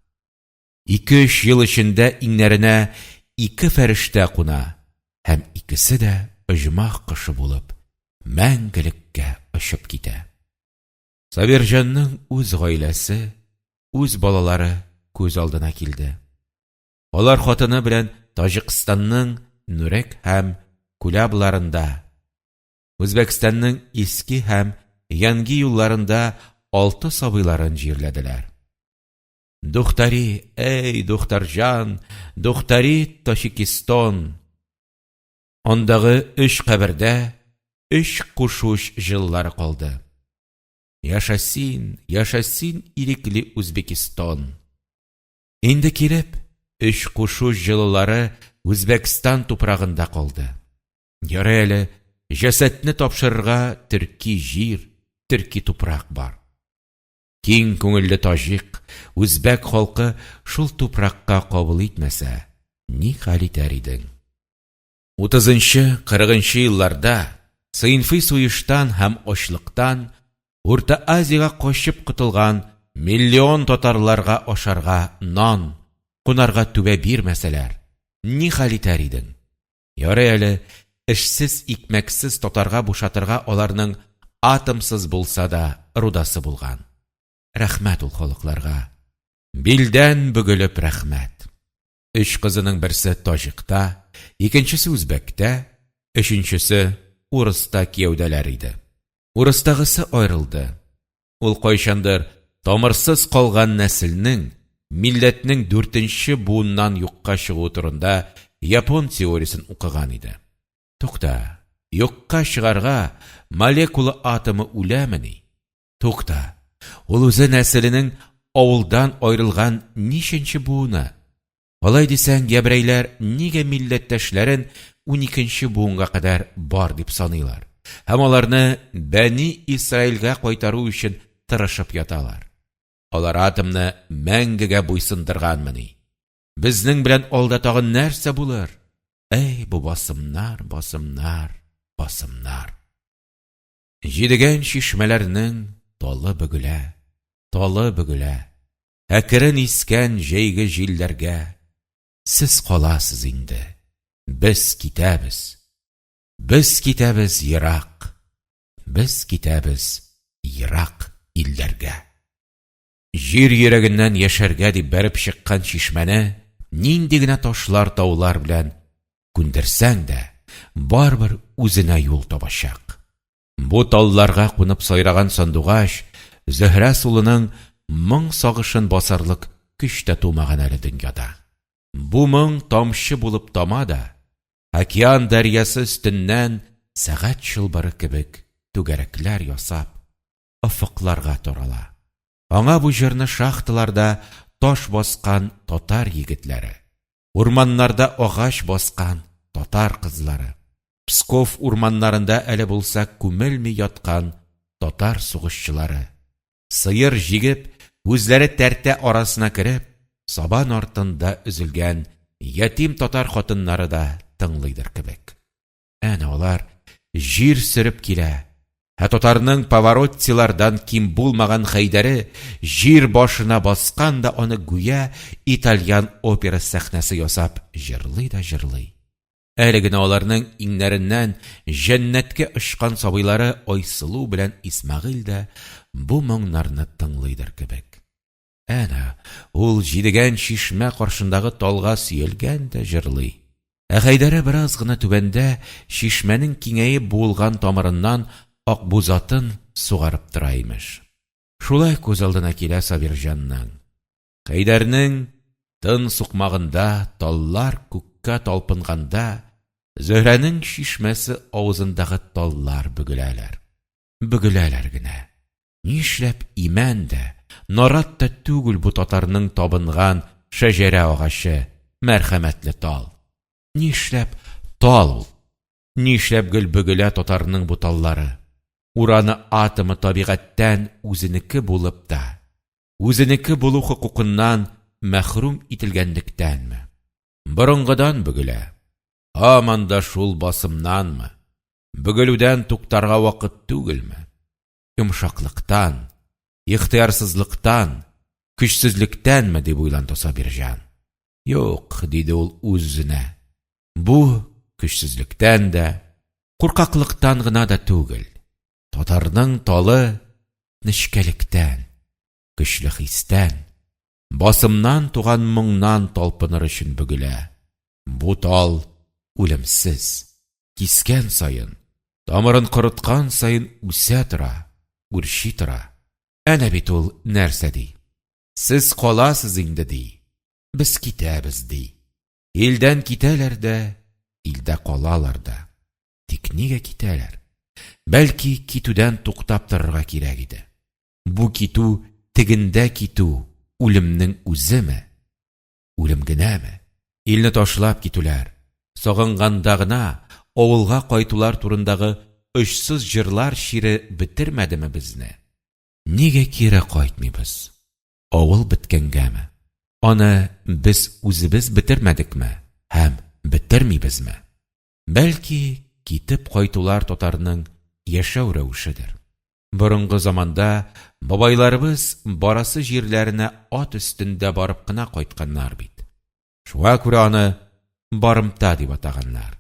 Ике-өч ел эчендә иңнәренә ике фәрештә куна һәм икесе дә оҗмах кошы булып мәңгелеккә очып китә. Сабирҗанның үз гаиләсе, үз балалары күз алдына килде. Алар хатыны белән Таҗикстанның Нурек һәм Кулябларында, Үзбәкстанның Иски һәм Янги юлларында алты сабыйларын җирләделәр. Духтари, әй, Духтарҗан, Духтари Тачикистон! Андагы өч кабердә өч кушуч җыллары калды. Яшә син, яшә син, ирекле Үзбекистон! Инде килеп, өч кушуч җылылары Үзбәкстан тупрагында калды. Ярый әле, җәсәдне тапшырырга төрки җир, төрки тупрак бар. Киң күңелле таҗик, үзбәк халкы шул тупракка кабул итмәсә, ни хәл итәр идең? Утызынчы, кырыгынчы елларда сыйнфый суештан һәм ачлыктан Урта Азиягә качып котылган миллион татарларга ашарга нан, кунарга түбә бирмәсәләр, ни хәл итәр идең? Ярый әле, эшсез-икмәксез татарга бушатырга аларның атомсыз булса да рудасы булган. Рәхмәт ул халыкларга. Билдән бөгелеп рәхмәт. Өч кызының берсе таҗикта, икенчесе үзбәктә, өченчесе урыста кияүдәләр иде. Урыстагысы аерылды. Ул кайчандыр тамырсыз калган нәселнең, милләтнең дүртенче буыннан юкка чыгуы турында япон теориясен укыган иде. Тукта, юкка чыгарга молекула атомы үләмени? Тукта, ул үзе нәселенең авылдан аерылган ничәнче буыны? Алай дисәң, ябрәйләр нигә милләттәшләрен уникенче буынга кадәр бар дип саныйлар һәм аларны Бәни Исраилгә кайтару өчен тырышып яталар? Алар атомны мәңгегә буйсындырганмыни? Безнең белән алда тагын нәрсә булыр? Әй, бу басымнар, басымнар, басымнар! Җидегән чишмәләрнең талы бөгелә, талы бөгелә. Әкрен искән җәйге җилләргә Сез каласыз инде, без китәбез. Без китәбез ерак, без китәбез ерак илләргә. Җир йөрәгеннән яшәргә дип бәреп чыккан чишмәне нинди генә ташлар-таулар белән күндерсәң дә, барыбер үзенә юл табачак. Бу талларга кунып сайраган сандугач Зөһрә сулының моң сагышын басарлык көч тә тумаган әле дөньяда. Бу моң тамчы булып тама да, океан дәрьясы өстеннән сәгать чылбыры кебек түгәрәкләр ясап, офыкларга тарала. Аңа бу җырны шахталарда таш баскан татар егетләре, урманнарда агач баскан татар кызлары, Псков урманнарында әле булса күмелми яткан татар сугышчылары, сыер җигеп, үзләре тәртә арасына кереп, сабан артында өзелгән ятим татар хатыннары да тыңлыйдыр кебек. Әнә алар җир сөреп килә, ә татарның Павароттилардан ким булмаган Хәйдәре җир башына баскан да аны гүя итальян опера сәхнәсе ясап җырлый да җырлый. Әле генә аларның иңнәреннән җәннәткә очкан сабыйлары Айсылу белән Исмәгыйль дә бу моңнарны тыңлыйдыр кебек. Әнә, ул Җидегән чишмә каршындагы талга сөялгән дә җырлый. Ә Хәйдәре бераз гына түбәндә чишмәнең киңәеп буылган тамырыннан акбүзатын сугарып тора, имеш. Шулай күз алдына килә Сабирҗанның. Хәйдәрнең тын сукмагында таллар күккә талпынганда, Зөһрәнең чишмәсе авызындагы таллар бөгеләләр. Бөгеләләр генә. Нишләп имән дә, нарат та түгел бу татарның табынган шәҗәрә агачы, мәрхәмәтле тал? Нишләп тал ул? Нишләп гел бөгелә татарның бу таллары? Ураны атомы табигатьтән үзенеке булып та, үзенеке булу хокукыннан мәхрүм ителгәнлектәнме? Борынгыдан бөгелә, һаман да шул басымнанмы? Бөгелүдән туктарга вакыт түгелме? Йомшаклыктан, ихтыярсызлыктан, көчсезлектәнме, дип уйланды Сабирҗан. Юк, диде ул үз-үзенә. Бу көчсезлектән дә, куркаклыктан гына да түгел. Татарның талы нечкәлектән, көчле хистән, басымнан туган моңнан талпыныр өчен бөгелә. Бу тал үлемсез, кискән саен, тамырын корыткан саен үсә тора, үрчи тора. Әнә бит ул нәрсә ди. Сез каласыз инде, ди. Без китәбез, ди. Илдән китәләр дә, илдә калалар да. Тик нигә китәләр? Бәлки, китүдән туктап торырга кирәк иде. Бу китү тегендә китү үлемнең үземе? Үлем генәме? Илне ташлап китүләр, сагынганда гына авылга кайтулар турындагы очсыз җырлар чире бетермәдеме безне? Нигә кире кайтмыйбыз? Авыл беткәнгәме? Аны без үзебез бетермәдекме һәм бетермибезме? Бәлки, китеп кайтулар татарның яшәү рәвешедер. Борынгы заманда бабайларыбыз барасы җирләренә ат өстендә барып кына кайтканнар бит. Шуңа күрә аны барымта дип атаганнар.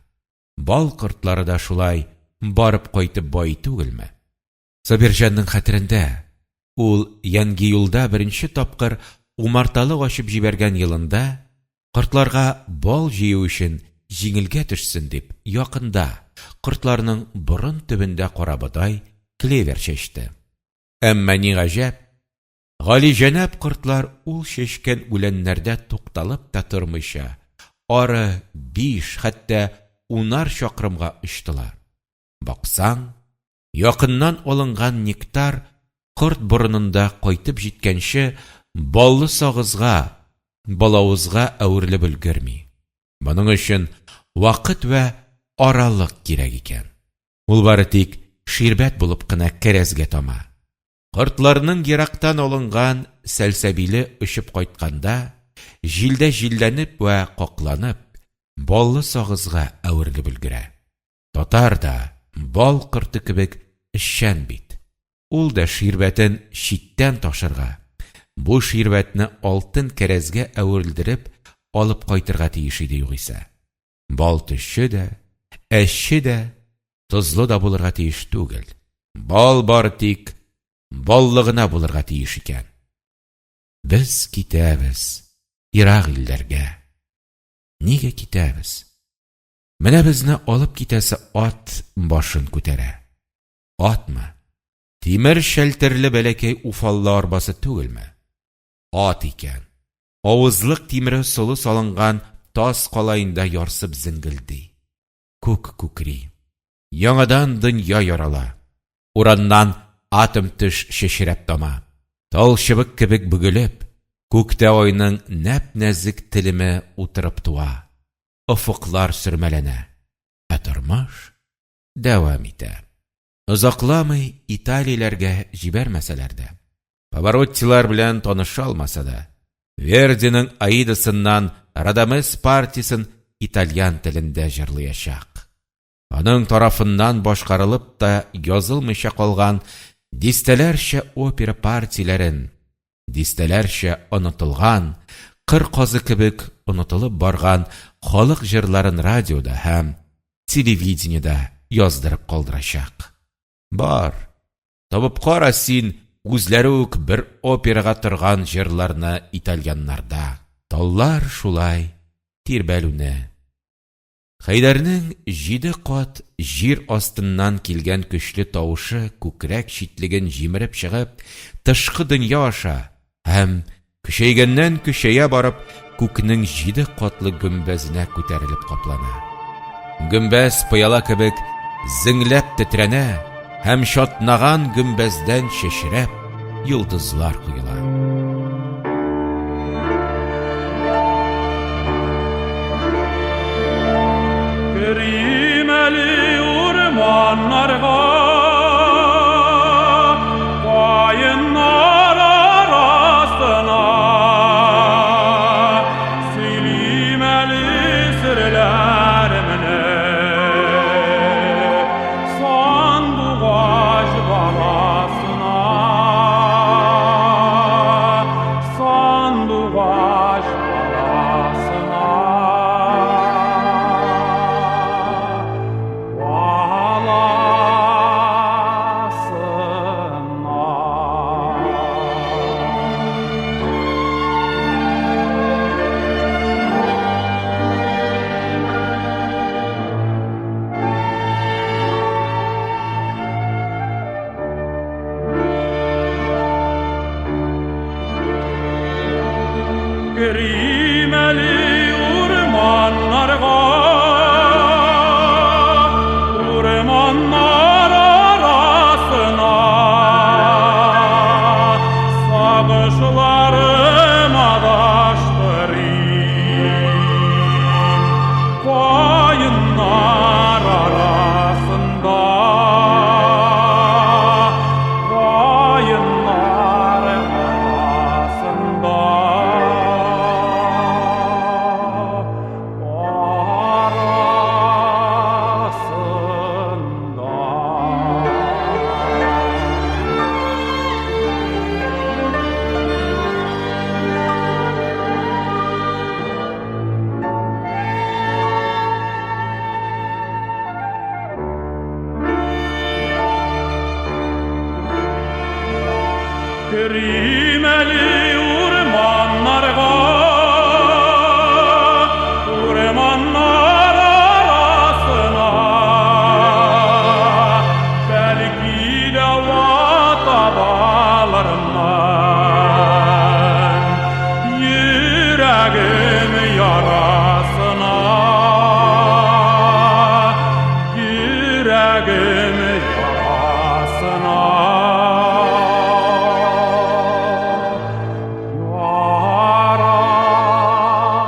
Бал кортлары да шулай барып кайтып байый түгелме? Сабирҗанның хәтерендә, ул Янгиюлда беренче тапкыр умарталык ачып җибәргән елында, кортларга бал җыю өчен җиңелгә төшсен дип, якында, кортларның борын төбендә карабодай, клевер чәчте. Әмма ни гаҗәп, галиҗәнап кортлар ул чәчкән үләннәрдә тукталып та тормыйча, ары биш, хәтта унар чакрымга очтылар. Баксаң, якыннан алынган нектар корт борынында кайтып җиткәнче баллы сагызга, балавызга әверелеп өлгерми. Моның өчен вакыт вә аралык кирәк икән. Ул бары тик ширбәт булып кына кәрәзгә тама. Кортларның ерактан алынган сәлсәбиле очып кайтканда, җилдә җилләнеп вә какланып, баллы сагызга әверелеп өлгерә. Татар да бал корты кебек эшчән бит. Ул да ширбәтен читтән ташырга, бу ширбәтне алтын кәрәзгә әверелдереп алып кайтырга тиеш иде югыйсә. Бал төче дә, әче дә, тозлы да булырга тиеш түгел. Бал бары тик баллы гына булырга тиеш икән. Без китәбез ерак илләргә. Нигә китәбез? Менә безне алып китәсе ат башын күтәрә. Атмы? Тимер шәлтерле бәләкәй уфалла арбасы түгелме? Ат икән. Авызлык тимере солы салынган тас калаенда ярсып зеңгелди. Күк күкри. Яңадан дөнья ярала. Ураннан атом төш чәчрәп тама. Тал чыбык кебек бөгелеп, күктә айның нәп-нәзек телеме утырып туа. Офыклар сөрмәләнә. Ә тормыш дәвам итә. Озакламый Италияләргә җибәрмәсәләр дә, Павароттилар белән таныша алмаса да, Вердиның Аидасыннан Радамес партиясен итальян телендә җырлыячак. Аның тарафыннан башкарылып та язылмыйча калган дистәләрчә опера партияләрен, дистәләрчә онытылган, кыр казы кебек онытылып барган халык җырларын радиода һәм телевидениедә яздырып калдырачак. Бар, табып кара син үзләре үк бер операга торган җырларны итальяннарда. Таллар шулай тирбәлүне. Хәйдәрнең җиде кат җир астыннан килгән көчле тавышы күкрәк читлеген җимереп чыгып, тышкы дөнья аша һәм, көчәйгәннән-көчәя барып, күкнең җиде катлы гөмбәзенә күтәрелеп каплана. Гөмбәз пыяла кебек зеңләп тетрәнә һәм чатнаган гөмбәздән чәчрәп йолдызлар коела. Керим әле урманнарга, каеннар арасына. Сөйлим әле серләремне. әле урманнарга, Урманнар арасына. Сагышларым адаштырыйм, Каеннар арасында, Каеннар арасында. Арасында. Керим әле урманнарга, Урманнар арасына. Бәлки дәва табалармын Йөрәгем ярасына, Йөрәгем ярасына.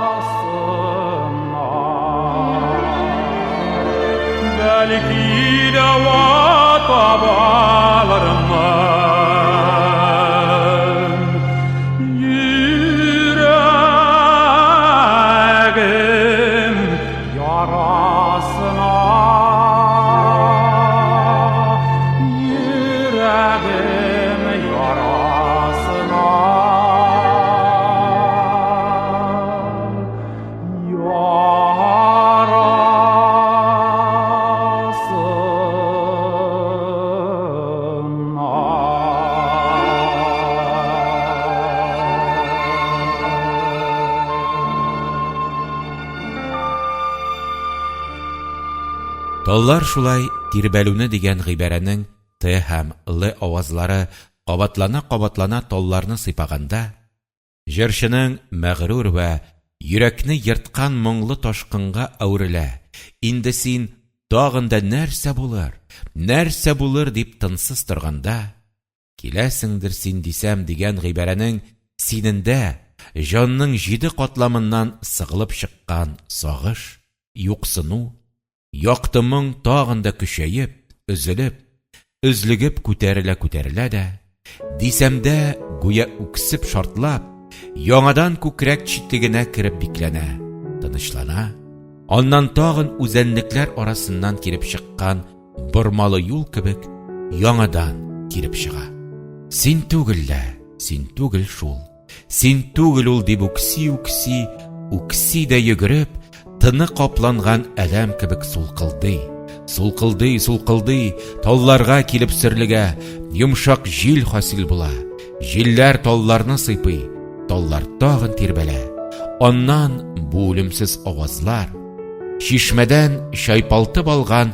Ярасына. Бәлки дәва табалармын Йөрәгем ярасына, Йөрәгем ярасына. Таллар шулай тирбәлүне дигән гыйбарәнең Т һәм Л авазлары кабатлана-кабатлана талларны сыйпаганда, җырчының мәгърур вә йөрәкне ерткан моңлы ташкынга әверелә, инде син тагын да нәрсә булыр, нәрсә булыр дип тынсыз торганда, киләсеңдер син дисәм дигән гыйбарәнең синендә җанның җиде катламыннан сыгылып чыккан сагыш, юксыну, якты моң тагын да көчәеп, өзелеп, өзлегеп күтәрелә-күтәрелә дә, дисәмдә гүя үксеп шартлап, яңадан күкрәк читлегенә кереп бикләнә, тынычлана, аннан тагын үзәнлекләр арасыннан килеп чыккан бормалы юл кебек яңадан килеп чыга. Син түгел лә, син түгел шул, син түгел ул дип үкси-үкси, үкси дә йөгереп, тыны капланган адәм кебек сулкылдый, сулкылдый, сулкылдый, талларга килеп сөрлегә, йомшак җил хасил була. Җилләр талларны сыйпый, таллар тагын тирбәлә. Аннан бу үлемсез авазлар, чишмәдән чайпалтып алган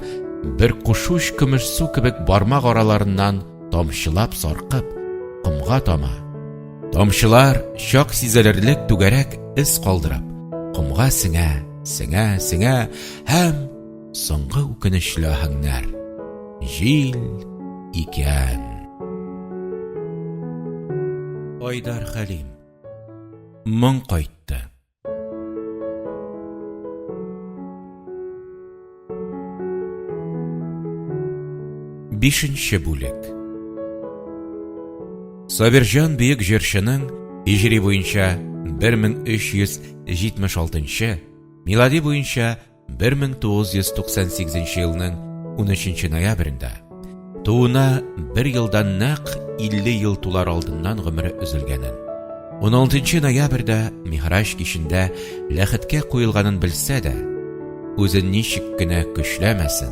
бер кушуч көмеш су кебек бармак араларыннан тамчылап саркып, комга тама. Тамчылар чак сизелерлек түгәрәк эз калдырып, комга сеңә, сеңә, сеңә һәм соңгы үкенечле аһәңнәр. Җил икән. Айдар Хәлим. Моң кайтты. Бишенче бүлек. Сабирҗан бөек җырчының һиҗри буенча 1376, милади буенча 1998 елның 13 ноябрендә тууына бер елдан нәкъ 50 ел тулар алдыннан гомере өзелгәнен, 16 ноябрьдә Миһраҗ кичендә ләхеткә куелганын белсә дә, үзен ничек кенә көчләмәсен,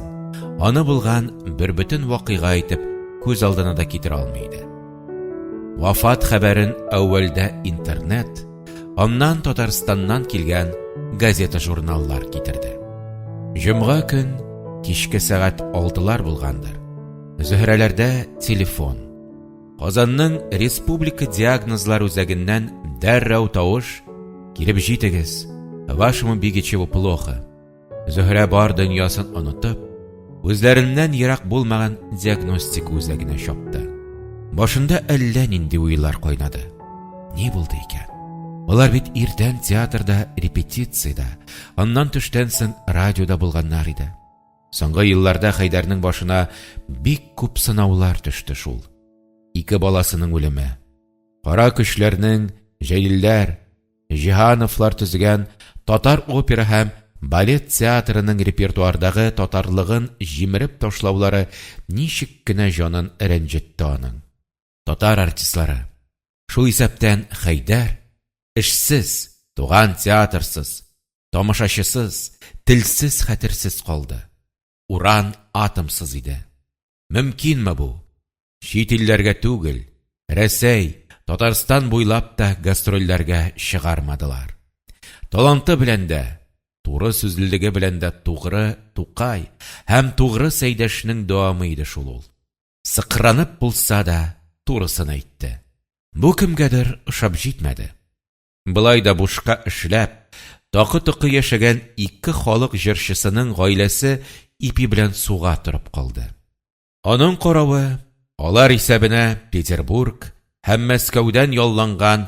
аны булган бербөтен вакыйга итеп күз алдына да китерә алмый иде. Вафат хәбәрен әүвәлдә интернет, аннан Татарстаннан килгән газета-журналлар китерде. Җомга көн кичке сәгать алтылар булгандыр. Зөһрәләрдә телефон. Казанның республика диагнозлар үзәгеннән дәррәү тавыш, Килеп җитегез, вашему Бигичеву плохо. Зөһрә бар дөньясын онытып, үзләреннән ерак булмаган диагностика үзәгенә чапты. Башында әллә нинди уйлар кайнады. Ни булды икән? Алар бит иртән театрда репетициядә, аннан төштән соң радиода булганнар иде. Соңгы елларда Хәйдәрнең башына бик күп сынаулар төште шул. Ике баласының үлеме, кара көчләрнең Җәлилләр, Җиһановлар төзегән татар опера һәм балет театрының репертуардагы татарлыгын җимереп ташлаулары ничек кенә җанын рәнҗетте аның. Татар артистлары, шул исәптән Хәйдәр, эшсез, туган театрсыз, тамашачысыз, телсез-хәтерсез калды. Уран атомсыз иде. Мөмкинме бу? Чит илләргә түгел, Рәсәй, Татарстан буйлап та гастрольләргә чыгармадылар. Таланты белән дә, туры сүзлелеге белән дә тугры Тукай һәм тугры Сәйдәшнең дәвамы иде шул ул. Сыкранып булса да, турысын әйтте. Бу кемгәдер ошап җитмәде. Болай да бушка эшләп, такы-токы яшәгән ике халык җырчысының гаиләсе ипи белән суга торып калды. Аның каравы, алар исәбенә Петербург һәм Мәскәүдән ялланган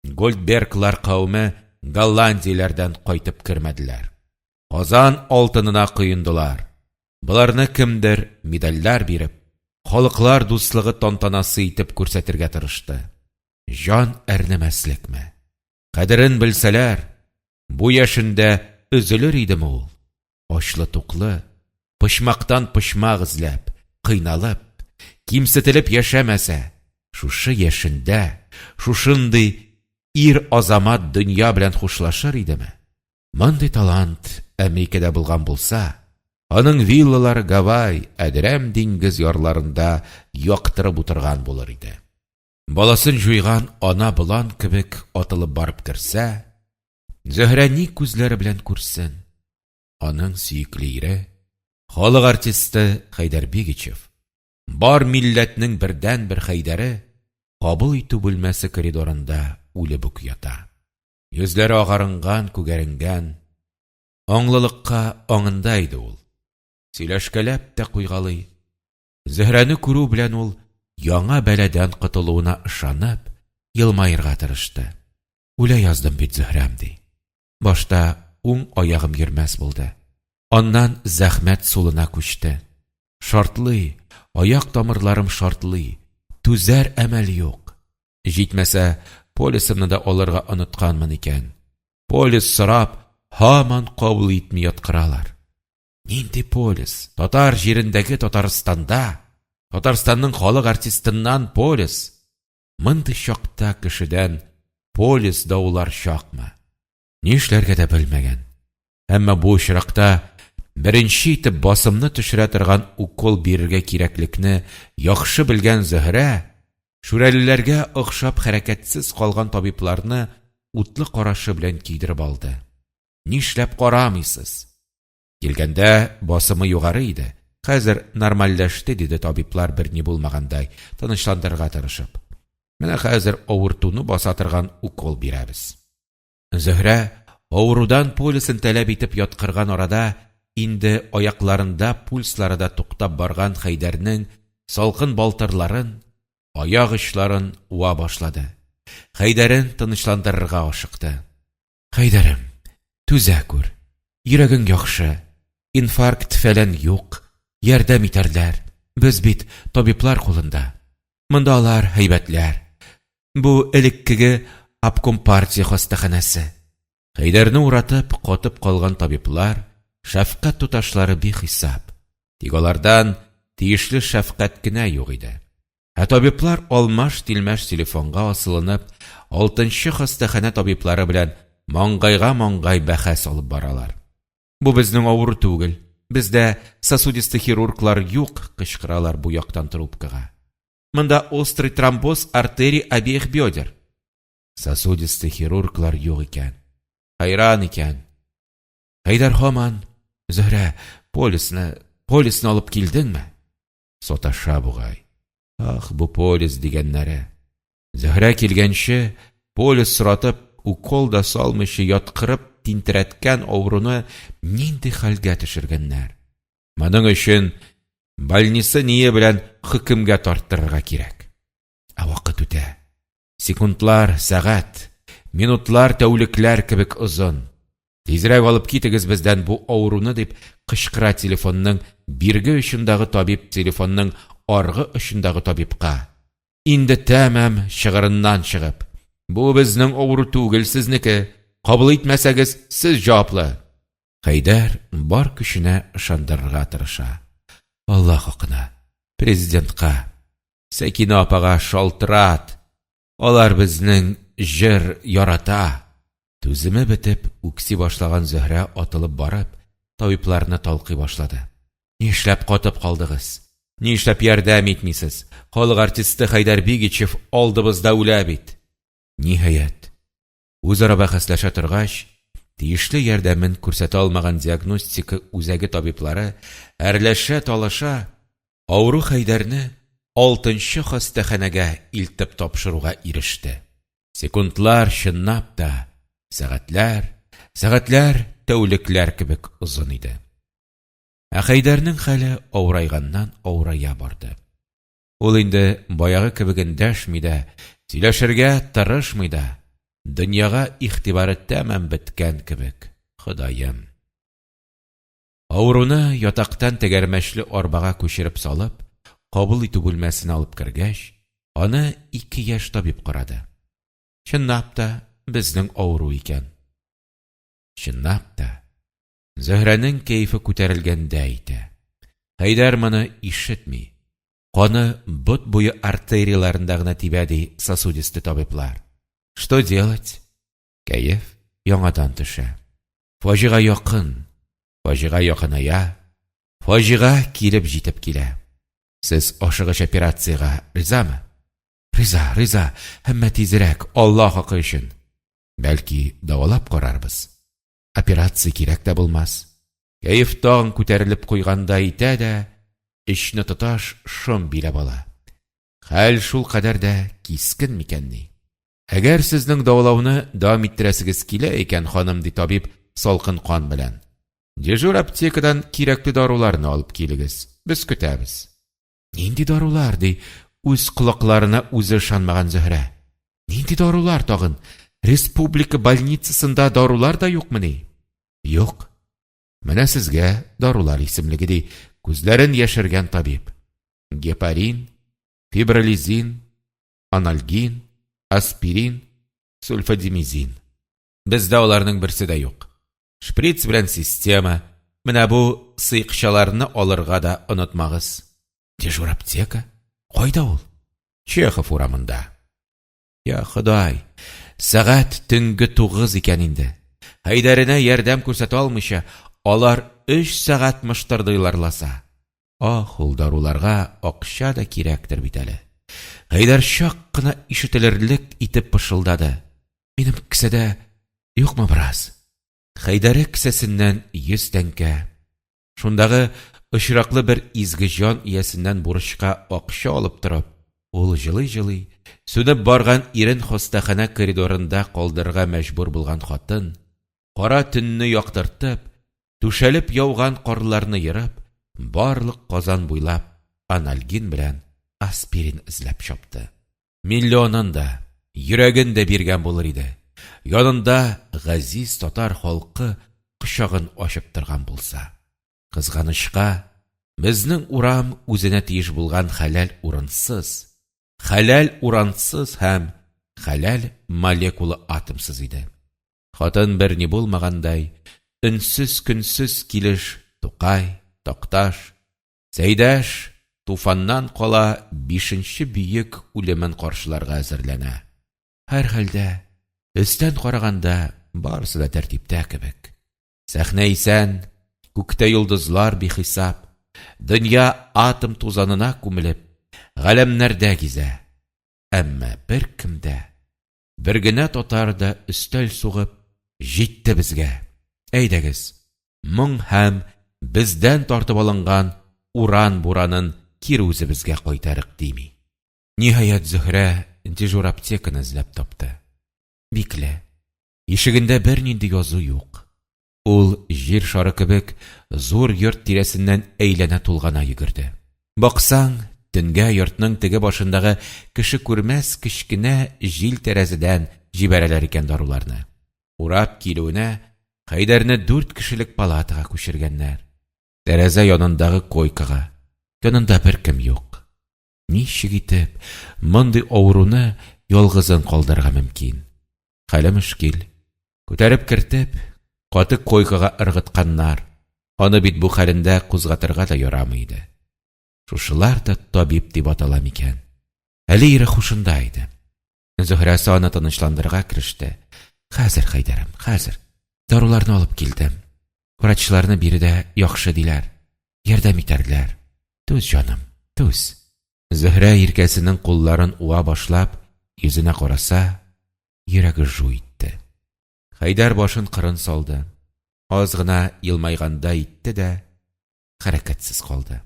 Гольдберглар кавеме Голландияләрдән кайтып кермәделәр. Казан алтынына коендылар. Боларны кемдер медальләр биреп, халыклар дуслыгы тантанасы итеп күрсәтергә тырышты. Җан әрнемәслекме? Кадерен белсәләр, бу яшендә өзелер идеме ул? Ачлы-туклы, почмактан почмак эзләп, кыйналып, кимсетелеп яшәмәсә, шушы яшендә, шушындый ир-азамат дөнья белән хушлашыр идеме? Мондый талант Әмрикәдә булган булса, аның виллалары Гавай, Әдрәм диңгез ярларында яктырып утырган булыр иде. Баласын җуйган ана болан кебек атылып барып керсә, Зөһрә ни күзләре белән күрсен? Аның сөекле ире, халык артисты Хәйдәр Бигичев, бар милләтнең бердәнбер Хәйдәре, кабул итү бүлмәсе коридорында үлеп үк ята. Йөзләре агарынган, күгәренгән. Аңлылыкка аңында иде ул. Сөйләшкәләп тә куйгалый. Зөһрәне күрү белән ул яңа бәладән котылуына ышанып, елмаерга тырышты. Үлә яздым бит, Зөһрәм, ди. Башта уң аягым йөрмәс булды. Аннан зәхмәт сулына күчте. Шартлый, аяк тамырларым шартлый, түзәр әмәл юк. Җитмәсә, полисымны да алырга онытканмын икән. Полис сорап, һаман кабул итми яткыралар. Нинди полис? Татар җирендәге Татарстанда, Татарстанның халык артистыннан полис! Мондый чакта кешедән полис даулар чакмы? Нишләргә дә белмәгән. Әмма бу очракта беренче итеп басымны төшерә торган укол бирергә кирәклекне яхшы белгән Зөһрә, шүрәлеләргә охшап хәрәкәтсез калган табибларны утлы карашы белән көйдереп алды. Нишләп карамыйсыз? Килгәндә басымы югары иде, хәзер нормальләште, диде табиблар берни булмагандай, тынычландырырга тырышып. Менә хәзер авыртуны баса торган укол бирәбез. Зөһрә авырудан полисын таләп итеп яткырган арада инде аякларында пульслары да туктап барган Хәйдәрнең салкын балтырларын, аяк очларын уа башлады. Хәйдәрен тынычландырырга ашыкты. Хәйдәрем, түзә күр, йөрәгең яхшы, инфаркт-фәлән юк, ярдәм итәрләр, без бит табиблар кулында. Монда алар һәйбәтләр. Бу элеккеге обком партия хастаханәсе. Хәйдәрне уратып, катып калган табиблар, шәфкать туташлары бихисап. Тик алардан тиешле шәфкать кенә юк иде. Ә табиблар алмаш-тилмәш телефонга асылынып, алтынчы хастаханә табиблары белән маңгайга-маңгай бәхәс алып баралар. Бу безнең авыру түгел, бездә сосудистый хирурглар юк, кычкыралар бу яктан трубкага. Монда острый тромбоз артерий обеих бедер. Сосудистый хирурглар юк икән. Хәйран икән. Хәйдәр һаман, Зөһрә, полисны, полисны алып килдеңме? Саташа бугай. Ах, бу полис дигәннәре. Зөһрә килгәнче, полис соратып, укол да салмыйча яткырып тинтерәткән авыруны нинди хәлгә төшергәннәр. Моның өчен больница-ние белән хөкемгә тарттырырга кирәк. Ә вакыт үтә. Секундлар, сәгать, минутлар тәүлекләр кебек озын. Тизрәк алып китегез бездән бу авыруны, дип кычкыра телефонның бирге очындагы табиб телефонның аргы очындагы табибка. Инде тәмам чыгырыннан чыгып. Бу безнең авыру түгел, сезнеке. Кабул итмәсәгез, сез җаваплы. Хәйдәр бар көченә ышандырырга тырыша. Алла хакына, президентка, Сәкинә апага шалтырат. Алар безнең җыр ярата. Түземе бетеп, үкси башлаган Зөһрә атылып барып, табибларны талкый башлады. Нишләп катып калдыгыз? Нишләп ярдәм итмисез? Халык артисты Хәйдәр Бигичев алдыбызда үлә бит. Ниһаять, үзара бәхәсләшә торгач, тиешле ярдәмен күрсәтә алмаган диагностика үзәге табиблары әрләшә-талаша, авыру Хәйдәрне алтынчы хастаханәгә илтеп тапшыруга иреште. Секундлар чынлап та сәгатьләр, сәгатьләр тәүлекләр кебек озын иде. Ә Хәйдәрнең хәле авырайганнан-авырая барды. Ул инде баягы кебек эндәшми дә, сөйләшергә тырышмый да, дөньяга игътибары тәмам беткән кебек, Ходаем! Авыруны ятактан тәгәрмәчле арбага күчереп салып, кабул итү бүлмәсенә алып кергәч, аны ике яшь табиб карады. Чынлап та, безнең авыру икән. Чынлап та, Зөһрәнең кәефе күтәрелгәндәй итә. Хәйдәр моны ишетми. Каны бот буе артерияләрендә генә тибә, ди сосудистый табиблар. Что делать? Кәеф яңадан төшә. Фаҗига якын, фаҗига якыная, фаҗига килеп җитеп килә. Сез ашыгыч операциягә ризамы? Риза, риза, әмма тизрәк, Алла хакы өчен. Бәлки, дәвалап карарбыз. Операция кирәк тә булмас. Кәеф тагын күтәрелеп куйгандай итә дә, эчне тоташ шом биләп ала. Хәл шул кадәр дә кискен микәнни? Әгәр сезнең дәвалауны дәвам иттерәсегез килә икән, ханым, ди табиб салкын кан белән. Дежур аптекадан кирәкле даруларны алып килегез, без көтәбез. Нинди дарулар, ди үз колакларына үзе ышанмаган Зөһрә. Нинди дарулар тагын? Республика больницасында дарулар да юкмыни? Юк. Менә сезгә дарулар исемлеге, ди күзләрен яшергән табиб. Гепарин, фибролизин, анальгин, аспирин, сульфадимизин. Бездә аларның берсе дә юк. Шприц белән система, менә бу сыекчаларны алырга да онытмагыз. Дежур аптека? Кайда ул? Чехов урамында. Я Ходай, сәгать төнге тугыз икән инде. Хәйдәренә ярдәм күрсәтә алмыйча, алар өч сәгать мыштырдыйлар ласа. Ах, ул даруларга акча да кирәктер бит әле. Хәйдәр чак кына ишетелерлек итеп пышылдады. Минем кесәдә юкмы бераз? Хәйдәре кесәсеннән 100 тәңкә, шундагы очраклы бер изге җан иясеннән бурычка акча алып торып, ул җылый-җылый, сүнеп барган ирен хастаханә коридорында калдырырга мәҗбүр булган хатын, кара төнне яктыртып, түшәлеп яуган карларны ерып, барлык Казан буйлап анальгин белән аспирин эзләп чапты. Миллионын да, йөрәген дә биргән булыр иде, янында газиз татар халкы кочагын ачып торган булса. Кызганычка, безнең урам үзенә тиеш булган хәләл урынсыз, хәләл урансыз һәм хәләл молекула-атомсыз иде. Хатын берни булмагандай, өнсез-көнсез килеш Тукай, Такташ, Сәйдәш, Туфаннан кала бишенче бөек үлемен каршыларга әзерләнә. Һәрхәлдә, өстән караганда, барысы да тәртиптә кебек. Сәхнә исән, күктә йолдызлар бихисап, дөнья атом тузанына күмелеп, галәмнәрдә гизә. Әмма беркем дә, бер генә татар да өстәл сугып, Җитте безгә! Әйдәгез, моң һәм бездән тартып алынган уран буранын кире үзебезгә кайтарыйк, дими. Ниһаять, Зөһрә дежур аптеканы эзләп тапты. Бикле. Ишегендә бернинди язу юк. Ул җир шары кебек зур йорт тирәсеннән әйләнә-тулгана йөгерде. Баксаң, төнгә йортның теге башындагы кеше күрмәс кечкенә җил тәрәзәдән җибәрәләр икән даруларны. Урап килүенә Хәйдәрне дүрт кешелек палатага күчергәннәр. Тәрәзә янындагы койкага. Янында беркем юк. Ничек итеп мондый авыруны ялгызын калдырырга мөмкин? Хәле мөшкил. Күтәреп кертеп, каты койкага ыргытканнар. Аны бит бу хәлендә кузгатырга да ярамый иде. Шушылар да табиб дип атала микән? Әле ире хушында иде. Зөһрәсе аны тынычландырырга кереште. Хәзер, Хәйдәрем, хәзер. Даруларны алып килдем. Врачларны биредә яхшы диләр. Ярдәм итәрләр. Түз, җаным, түз. Зөһрә иркәсенең кулларын уа башлап, йөзенә караса, йөрәге жу итте. Хәйдәр башын кырын салды. Аз гына елмайгандай итте дә, хәрәкәтсез калды.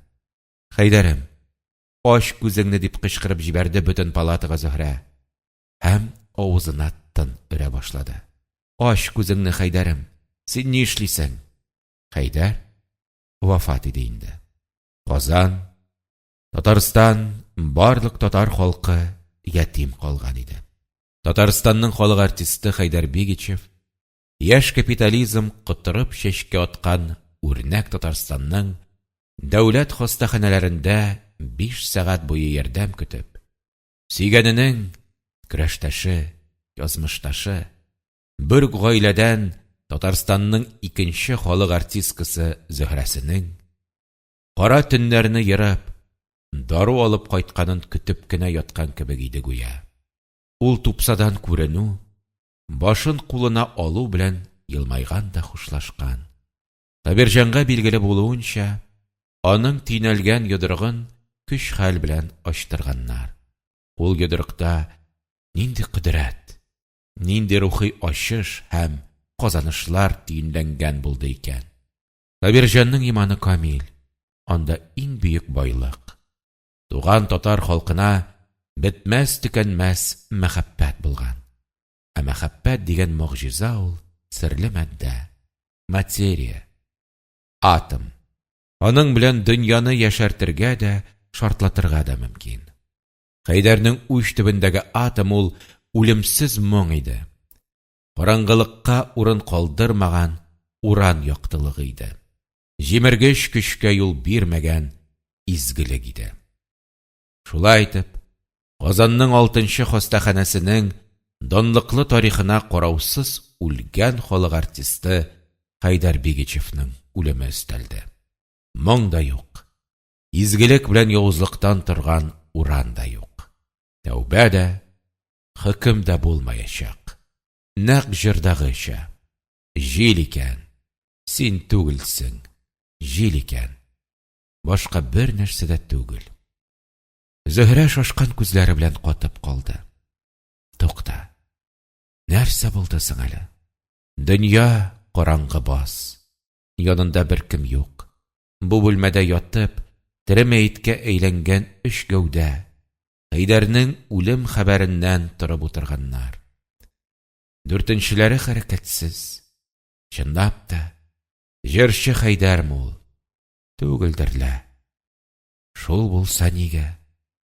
Хәйдәрем, ач күзеңне, дип кычкырып җибәрде бөтен палатага Зөһрә. Һәм авызына тын өрә башлады. Ач күзеңне, Хәйдәрем, син ни эшлисең? Хәйдәр вафат иде инде. Казан, Татарстан, барлык татар халкы ятим калган иде. Татарстанның халык артисты Хәйдәр Бигичев, яшь капитализм котырып чәчкә аткан үрнәк Татарстанның дәүләт хастаханәләрендә биш сәгать буе ярдәм көтеп, сөйгәненең көрәштәше, язмышташы, бер үк гаиләдән Татарстанның икенче халык артисткасы Зөһрәсенең, кара төннәрне ерып, дару алып кайтканын көтеп кенә яткан кебек иде гүя. Ул тупсадан күренү, башын кулына алу белән елмайган да хушлашкан. Сабирҗанга билгеле булуынча, аның төйнәлгән йодрыгын көч-хәл белән ачтырганнар. Ул йодрыкта нинди кодрәт, нинди рухи ачыш һәм казанышлар төенләнгән булды икән? Сабирҗанның иманы камил, анда иң бөек байлык, туган татар халкына бетмәс-төкәнмәс мәхәббәт булган. Ә мәхәббәт дигән могҗиза ул серле матдә, материя, атом. Аның белән дөньяны яшәртергә дә, шартлатырга да мөмкин. Хәйдәрнең уч төбендәге атом ул үлемсез моң иде. Караңгылыкка урын калдырмаган уран яктылыгы иде. Җимергеч көчкә юл бирмәгән изгелек иде. Шулай итеп, Казанның алтынчы хастаханәсенең данлыклы тарихына караусыз үлгән халык артисты Хәйдәр Бигичевның үлеме өстәлде. Моң да юк, изгелек белән явызлыктан торган уран да юк. Тәүбә дә, хөкем дә булмаячак. Нәкъ җырдагыча, җил икән, син түгелсең, җил икән, башка бернәрсә дә түгел. Зөһрә шашкан күзләре белән катып калды. Тукта. Нәрсә булды соң әле? Дөнья караңгы баз. Янында беркем юк. Бу бүлмәдә ятып, тере мәеткә әйләнгән өч гәүдә, Хәйдәрнең үлем хәбәреннән торып утырганнар. Дүртенчеләре хәрәкәтсез. Чынлап та, җырчы Хәйдәрме ул? Түгелдер лә. Шул булса нигә?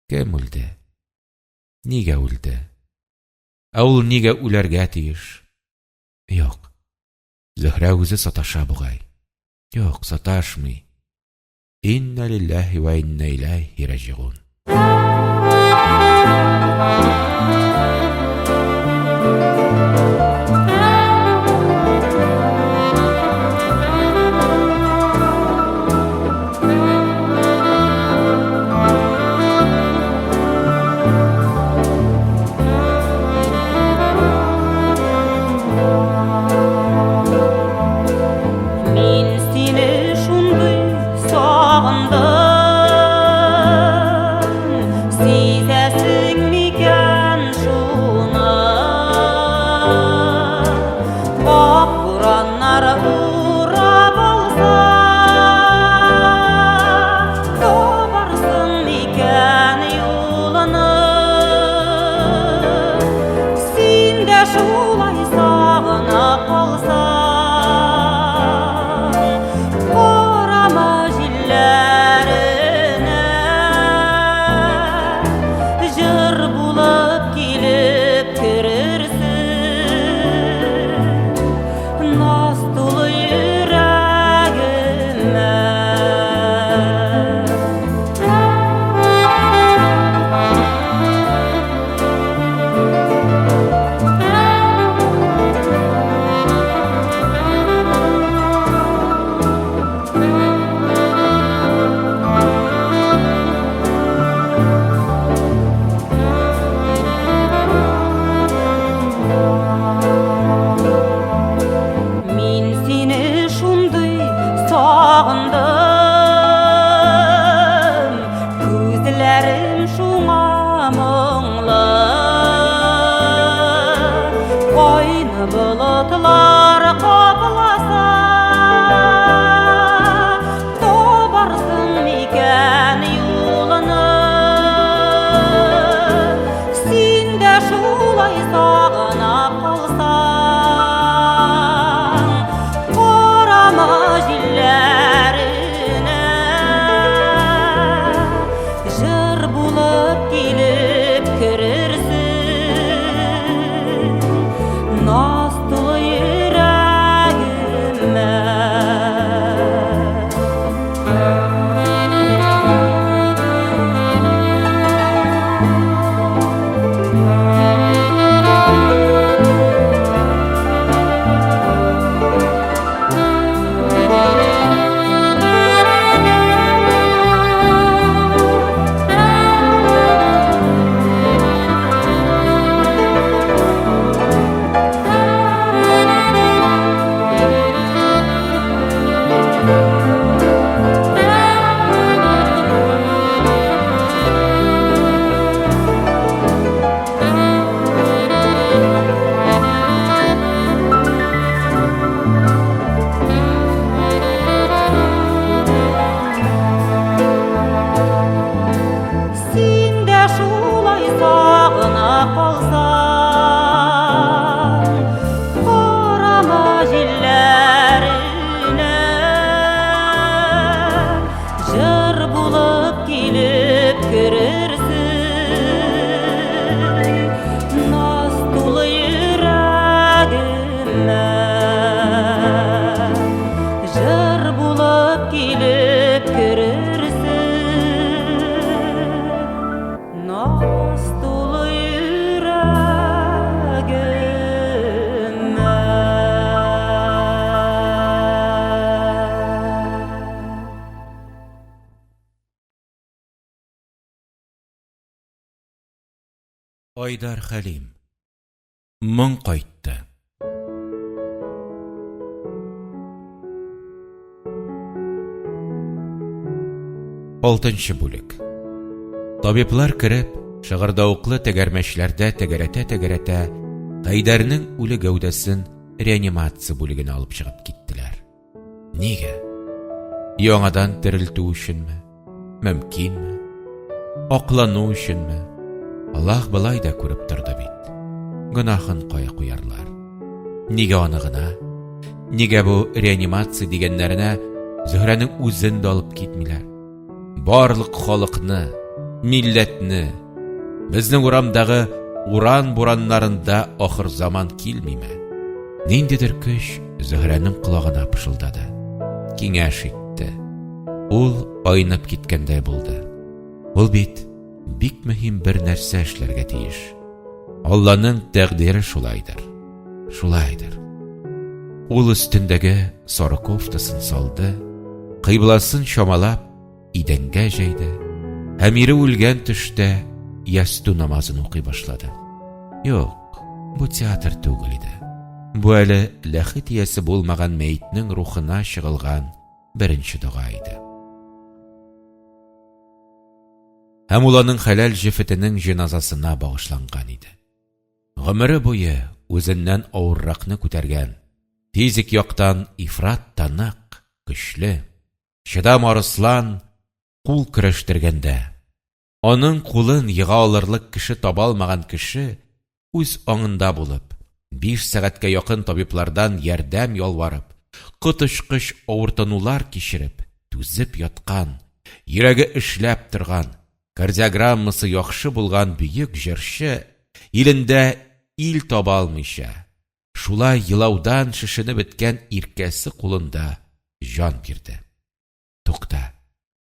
Кем үлде? Нигә үлде? Ә ул нигә үләргә тиеш? Юк. Зөһрә үзе саташа бугай. Юк, саташмый. Инна лилләһи вә инна иләйһи раҗигун. Мин сине шундый сагындым, Сизәсең микән шуны? Айдар Хәлим. Моң кайтты. Алтынчы бүлек. Табиблар кереп, шыгырдавыклы тәгәрмәчләрдә тәгәрәтә-тәгәрәтә, Хәйдәрнең үле гәүдәсен реанимация бүлегенә алып чыгып киттеләр. Нигә? Яңадан терелтү өченме? Мөмкинме? Аклану өченме? Аллаһ болай да күреп торды бит. Гөнаһын кая куярлар? Нигә аны гына? Нигә бу реанимация дигәннәренә Зөһрәнең үзен дә алып китмиләр? Барлык халыкны, милләтне, безнең урамдагы уран бураннарында ахыр заман килмиме? Ниндидер көч Зөһрәнең колагына пышылдады, киңәш итте. Ул айнып киткәндәй булды. Ул бит бик мөһим бер нәрсә эшләргә тиеш. Алланың тәкъдире шулайдыр. Шулайдыр. Ул өстендәге сары кофтасын салды, кыйбласын чамалап, идәнгә җәйде һәм ире үлгән төштә ястү намазын укый башлады. Юк, бу театр түгел иде. Бу әле ләхет иясе булмаган мәетнең рухына чыгылган беренче дога иде. Һәм ул аның хәләл җефетенең җеназасына багышланган иде. Гомере буе үзеннән авырракны күтәргән, физик яктан ифрат та нык, көчле, чыдам арыслан кул көрәштергәндә, аның кулын ега алырлык кеше таба алмаган кеше үз аңында булып, биш сәгатькә якын табиблардан ярдәм ялварып, коточкыч авыртынулар кичереп, түзеп яткан, йөрәге эшләп торган, кардиограммасы яхшы булган бөек җырчы, илендә ил таба алмыйча, шулай елаудан шешенеп беткән иркәсе кулында җан бирде. Тукта,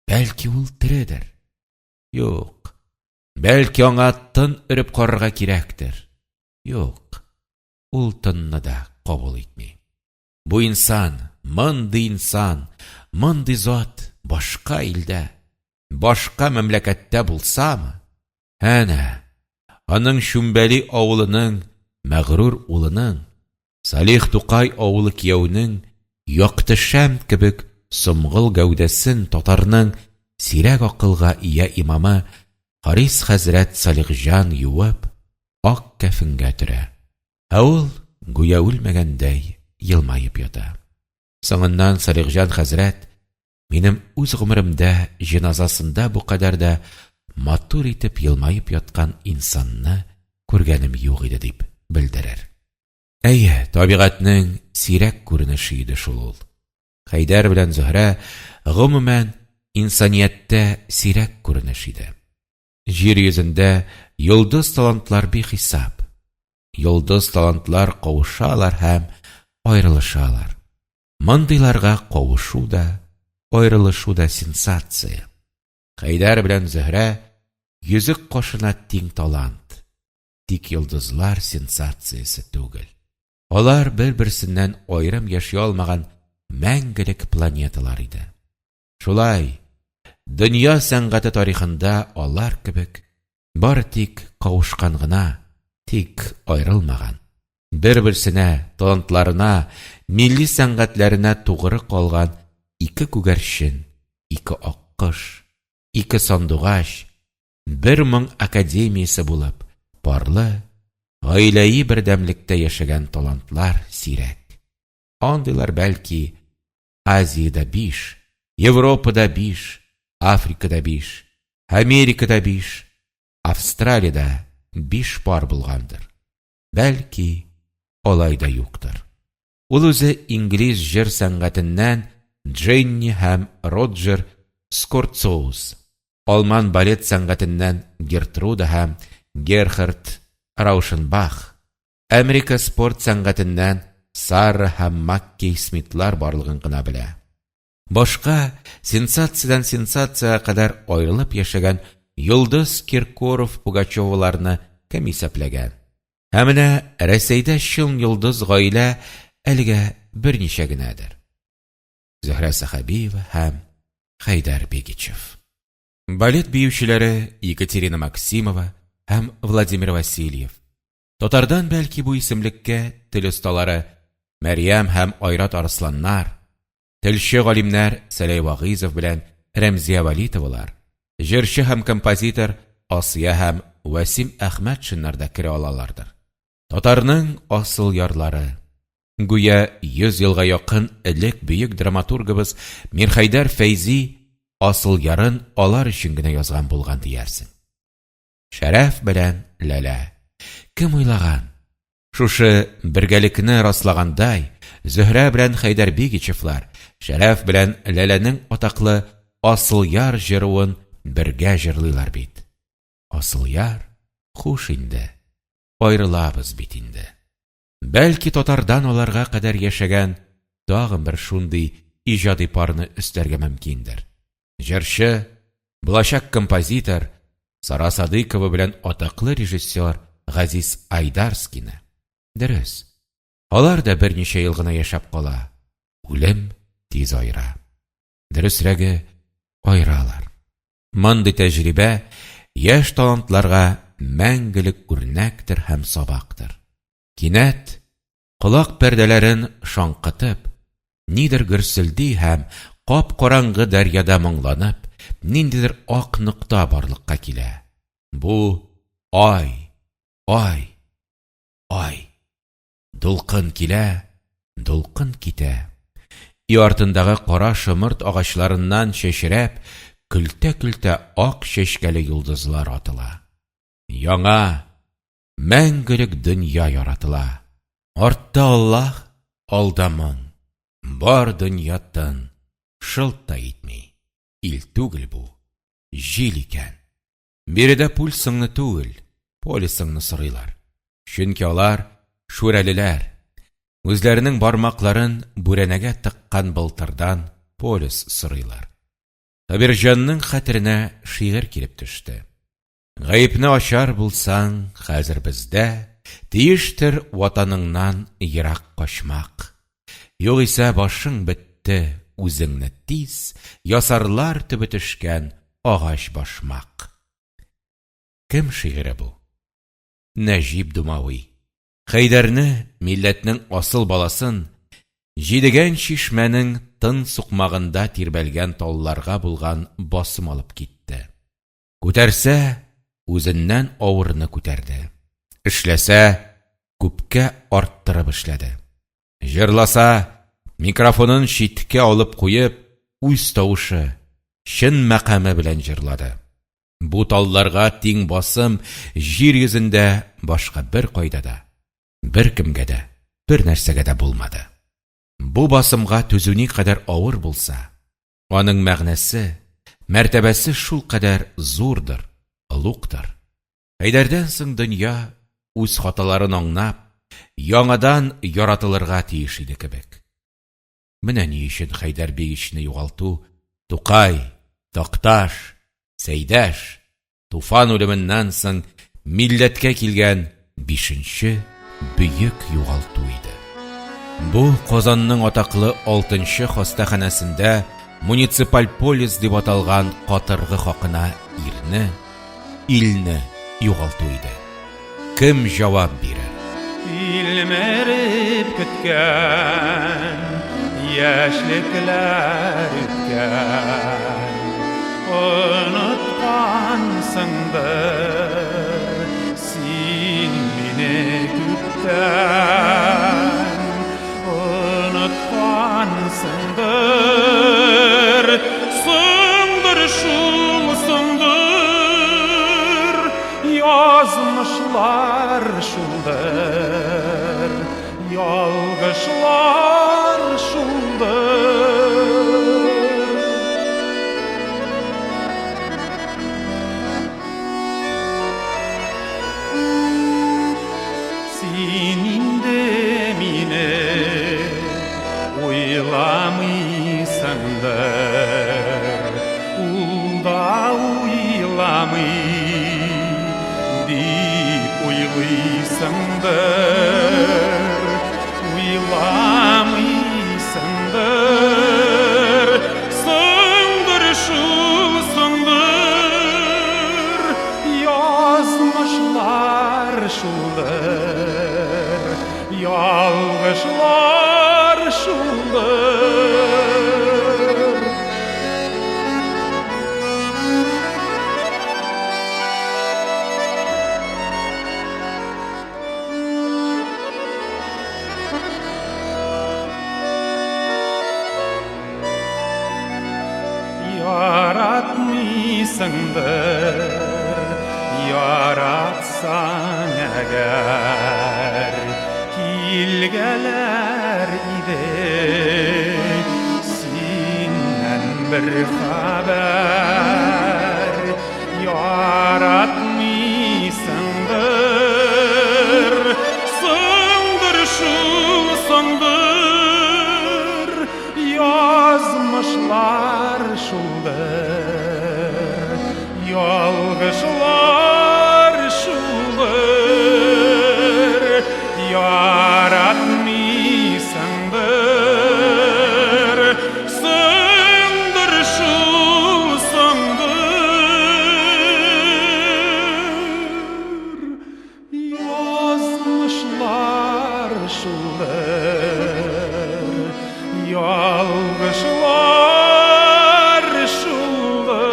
бәлки ул тередер? Юк, Бәлки аңа тын өреп карарга кирәктер. Юк, ул тынны да кабул итми. Бу инсан, мондый инсан, мондый зат башка илдә, башка мәмләкәттә булсамы? Әнә, аның Чүмбәли авылының мәгърур улының, Салих Тукай авылы кияүнең якты шәм кебек соңгыл гәүдәсен татарның сирәк акылга ия имамы Харис хәзрәт Салихҗан юып, ак кәфенгә төрә. Ә ул, гүя үлмәгәндәй, елмаеп ята. Соңыннан Салихҗан хәзрәт, Минем үз гомеремдә җеназасында бу кадәр дә матур итеп елмаеп яткан инсанны күргәнем юк иде, дип белдерер. Әйе, табигатьнең сирәк күренеше иде шул ул. Хәйдәр белән Зөһрә, гомумән, инсанияттә сирәк күренеш иде. Җир йөзендә йолдыз талантлар бихисап. Йолдыз талантлар кавышалар һәм аерылышалар. Мондыйларга кавышу да, аерылышу да сенсация. Хәйдәр белән Зөһрә йөзек кашына тиң талант. Тик йолдызлар сенсациясе түгел. Алар бер-берсеннән аерым яши алмаган мәңгелек планеталар иде. Шулай, дөнья сәнгате тарихында алар кебек бары тик кавышкан гына, тик аерылмаган, бер-берсенә, талантларына, милли сәнгатьләренә тугры калган ике күгәрчен, ике аккош, ике сандугач, Бер моң академиясе булып, парлы, гаиләи бердәмлектә яшәгән талантлар сирәк. Андыйлар, бәлки, Азиядә биш, Европада биш, Африкада биш, Америкада биш, Австралиядә биш пар булгандыр. Бәлки, алай да юктыр. Ул үзе инглиз җыр сәнгатеннән Дженни һәм Роджер Скорцоус, алман балет сәнгатеннән Гертруда һәм Герхард Раушенбах, Америка спорт сәнгатеннән Сара һәм Маккей Смитлар барлыгын гына белә. Башка сенсациядән сенсациягә кадәр аерылып яшәгән Йолдыз Киркоров-Пугачеваларны кем исәпләгән? Ә менә Рәсәйдә чын йолдыз гаилә әлегә берничә генәдер. Зөһрә Сәхәбиева һәм Хәйдәр Бегичев. Балет биючеләре Екатерина Максимова, һәм Владимир Васильев. Татардан бәлки бу исемлеккә тел осталары Мәрьям һәм Айрат Арысланнар, телче галимнәр Сәләй Вагыйзов белән Рәмзия Вәлитовалар, җырчы һәм композитор Асия һәм Вәсим Әхмәтшиннар да керә алалардыр. Татарның асыл ярлары. Гүя 100 елга якын элек бөек драматургыбыз Мирхәйдәр Фәйзи асыл ярын алар өчен генә язган булган диярсең. Шәрәф белән Ләлә. Кем уйлаган? Шушы бергәлекне раслагандай, Зөһрә белән Хәйдәр Бигичевлар Шәрәф белән Ләләнең атаклы Асылъяр җыруын бергә җырлыйлар бит. Асылъяр, хуш инде, аерылабыз бит инде. Бәлки татардан аларга кадәр яшәгән тагын бер шундый иҗади парны өстәргә мөмкиндер. Җырчы, булачак композитор Сара Садыйкова белән атаклы режиссер Газиз Айдарскийны. Дөрес, алар да берничә ел гына яшәп кала. Үлем тиз аера. Дөресрәге, аералар. Мондый тәҗрибә яшь талантларга мәңгелек үрнәктер һәм сабактыр. Кинәт, колак пәрдәләрен шаңкытып, нидер гөрселди һәм, кап-караңгы дәрьяда моңланып, ниндидер ак нокта барлыкка килә. Бу, ай! Ай! Ай! Дулкын килә, дулкын китә. Өй артындагы кара шомырт агачларыннан чәчрәп, көлтә-көлтә ак чәчкәле йолдызлар атыла. Яңа, мәңгелек дөнья яратыла. Артта Аллаһ, алда моң. Бар дөнья тын, шылт та итми. Ил түгел бу, җил икән. Биредә пульсыңны түгел, полисыңны сорыйлар. Чөнки алар шүрәлеләр. Үзләренең бармакларын бүрәнәгә тыккан былтырдан полис сорыйлар. Сабирҗанның хәтеренә шигырь килеп төште. Гаепне ачар булсаң, хәзер бездә Тиештер Ватаныңнан ерак качмак. Югыйсә башың бетте, үзеңне тиз Ясарлар төбе төшкән агач башмак. Кем шигыре бу? Нәҗип Думави. Хәйдәрне, милләтнең асыл баласын, Җидегән чишмәнең тын сукмагында тирбәлгән талларга булган басым алып китте. Күтәрсә, үзеннән авырны күтәрде. Эшләсә, күпкә арттырып эшләде. Җырласа, микрофонын читкә алып куеп, үз тавышы, чын мәкаме белән җырлады. Бу талларга тиң басым җир йөзендә башка беркайда да, беркемгә дә, бернәрсәгә дә булмады. Бу басымга түзү никадәр авыр булса, аның мәгънәсе, мәртәбәсе шулкадәр зурдыр, олугтыр. Хәйдәрдән соң дөнья, үз хаталарын аңнап, яңадан яратылырга тиеш иде кебек. Менә ни өчен Хәйдәр Бигичне югалту Тукай, Такташ, Сәйдәш, Туфан үлеменнән соң милләткә килгән бишенче бөек югалту иде. Бу Казанның атаклы алтынчы хастаханәсендә муниципаль полис дип аталган катыргы хакына ирне, илне югалту иде. Кем җавап бирер? Тилмереп көткән яшьлекләр үткән, Оныткансыңдыр син мине күптән, Оныткансыңдыр, соңдыр шул, соңдыр, Язмышлар шулдыр, ялгышлар шулдыр. Син инде мине уйламыйсыңдыр, ул да уйламый дип уйлыйсыңдыр, уйламыйсыңдыр. Соңдыр шул, соңдыр, язмышлар. Яратмыйсыңдыр, яратсаң әгәр, килгәләр иде. Синнән бер хәбәр, яратмыйсыңдыр, соңдыр шул, соңдыр, язмышлар шулдыр, ялгышлар шулдыр, яратмыйсыңдыр, соңдыр шул, соңдыр, язмышлар шулдыр, ялгышлар шулдыр,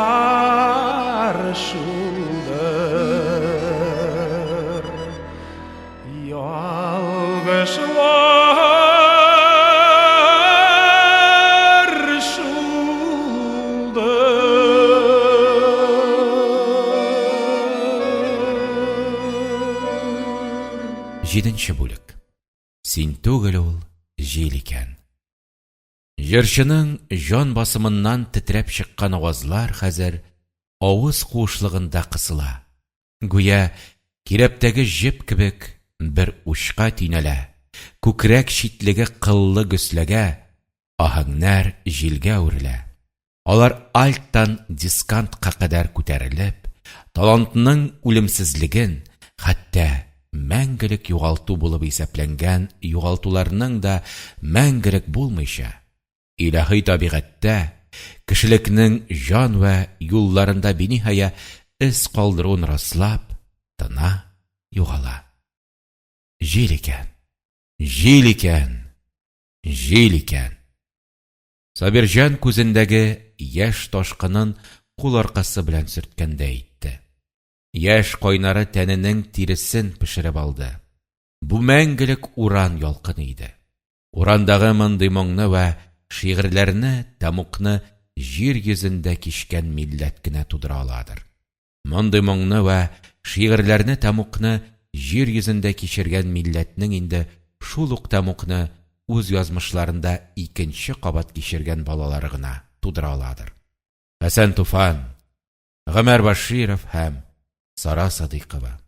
язмышлар шулдыр, ялгышлар шулдыр. Җиденче бүлек. Син түгел ул, җил икән. Җырчының җан басымыннан тетрәп чыккан авазлар хәзер авыз куышлыгында кысыла, гүя кирәптәге җеп кебек бер учка төйнәлә, күкрәк читлеге кыллы гөсләгә, аһәңнәр җилгә әверелә. Алар альттан дискантка кадәр күтәрелеп, талантның үлемсезлеген, хәтта мәңгелек югалту булып исәпләнгән югалтуларның да мәңгелек булмыйча, илаһи табигатьтә, кешелекнең җан вә юлларында биниһая эз калдыруын раслап, тына, югала. Җил икән! Җил икән! Җил икән! Сабирҗан күзендәге яшь ташкынын кул аркасы белән сөрткәндәй итте. Яшь кайнары тәненең тиресен пешереп алды. Бу мәңгелек уран ялкыны иде. Урандагы мондый моңны вә шигырьләрне тәмугны җир йөзендә кичкән милләт кенә тудыра аладыр. Мондый моңны вә шигырьләрне тәмугны җир йөзендә кичергән милләтнең инде шул ук тәмугны үз язмышларында икенче кабат кичергән балалары гына тудыра аладыр. Хәсән Туфан, Гомәр Бәширов һәм Сара Садыйкова.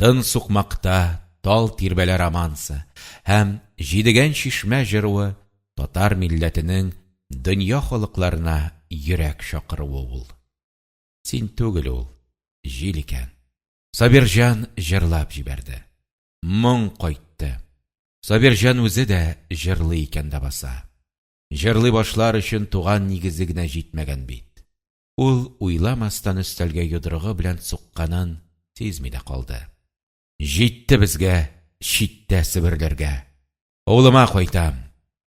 Тын сукмакта тал тирбәлә романсы һәм Җидегән чишмә җыруы татар милләтенең дөнья халыкларына йөрәк чакыруы ул. Син түгел ул, җил икән. Сабирҗан җырлап җибәрде. Моң кайтты. Сабирҗан үзе дә җырлый икән ләбаса. Җырлый башлар өчен туган нигезе генә җитмәгән бит. Ул уйламастан өстәлгә йодрыгы белән сукканын сизми дә калды. Җитте безгә читтә себерләргә. Авылыма кайтам.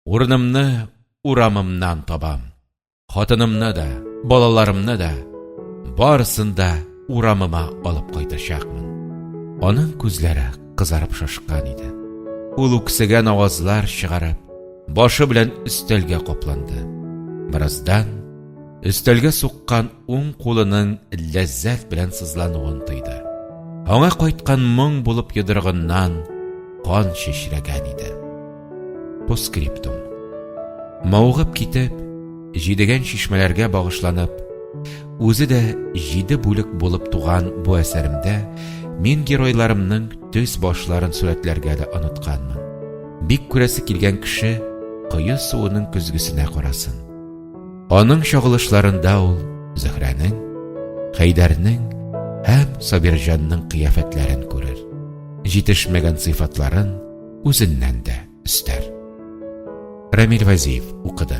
Урынымны урамымнан табам. Хатынымны да, балаларымны да, барысын да урамыма алып кайтачакмын. Аның күзләре кызарып шашкан иде. Ул үксегән авазлар чыгарып, башы белән өстәлгә капланды. Бераздан өстәлгә суккан уң кулының ләззәт белән сызлануын тойды. Аңа кайткан моң булып йодрыгыннан кан чәчрәгән иде. Постскриптум. Мавыгып китеп, җидегән чишмәләргә багышланып, үзе дә җиде бүлек булып туган бу әсәремдә мин геройларымның төс башларын сурәтләргә дә онытканмын. Бик күрәсе килгән кеше кое суының көзгесенә карасын. Аның чагылышларында ул Зөһрәнең, Хәйдәрнең һәм Сабирҗанның кыяфәтләрен күрер, җитешмәгән сыйфатларын үзеннән дә өстәр. Рамил Вазиев укыды.